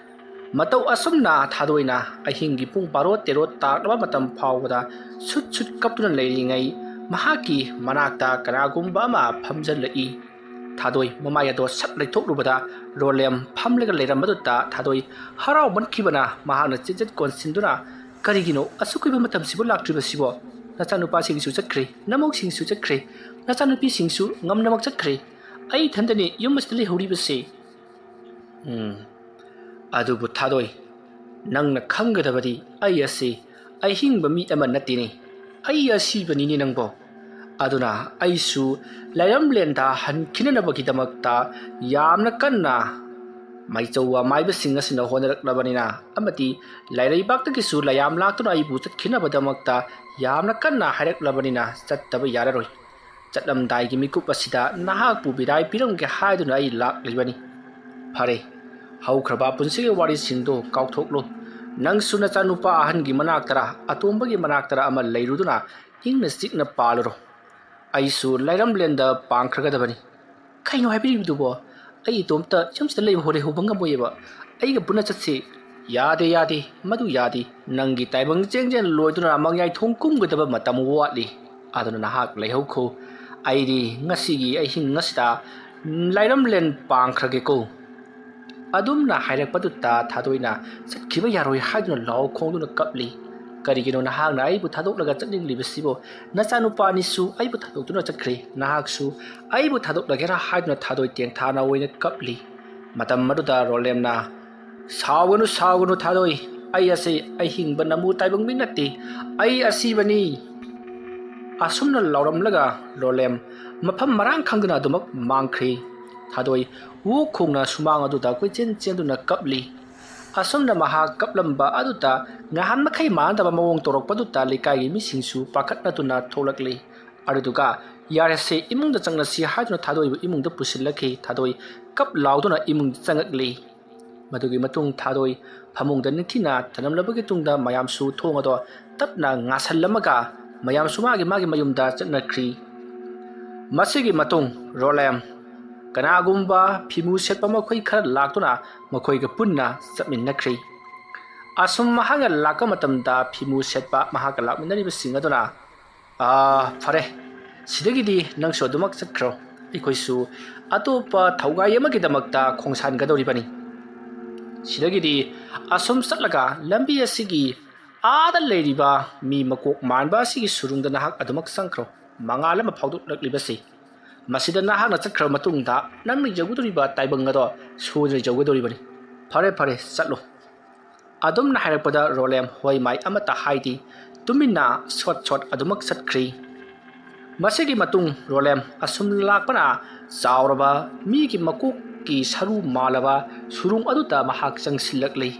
ꯃꯇꯧ ꯑꯁꯨꯝꯅ ꯊꯥꯗꯣꯏꯅ ꯑꯍꯤꯡꯒꯤ ꯄꯨꯡ ꯕꯥꯔꯣ ꯇꯦꯔꯣ ꯇꯥꯔꯛꯂꯕ ꯃꯇꯝ ꯐꯥꯎꯕꯗ ꯁꯨꯠ ꯁꯨꯠ ꯀꯞꯇꯨꯅ ꯂꯩꯔꯤꯉꯩ ꯃꯍꯥꯛꯀꯤ ꯃꯅꯥꯛꯇ ꯀꯅꯥꯒꯨꯝꯕ ꯑꯃ ꯐꯝꯖꯜꯂꯛꯏ꯫ ꯊꯥꯗꯣꯏ ꯃꯃꯥꯏ ꯑꯗꯣ ꯁꯠ ꯂꯩꯊꯣꯛꯂꯨꯕꯗ ꯔꯣꯂꯦꯝ ꯐꯝꯂꯒ ꯂꯩꯔꯝꯕꯗꯨꯗ ꯊꯥꯗꯣꯏ ꯍꯔꯥꯎꯃꯟꯈꯤꯕꯅ ꯃꯍꯥꯛꯅ ꯆꯦꯟꯖꯠ ꯀꯣꯟꯁꯤꯟꯗꯨꯅ, "ꯀꯔꯤꯒꯤꯅꯣ ꯑꯁꯨꯛ ꯀꯨꯏꯕ ꯃꯇꯝꯁꯤꯕꯨ ꯂꯥꯛꯇ꯭ꯔꯤꯕꯁꯤꯕꯣ? ꯅꯆꯥꯅꯨꯄꯥꯁꯤꯡꯁꯨ ꯆꯠꯈ꯭ꯔꯦ, ꯅꯃꯧꯁꯤꯡꯁꯨ ꯆꯠꯈ꯭ꯔꯦ, ꯅꯆꯥꯅꯨꯄꯤꯁꯤꯡꯁꯨ ꯉꯝꯅꯃꯛ ꯆꯠꯈ꯭ꯔꯦ꯫ ꯑꯩ ꯏꯊꯟꯇꯅꯤ ꯌꯨꯝ ꯑꯁꯤꯗ ꯂꯩꯍꯧꯔꯤꯕꯁꯦ꯫" "ꯎꯝ, ꯑꯗꯨꯕꯨ ꯊꯥꯗꯣꯏ, ꯅꯪꯅ ꯈꯪꯒꯗꯕꯗꯤ ꯑꯩ ꯑꯁꯤ ꯑꯍꯤꯡꯕ ꯃꯤ ꯑꯃ ꯅꯠꯇꯦꯅꯦ꯫ ꯑꯩ ꯑꯁꯤꯕꯅꯤꯅꯦ ꯅꯪꯕꯣ꯫ ꯑꯗꯨꯅ ꯑꯩꯁꯨ ꯂꯩꯔꯝꯂꯦꯟꯗ ꯍꯟꯈꯤꯅꯅꯕꯒꯤꯗꯃꯛꯇ ꯌꯥꯝꯅ ꯀꯟꯅ ꯃꯥꯏꯆꯧ ꯑꯃꯥꯏꯕꯁꯤꯡ ꯑꯁꯤꯅ ꯍꯣꯠꯅꯔꯛꯂꯕꯅꯤꯅ ꯑꯃꯗꯤ ꯂꯩꯔꯩꯕꯥꯛꯇꯒꯤꯁꯨ ꯂꯩꯌꯥꯝ ꯂꯥꯛꯇꯨꯅ ꯑꯩꯕꯨ ꯆꯠꯈꯤꯅꯕꯗꯃꯛꯇ ꯌꯥꯝꯅ ꯀꯟꯅ ꯍꯥꯏꯔꯛꯂꯕꯅꯤꯅ ꯆꯠꯇꯕ ꯌꯥꯔꯔꯣꯏ꯫ ꯆꯠꯂꯝꯗꯥꯏꯒꯤ ꯃꯤꯀꯨꯞ ꯑꯁꯤꯗ ꯅꯍꯥꯛꯄꯨ ꯕꯤꯗꯥꯏ ꯄꯤꯔꯝꯒꯦ ꯍꯥꯏꯗꯨꯅ ꯑꯩ ꯂꯥꯛꯂꯤꯕꯅꯤ꯫ ꯐꯔꯦ, ꯍꯧꯈ꯭ꯔꯕ ꯄꯨꯟꯁꯤꯒꯤ ꯋꯥꯔꯤꯁꯤꯡꯗꯨ ꯀꯥꯎꯊꯣꯛꯂꯨ꯫ ꯅꯪꯁꯨ ꯅꯆꯥꯅꯨꯄꯥ ꯑꯍꯟꯒꯤ ꯃꯅꯥꯛꯇꯔ ꯑꯇꯣꯝꯕꯒꯤ ꯃꯅꯥꯛꯇꯔ ꯑꯃ ꯂꯩꯔꯨꯗꯨꯅ ꯏꯪꯅ ꯆꯤꯛꯅ ꯄꯥꯜꯂꯨꯔꯣ꯫ ꯑꯩꯁꯨ ꯂꯥꯏꯔꯝꯂꯦꯟꯗ ꯄꯥꯡꯈ꯭ꯔꯒꯗꯕꯅꯤ꯫ "ꯀꯩꯅꯣ ꯍꯥꯏꯕꯤꯔꯤꯕꯗꯨꯕꯣ? ꯑꯩ ꯏꯇꯣꯝꯇ ꯌꯨꯝꯁꯤꯗ ꯂꯩꯕ ꯍꯣꯔꯦ ꯍꯧꯕ ꯉꯝꯃꯣꯏꯑꯕ꯫ ꯑꯩꯒ ꯄꯨꯟꯅ ꯆꯠꯁꯤ꯫" "ꯌꯥꯗꯦ, ꯌꯥꯗꯦ, ꯃꯗꯨ ꯌꯥꯗꯦ꯫ ꯅꯪꯒꯤ ꯇꯥꯏꯕꯪ ꯆꯦꯡꯖꯦꯜ ꯂꯣꯏꯗꯨꯅ ꯃꯌꯥꯏ ꯊꯣꯡ ꯀꯨꯝꯒꯗꯕ ꯃꯇꯝ ꯋꯥꯠꯂꯤ꯫ ꯑꯗꯨꯅ ꯅꯍꯥꯛ ꯂꯩꯍꯧꯈꯣ꯫ ꯑꯩꯗꯤ ꯉꯁꯤꯒꯤ ꯑꯍꯤꯡ ꯑꯁꯤꯗ ꯂꯥꯏꯔꯝꯂꯦꯟ ꯄꯥꯡꯈ꯭ꯔꯒꯦꯀꯣ꯫" ꯑꯗꯨꯝꯅ ꯍꯥꯏꯔꯛꯄꯗꯨꯗ ꯊꯥꯗꯣꯏꯅ ꯆꯠꯈꯤꯕ ꯌꯥꯔꯣꯏ ꯍꯥꯏꯗꯨꯅ ꯂꯥꯎ ꯈꯣꯡꯗꯨꯅ ꯀꯞꯂꯤ꯫ "ꯀꯔꯤꯒꯤꯅꯣ ꯅꯍꯥꯛꯅ ꯑꯩꯕꯨ ꯊꯥꯗꯣꯛꯂꯒ ꯆꯠꯅꯤꯡꯂꯤꯕꯁꯤꯕꯣ? ꯅꯆꯥꯅꯨꯄꯥ ꯑꯅꯤꯁꯨ ꯑꯩꯕꯨ ꯊꯥꯗꯣꯛꯇꯨꯅ ꯆꯠꯈ꯭ꯔꯦ꯫ ꯅꯍꯥꯛꯁꯨ ꯑꯩꯕꯨ ꯊꯥꯗꯣꯛꯂꯒꯦꯔꯥ?" ꯍꯥꯏꯗꯨꯅ ꯊꯥꯗꯣꯏ ꯇꯦꯡꯊꯥꯅ ꯑꯣꯏꯅ ꯀꯞꯂꯤ꯫ ꯃꯇꯝ ꯑꯗꯨꯗ ꯔꯣꯂꯦꯝꯅ, "ꯁꯥꯎꯒꯅꯨ, ꯁꯥꯎꯒꯅꯨ ꯊꯥꯗꯣꯏ꯫ ꯑꯩ ꯑꯁꯤ ꯑꯍꯤꯡꯕ ꯅꯃꯨ ꯇꯥꯏꯕꯪ ꯃꯤ ꯅꯠꯇꯦ꯫ ꯑꯩ ꯑꯁꯤꯕꯅꯤ꯫" ꯑꯁꯨꯝꯅ ꯂꯥꯎꯔꯝꯂꯒ ꯔꯣꯂꯦꯝ ꯃꯐꯝ ꯃꯔꯥꯡ ꯈꯪꯗꯅ ꯑꯗꯨꯃꯛ ꯃꯥꯡꯈ꯭ꯔꯤ꯫ ꯊꯥꯗꯣꯏ ꯋꯨ ꯈꯣꯡꯅ ꯁꯨꯃꯥꯡ ꯑꯗꯨꯗ ꯀꯣꯏꯆꯦꯟ ꯆꯦꯟꯗꯨꯅ ꯀꯞꯂꯤ꯫ ꯑꯁꯨꯝꯅ ꯃꯍꯥꯛ ꯀꯞꯂꯝꯕ ꯑꯗꯨꯗ ꯉꯍꯥꯟ ꯃꯈꯩ ꯃꯥꯟꯅꯗꯕ ꯃꯑꯣꯡ ꯇꯧꯔꯛꯄꯗꯨꯗ ꯂꯩꯀꯥꯏꯒꯤ ꯃꯤꯁꯤꯡꯁꯨ ꯄꯥꯈꯠꯅꯗꯨꯅ ꯊꯣꯛꯂꯛꯂꯤ꯫ ꯑꯗꯨꯗꯨꯒ "ꯌꯥꯔꯦꯁꯦ, ꯏꯃꯨꯡꯗ ꯆꯪꯂꯁꯤ" ꯍꯥꯏꯗꯨꯅ ꯊꯥꯗꯣꯏꯕꯨ ꯏꯃꯨꯡꯗ ꯄꯨꯁꯤꯜꯂꯛꯈꯤ꯫ ꯊꯥꯗꯣꯏ ꯀꯞ ꯂꯥꯎꯗꯨꯅ ꯏꯃꯨꯡꯗ ꯆꯪꯉꯛꯂꯤ꯫ ꯃꯗꯨꯒꯤ ꯃꯇꯨꯡ ꯊꯥꯗꯣꯏ ꯐꯃꯨꯡꯗ ꯅꯤꯡꯊꯤꯅ ꯊꯅꯝꯂꯕꯒꯤ ꯇꯨꯡꯗ ꯃꯌꯥꯝꯁꯨ ꯊꯣꯡ ꯑꯗꯣ ꯇꯞꯅ ꯉꯥꯁꯜꯂꯝꯃꯒ ꯃꯌꯥꯝꯁꯨ ꯃꯥꯒꯤ ꯃꯥꯒꯤ ꯃꯌꯨꯝꯗ ꯆꯠꯅꯈ꯭ꯔꯤ꯫ ꯃꯁꯤꯒꯤ ꯃꯇꯨꯡ ꯔꯣꯂꯦꯝ ꯀꯅꯥꯒꯨꯝꯕ ꯐꯤꯃꯨ ꯁꯦꯠꯄ ꯃꯈꯣꯏ ꯈꯔ ꯂꯥꯛꯇꯨꯅ ꯃꯈꯣꯏꯒ ꯄꯨꯟꯅ ꯆꯠꯃꯤꯟꯅꯈ꯭ꯔꯤ꯫ ꯑꯁꯨꯝ ꯃꯍꯥꯛꯅ ꯂꯥꯛꯄ ꯃꯇꯝꯗ ꯐꯤꯃꯨ ꯁꯦꯠꯄ ꯃꯍꯥꯛꯀ ꯂꯥꯛꯃꯤꯟꯅꯔꯤꯕꯁꯤꯡ ꯑꯗꯨꯅ, "ꯑꯥ, ꯐꯔꯦ, ꯁꯤꯗꯒꯤꯗꯤ ꯅꯪꯁꯨ ꯑꯗꯨꯃꯛ ꯆꯠꯈ꯭ꯔꯣ꯫ ꯑꯩꯈꯣꯏꯁꯨ ꯑꯇꯣꯞꯄ ꯊꯧꯒꯥꯏ ꯑꯃꯒꯤꯗꯃꯛꯇ ꯈꯣꯡꯁꯥꯟꯒꯗꯧꯔꯤꯕꯅꯤ꯫ ꯁꯤꯗꯒꯤꯗꯤ ꯑꯁꯨꯝ ꯆꯠꯂꯒ ꯂꯝꯕꯤ ꯑꯁꯤꯒꯤ ꯑꯥꯗ ꯂꯩꯔꯤꯕ ꯃꯤ ꯃꯀꯣꯛ ꯃꯥꯟꯕ ꯑꯁꯤꯒꯤ ꯁꯨꯔꯨꯡꯗ ꯅꯍꯥꯛ ꯑꯗꯨꯃꯛ ꯆꯪꯈ꯭ꯔꯣ꯫ ꯃꯉꯥꯜ ꯑꯃ ꯐꯥꯎꯗꯣꯛꯂꯛꯂꯤꯕꯁꯤ, ꯃꯁꯤꯗ ꯅꯍꯥꯛꯅ ꯆꯠꯈ꯭ꯔꯕ ꯃꯇꯨꯡꯗ ꯅꯪꯅ ꯌꯧꯒꯗꯧꯔꯤꯕ ꯇꯥꯏꯕꯪ ꯑꯗꯣ ꯁꯣꯏꯗꯅ ꯌꯧꯒꯗꯧꯔꯤꯕꯅꯤ꯫ ꯐꯔꯦ, ꯐꯔꯦ, ꯆꯠꯂꯣ꯫" ꯑꯗꯨꯝꯅ ꯍꯥꯏꯔꯛꯄꯗ ꯔꯣꯂꯦꯝ ꯍꯣꯏ ꯃꯥꯏ ꯑꯃꯠꯇ ꯍꯥꯏꯗꯦ꯫ ꯇꯨꯃꯤꯟꯅ ꯁꯣꯠ ꯁꯣꯠ ꯑꯗꯨꯃꯛ ꯆꯠꯈ꯭ꯔꯤ꯫ ꯃꯁꯤꯒꯤ ꯃꯇꯨꯡ ꯔꯣꯂꯦꯝ ꯑꯁꯨꯝ ꯂꯥꯛꯄꯅ ꯆꯥꯎꯔꯕ ꯃꯤꯒꯤ ꯃꯀꯣꯛꯀꯤ ꯁꯔꯨ ꯃꯥꯜꯂꯕ ꯁꯨꯔꯨꯡ ꯑꯗꯨꯗ ꯃꯍꯥꯛ ꯆꯪꯁꯤꯜꯂꯛꯂꯤ꯫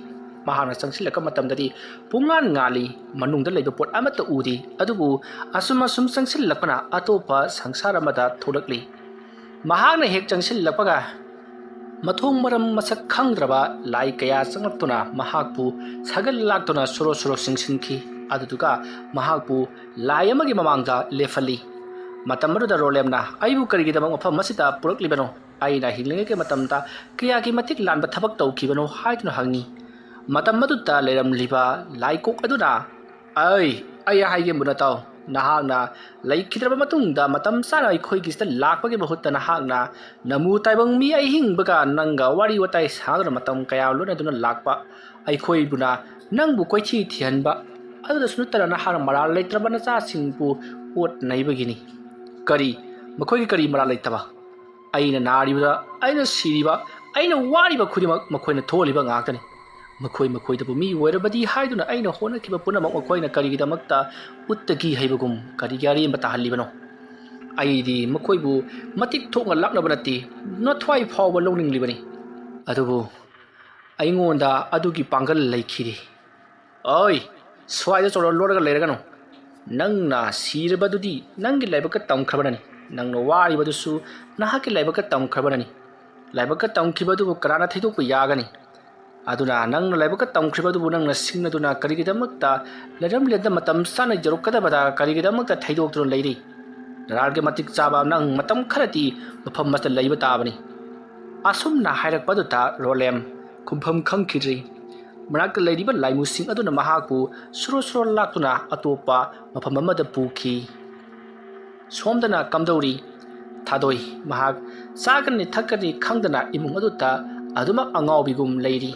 ꯃꯍꯥꯛꯅ ꯆꯪꯁꯤꯜꯂꯛꯄ ꯃꯇꯝꯗꯗꯤ ꯄꯨꯡꯉꯥꯟ ꯉꯥꯜꯂꯤ꯫ ꯃꯅꯨꯡꯗ ꯂꯩꯕ ꯄꯣꯠ ꯑꯃꯠꯇ ꯎꯗꯦ꯫ ꯑꯗꯨꯕꯨ ꯑꯁꯨꯝ ꯑꯁꯨꯝ ꯆꯪꯁꯤꯜꯂꯛꯄꯅ ꯑꯇꯣꯞꯄ ꯁꯪꯁꯥꯔ ꯑꯃꯗ ꯊꯣꯛꯂꯛꯂꯤ꯫ ꯃꯍꯥꯛꯅ ꯍꯦꯛ ꯆꯪꯁꯤꯜꯂꯛꯄꯒ ꯃꯊꯣꯡ ꯃꯔꯝ ꯃꯁꯛ ꯈꯪꯗ꯭ꯔꯕ ꯂꯥꯏ ꯀꯌꯥ ꯆꯪꯂꯛꯇꯨꯅ ꯃꯍꯥꯛꯄꯨ ꯁꯥꯒꯠ ꯂꯥꯛꯇꯨꯅ ꯁꯣꯔꯣ ꯁꯣꯔꯣ ꯆꯤꯡꯁꯤꯟꯈꯤ꯫ ꯑꯗꯨꯗꯨꯒ ꯃꯍꯥꯛꯄꯨ ꯂꯥꯏ ꯑꯃꯒꯤ ꯃꯃꯥꯡꯗ ꯂꯦꯞꯍꯜꯂꯤ꯫ ꯃꯇꯝ ꯑꯗꯨꯗ ꯔꯣꯂꯦꯝꯅ ꯑꯩꯕꯨ ꯀꯔꯤꯒꯤꯗꯃꯛ ꯃꯐꯝ ꯑꯁꯤꯗ ꯄꯨꯔꯛꯂꯤꯕꯅꯣ? ꯑꯩꯅ ꯍꯤꯡꯂꯤꯉꯩꯒꯤ ꯃꯇꯝꯗ ꯀꯌꯥꯒꯤ ꯃꯇꯤꯛ ꯂꯥꯟꯕ ꯊꯕꯛ ꯇꯧꯈꯤꯕꯅꯣ ꯍꯥꯏꯗꯨꯅ ꯍꯪꯉꯤ꯫ ꯃꯇꯝ ꯑꯗꯨꯗ ꯂꯩꯔꯝꯂꯤꯕ ꯂꯥꯏꯀꯣꯛ ꯑꯗꯨꯅ, "ꯑꯩ, ꯑꯩ ꯍꯥꯏꯒꯦ ꯃꯨꯟꯅ ꯇꯥꯎ꯫ ꯅꯍꯥꯛꯅ ꯂꯩꯈꯤꯗ꯭ꯔꯕ ꯃꯇꯨꯡꯗ ꯃꯇꯝ ꯆꯥꯅ ꯑꯩꯈꯣꯏꯒꯤꯁꯤꯗ ꯂꯥꯛꯄꯒꯤ ꯃꯍꯨꯠꯇ ꯅꯍꯥꯛꯅ ꯅꯃꯨ ꯇꯥꯏꯕꯪ ꯃꯤ ꯑꯍꯤꯡꯕꯒ ꯅꯪꯒ ꯋꯥꯔꯤ ꯋꯥꯇꯥꯏ ꯁꯥꯗꯨꯅ ꯃꯇꯝ ꯀꯌꯥ ꯂꯣꯏꯅꯗꯨꯅ ꯂꯥꯛꯄ ꯑꯩꯈꯣꯏꯕꯨꯅ ꯅꯪꯕꯨ ꯀꯣꯏꯊꯤ ꯊꯤꯍꯟꯕ ꯑꯗꯨꯗꯁꯨ ꯅꯠꯇꯅ ꯅꯍꯥꯛꯅ ꯃꯔꯥꯜ ꯂꯩꯇ꯭ꯔꯕ ꯅꯆꯥꯁꯤꯡꯕꯨ ꯑꯣꯠ ꯅꯩꯕꯒꯤꯅꯤ꯫" "ꯀꯔꯤ? ꯃꯈꯣꯏꯒꯤ ꯀꯔꯤ ꯃꯔꯥꯜ ꯂꯩꯇꯕ? ꯑꯩꯅ ꯅꯥꯔꯤꯕ, ꯑꯩꯅ ꯁꯤꯔꯤꯕ, ꯑꯩꯅ ꯋꯥꯔꯤꯕ ꯈꯨꯗꯤꯡꯃꯛ ꯃꯈꯣꯏꯅ ꯊꯣꯛꯍꯜꯂꯤꯕ ꯉꯥꯛꯇꯅꯤ꯫ ꯃꯈꯣꯏ ꯃꯈꯣꯏꯗꯕꯨ ꯃꯤ ꯑꯣꯏꯔꯕꯗꯤ ꯍꯥꯏꯗꯨꯅ ꯑꯩꯅ ꯍꯣꯠꯅꯈꯤꯕ ꯄꯨꯝꯅꯃꯛ ꯃꯈꯣꯏꯅ ꯀꯔꯤꯒꯤꯗꯃꯛꯇ ꯎꯠꯇꯒꯤ ꯍꯩꯕꯒꯨꯝ ꯀꯔꯤꯒꯤ ꯑꯔꯦꯝꯕ ꯇꯥꯍꯜꯂꯤꯕꯅꯣ? ꯑꯩꯗꯤ ꯃꯈꯣꯏꯕꯨ ꯃꯇꯤꯛ ꯊꯣꯛꯅ ꯂꯥꯛꯅꯕ ꯅꯠꯇꯦ, ꯅꯊ꯭ꯋꯥꯏ ꯐꯥꯎꯕ ꯂꯧꯅꯤꯡꯂꯤꯕꯅꯤ꯫ ꯑꯗꯨꯕꯨ ꯑꯩꯉꯣꯟꯗ ꯑꯗꯨꯒꯤ ꯄꯥꯡꯒꯜ ꯂꯩꯈꯤꯗꯦ꯫" "ꯑꯣꯏ, ꯁ꯭ꯋꯥꯏꯗ ꯆꯣꯔ ꯂꯣꯠꯂꯒ ꯂꯩꯔꯒꯅꯨ꯫ ꯅꯪꯅ ꯁꯤꯔꯕꯗꯨꯗꯤ ꯅꯪꯒꯤ ꯂꯥꯏꯕꯛꯀ ꯇꯝꯈ꯭ꯔꯕꯅꯅꯤ꯫ ꯅꯪꯅ ꯋꯥꯔꯤꯕꯗꯨꯁꯨ ꯅꯍꯥꯛꯀꯤ ꯂꯥꯏꯕꯛꯀ ꯇꯝꯈ꯭ꯔꯕꯅꯅꯤ꯫ ꯂꯥꯏꯕꯛꯀ ꯇꯝꯈꯤꯕ ꯑꯗꯨꯕꯨ ꯀꯅꯥꯅ ꯊꯩꯗꯣꯛꯄ ꯌꯥꯒꯅꯤ? ꯑꯗꯨꯅ ꯅꯪꯅ ꯂꯥꯏꯕꯛꯀ ꯇꯝꯈ꯭ꯔꯤꯕ ꯑꯗꯨꯕꯨ ꯅꯪꯅ ꯁꯤꯡꯅꯗꯨꯅ ꯀꯔꯤꯒꯤꯗꯃꯛꯇ ꯂꯩꯔꯝꯂꯦꯟꯗ ꯃꯇꯝ ꯆꯥꯅ ꯌꯧꯔꯛꯀꯗꯕꯗ ꯀꯔꯤꯒꯤꯗꯃꯛꯇ ꯊꯩꯗꯣꯛꯇꯨꯅ ꯂꯩꯔꯤ? ꯅꯔꯥꯜꯒꯤ ꯃꯇꯤꯛ ꯆꯥꯕ ꯅꯪ ꯃꯇꯝ ꯈꯔꯗꯤ ꯃꯐꯝ ꯑꯁꯤꯗ ꯂꯩꯕ ꯇꯥꯕꯅꯤ꯫" ꯑꯁꯨꯝꯅ ꯍꯥꯏꯔꯛꯄ ꯑꯗꯨꯗ ꯔꯣꯂꯦꯝ ꯈꯨꯝꯐꯝ ꯈꯪꯈꯤꯗ꯭ꯔꯤ꯫ ꯃꯅꯥꯛꯇ ꯂꯩꯔꯤꯕ ꯂꯥꯏꯃꯨꯁꯤꯡ ꯑꯗꯨꯅ ꯃꯍꯥꯛꯄꯨ ꯁꯨꯔꯣ ꯁꯨꯔꯣ ꯂꯥꯛꯇꯨꯅ ꯑꯇꯣꯞꯄ ꯃꯐꯝ ꯑꯃꯗ ꯄꯨꯈꯤ꯫ ꯁꯣꯝꯗꯅ ꯀꯝꯗꯧꯔꯤ? ꯊꯥꯗꯣꯏ꯫ ꯃꯍꯥꯛ ꯆꯥꯒꯅꯤ ꯊꯛꯀꯅꯤ ꯈꯪꯗꯅ ꯏꯃꯨꯡ ꯑꯗꯨꯗ ꯑꯗꯨꯃꯛ ꯑꯉꯥꯎꯕꯤꯒꯨꯝ ꯂꯩꯔꯤ꯫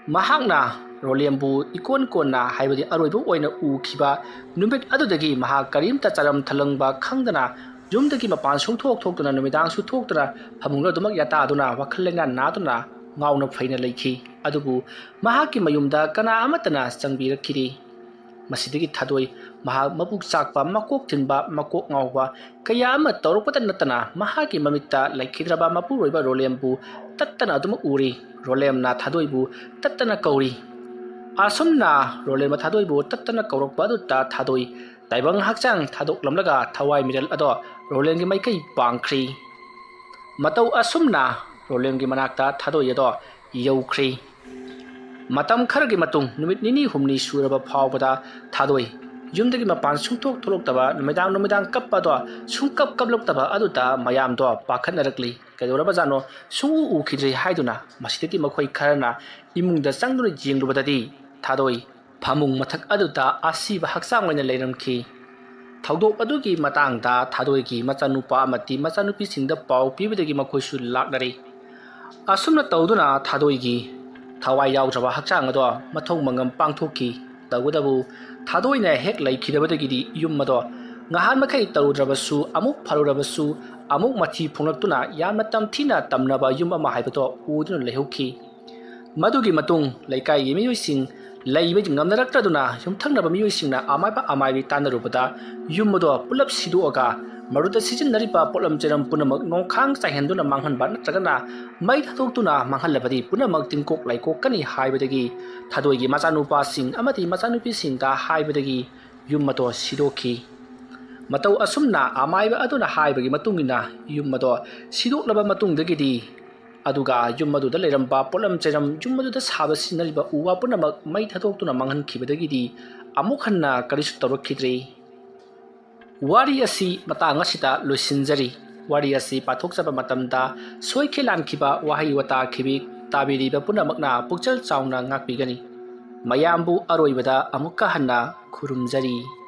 ꯃꯍꯥꯛꯅ ꯔꯣꯂꯦꯝꯕꯨ ꯏꯀꯣꯟ ꯀꯣꯟꯅ, ꯍꯥꯏꯕꯗꯤ ꯑꯔꯣꯏꯕ ꯑꯣꯏꯅ ꯎꯈꯤꯕ ꯅꯨꯃꯤꯠ ꯑꯗꯨꯗꯒꯤ ꯃꯍꯥꯛ ꯀꯔꯤꯝꯇ ꯆꯥꯔꯝ ꯊꯛꯂꯝꯕ ꯈꯪꯗꯅ ꯌꯨꯝꯗꯒꯤ ꯃꯄꯥꯟ ꯁꯨꯡꯊꯣꯛ ꯊꯣꯛꯇꯅ ꯅꯨꯃꯤꯗꯥꯡꯁꯨ ꯊꯣꯛꯇꯅ ꯐꯃꯨꯡꯗ ꯑꯗꯨꯃꯛ ꯌꯥꯇꯥꯗꯨꯅ ꯋꯥꯈꯜ ꯂꯩꯅꯥ ꯅꯥꯗꯨꯅ ꯉꯥꯎꯅ ꯐꯩꯅ ꯂꯩꯈꯤ꯫ ꯑꯗꯨꯕꯨ ꯃꯍꯥꯛꯀꯤ ꯃꯌꯨꯝꯗ ꯀꯅꯥ ꯑꯃꯠꯇꯅ ꯆꯪꯕꯤꯔꯛꯈꯤꯗꯦ꯫ ꯃꯁꯤꯗꯒꯤ ꯊꯥꯗꯣꯏ ꯃꯍꯥꯛ ꯃꯕꯨꯛ ꯆꯥꯛꯄ, ꯃꯀꯣꯛ ꯊꯤꯟꯕ, ꯃꯀꯣꯛ ꯉꯥꯎꯕ ꯀꯌꯥ ꯑꯃ ꯇꯧꯔꯛꯄꯇ ꯅꯠꯇꯅ ꯃꯍꯥꯛꯀꯤ ꯃꯃꯤꯠꯇ ꯂꯩꯈꯤꯗ꯭ꯔꯕ ꯃꯄꯨꯔꯣꯏꯕ ꯔꯣꯂꯦꯝꯕꯨ ꯇꯠꯇꯅ ꯑꯗꯨꯃꯛ ꯎꯔꯤ꯫ ꯔꯣꯂꯦꯝꯅ ꯊꯥꯗꯣꯏꯕꯨ ꯇꯠꯇꯅ ꯀꯧꯔꯤ꯫ ꯑꯁꯨꯝꯅ ꯔꯣꯂꯦꯝꯅ ꯊꯥꯗꯣꯏꯕꯨ ꯇꯠꯇꯅ ꯀꯧꯔꯛꯄ ꯑꯗꯨꯗ ꯊꯥꯗꯣꯏ ꯇꯥꯏꯕꯪ ꯍꯛꯆꯥꯡ ꯊꯥꯗꯣꯛꯂꯝꯂꯒ ꯊꯋꯥꯏ ꯃꯤꯔꯦꯜ ꯑꯗꯣ ꯔꯣꯂꯦꯝꯒꯤ ꯃꯥꯏꯀꯩ ꯄꯥꯡꯈ꯭ꯔꯤ꯫ ꯃꯇꯧ ꯑꯁꯨꯝꯅ ꯔꯣꯂꯦꯝꯒꯤ ꯃꯅꯥꯛꯇ ꯊꯥꯗꯣꯏ ꯑꯗꯣ ꯌꯧꯈ꯭ꯔꯤ꯫ ꯃꯇꯝ ꯈꯔꯒꯤ ꯃꯇꯨꯡ, ꯅꯨꯃꯤꯠ ꯅꯤꯅꯤ ꯍꯨꯝꯅꯤ ꯁꯨꯔꯕ ꯐꯥꯎꯕꯗ ꯊꯥꯗꯣꯏ ꯌꯨꯝꯗꯒꯤ ꯃꯄꯥꯟ ꯁꯨꯡꯊꯣꯛ ꯊꯣꯛꯂꯛꯇꯕ, ꯅꯨꯃꯤꯗꯥꯡ ꯅꯨꯃꯤꯗꯥꯡ ꯀꯞꯄꯗꯣ ꯁꯨꯡꯀꯞ ꯀꯞꯂꯛꯇꯕ ꯑꯗꯨꯗ ꯃꯌꯥꯝꯗꯣ ꯄꯥꯈꯠꯅꯔꯛꯂꯤ꯫ ꯀꯩꯗꯧꯔꯕꯖꯥꯠꯅꯣ? ꯁꯨꯡꯎ ꯎꯈꯤꯗ꯭ꯔꯦ ꯍꯥꯏꯗꯨꯅ꯫ ꯃꯁꯤꯗꯒꯤ ꯃꯈꯣꯏ ꯈꯔꯅ ꯏꯃꯨꯡꯗ ꯆꯪꯗꯨꯅ ꯌꯦꯡꯂꯨꯕꯗꯗꯤ ꯊꯥꯗꯣꯏ ꯐꯃꯨꯡ ꯃꯊꯛ ꯑꯗꯨꯗ ꯑꯁꯤꯕ ꯍꯛꯆꯥꯡ ꯑꯣꯏꯅ ꯂꯩꯔꯝꯈꯤ꯫ ꯊꯧꯗꯣꯛ ꯑꯗꯨꯒꯤ ꯃꯇꯥꯡꯗ ꯊꯥꯗꯣꯏꯒꯤ ꯃꯆꯥꯅꯨꯄꯥ ꯑꯃꯗꯤ ꯃꯆꯥꯅꯨꯄꯤꯁꯤꯡꯗ ꯄꯥꯎ ꯄꯤꯕꯗꯒꯤ ꯃꯈꯣꯏꯁꯨ ꯂꯥꯛꯅꯔꯦ꯫ ꯑꯁꯨꯝꯅ ꯇꯧꯗꯨꯅ ꯊꯥꯗꯣꯏꯒꯤ ꯊꯋꯥꯏ ꯌꯥꯎꯗ꯭ꯔꯕ ꯍꯛꯆꯥꯡ ꯑꯗꯣ ꯃꯊꯧ ꯃꯉꯝ ꯄꯥꯡꯊꯣꯛꯈꯤ꯫ ꯇꯧꯕꯇꯕꯨ ꯊꯥꯗꯣꯏꯅ ꯍꯦꯛ ꯂꯩꯈꯤꯗꯕꯗꯒꯤꯗꯤ ꯌꯨꯝ ꯑꯗꯣ ꯉꯍꯥꯟ ꯃꯈꯩ ꯇꯧꯔꯨꯗ꯭ꯔꯕꯁꯨ, ꯑꯃꯨꯛ ꯐꯔꯨꯔꯕꯁꯨ, ꯑꯃꯨꯛ ꯃꯊꯤ ꯐꯣꯡꯂꯛꯇꯨꯅ ꯌꯥꯝꯅ ꯇꯝꯊꯤꯅ ꯇꯝꯅꯕ ꯌꯨꯝ ꯑꯃ ꯍꯥꯏꯕꯗꯣ ꯎꯗꯨꯅ ꯂꯩꯍꯧꯈꯤ꯫ ꯃꯗꯨꯒꯤ ꯃꯇꯨꯡ ꯂꯩꯀꯥꯏꯒꯤ ꯃꯤꯑꯣꯏꯁꯤꯡ ꯂꯩꯕ ꯉꯝꯅꯔꯛꯇ꯭ꯔꯗꯨꯅ ꯌꯨꯝꯊꯪꯅꯕ ꯃꯤꯑꯣꯏꯁꯤꯡꯅ ꯑꯃꯥꯏꯕ ꯑꯃꯥꯏꯕꯤ ꯇꯥꯟꯅꯔꯨꯕꯗ ꯌꯨꯝ ꯑꯗꯣ ꯄꯨꯂꯞ ꯁꯤꯗꯣꯛꯑꯒ ꯃꯗꯨꯗ ꯁꯤꯖꯤꯟꯅꯔꯤꯕ ꯄꯣꯠꯂꯝ ꯆꯩꯔꯝ ꯄꯨꯝꯅꯃꯛ ꯅꯣꯡꯈꯥꯡ ꯆꯥꯏꯍꯟꯗꯨꯅ ꯃꯥꯡꯍꯟꯕ ꯅꯠꯇ꯭ꯔꯒꯅ ꯃꯩ ꯊꯥꯗꯣꯛꯇꯨꯅ ꯃꯥꯡꯍꯜꯂꯕꯗꯤ ꯄꯨꯝꯅꯃꯛ ꯇꯤꯡꯀꯣꯛ ꯂꯥꯏꯀꯣꯛꯀꯅꯤ ꯍꯥꯏꯕꯗꯒꯤ ꯊꯥꯗꯣꯏꯒꯤ ꯃꯆꯥꯅꯨꯄꯥꯁꯤꯡ ꯑꯃꯗꯤ ꯃꯆꯥꯅꯨꯄꯤꯁꯤꯡꯗ ꯍꯥꯏꯕꯗꯒꯤ ꯌꯨꯝ ꯑꯗꯣ ꯁꯤꯗꯣꯛꯈꯤ꯫ ꯃꯇꯧ ꯑꯁꯨꯝꯅ ꯑꯃꯥꯏꯕ ꯑꯗꯨꯅ ꯍꯥꯏꯕꯒꯤ ꯃꯇꯨꯡ ꯏꯟꯅ ꯌꯨꯝ ꯑꯗꯣ ꯁꯤꯗꯣꯛꯂꯕ ꯃꯇꯨꯡꯗꯒꯤꯗꯤ ꯑꯗꯨꯒ ꯌꯨꯝ ꯑꯗꯨꯗ ꯂꯩꯔꯝꯕ ꯄꯣꯠꯂꯝ ꯆꯩꯔꯝ, ꯌꯨꯝ ꯑꯗꯨꯗ ꯁꯥꯕ ꯁꯤꯖꯤꯟꯅꯔꯤꯕ ꯎ ꯋꯥ ꯄꯨꯝꯅꯃꯛ ꯃꯩ ꯊꯥꯗꯣꯛꯇꯨꯅ ꯃꯥꯡꯍꯟꯈꯤꯕꯗꯒꯤꯗꯤ ꯑꯃꯨꯛ ꯍꯟꯅ ꯀꯔꯤꯁꯨ ꯇꯧꯔꯛꯈꯤꯗ꯭ꯔꯦ꯫ ꯋꯥꯔꯤ ꯑꯁꯤ ꯃꯇꯥꯡ ꯑꯁꯤꯗ ꯂꯣꯏꯁꯤꯟꯖꯔꯤ꯫ ꯋꯥꯔꯤ ꯑꯁꯤ ꯄꯥꯊꯣꯛꯆꯕ ꯃꯇꯝꯗ ꯁꯣꯏꯈꯤ ꯂꯥꯟꯈꯤꯕ ꯋꯥꯍꯩ ꯋꯥꯇꯥ ꯈꯤꯕꯤ ꯇꯥꯕꯤꯔꯤꯕ ꯄꯨꯝꯅꯃꯛꯅ ꯄꯨꯛꯆꯦꯜ ꯆꯥꯎꯅ ꯉꯥꯛꯄꯤꯒꯅꯤ꯫ ꯃꯌꯥꯝꯕꯨ ꯑꯔꯣꯏꯕꯗ ꯑꯃꯨꯛꯀ ꯍꯟꯅ ꯈꯨꯔꯨꯝꯖꯔꯤ꯫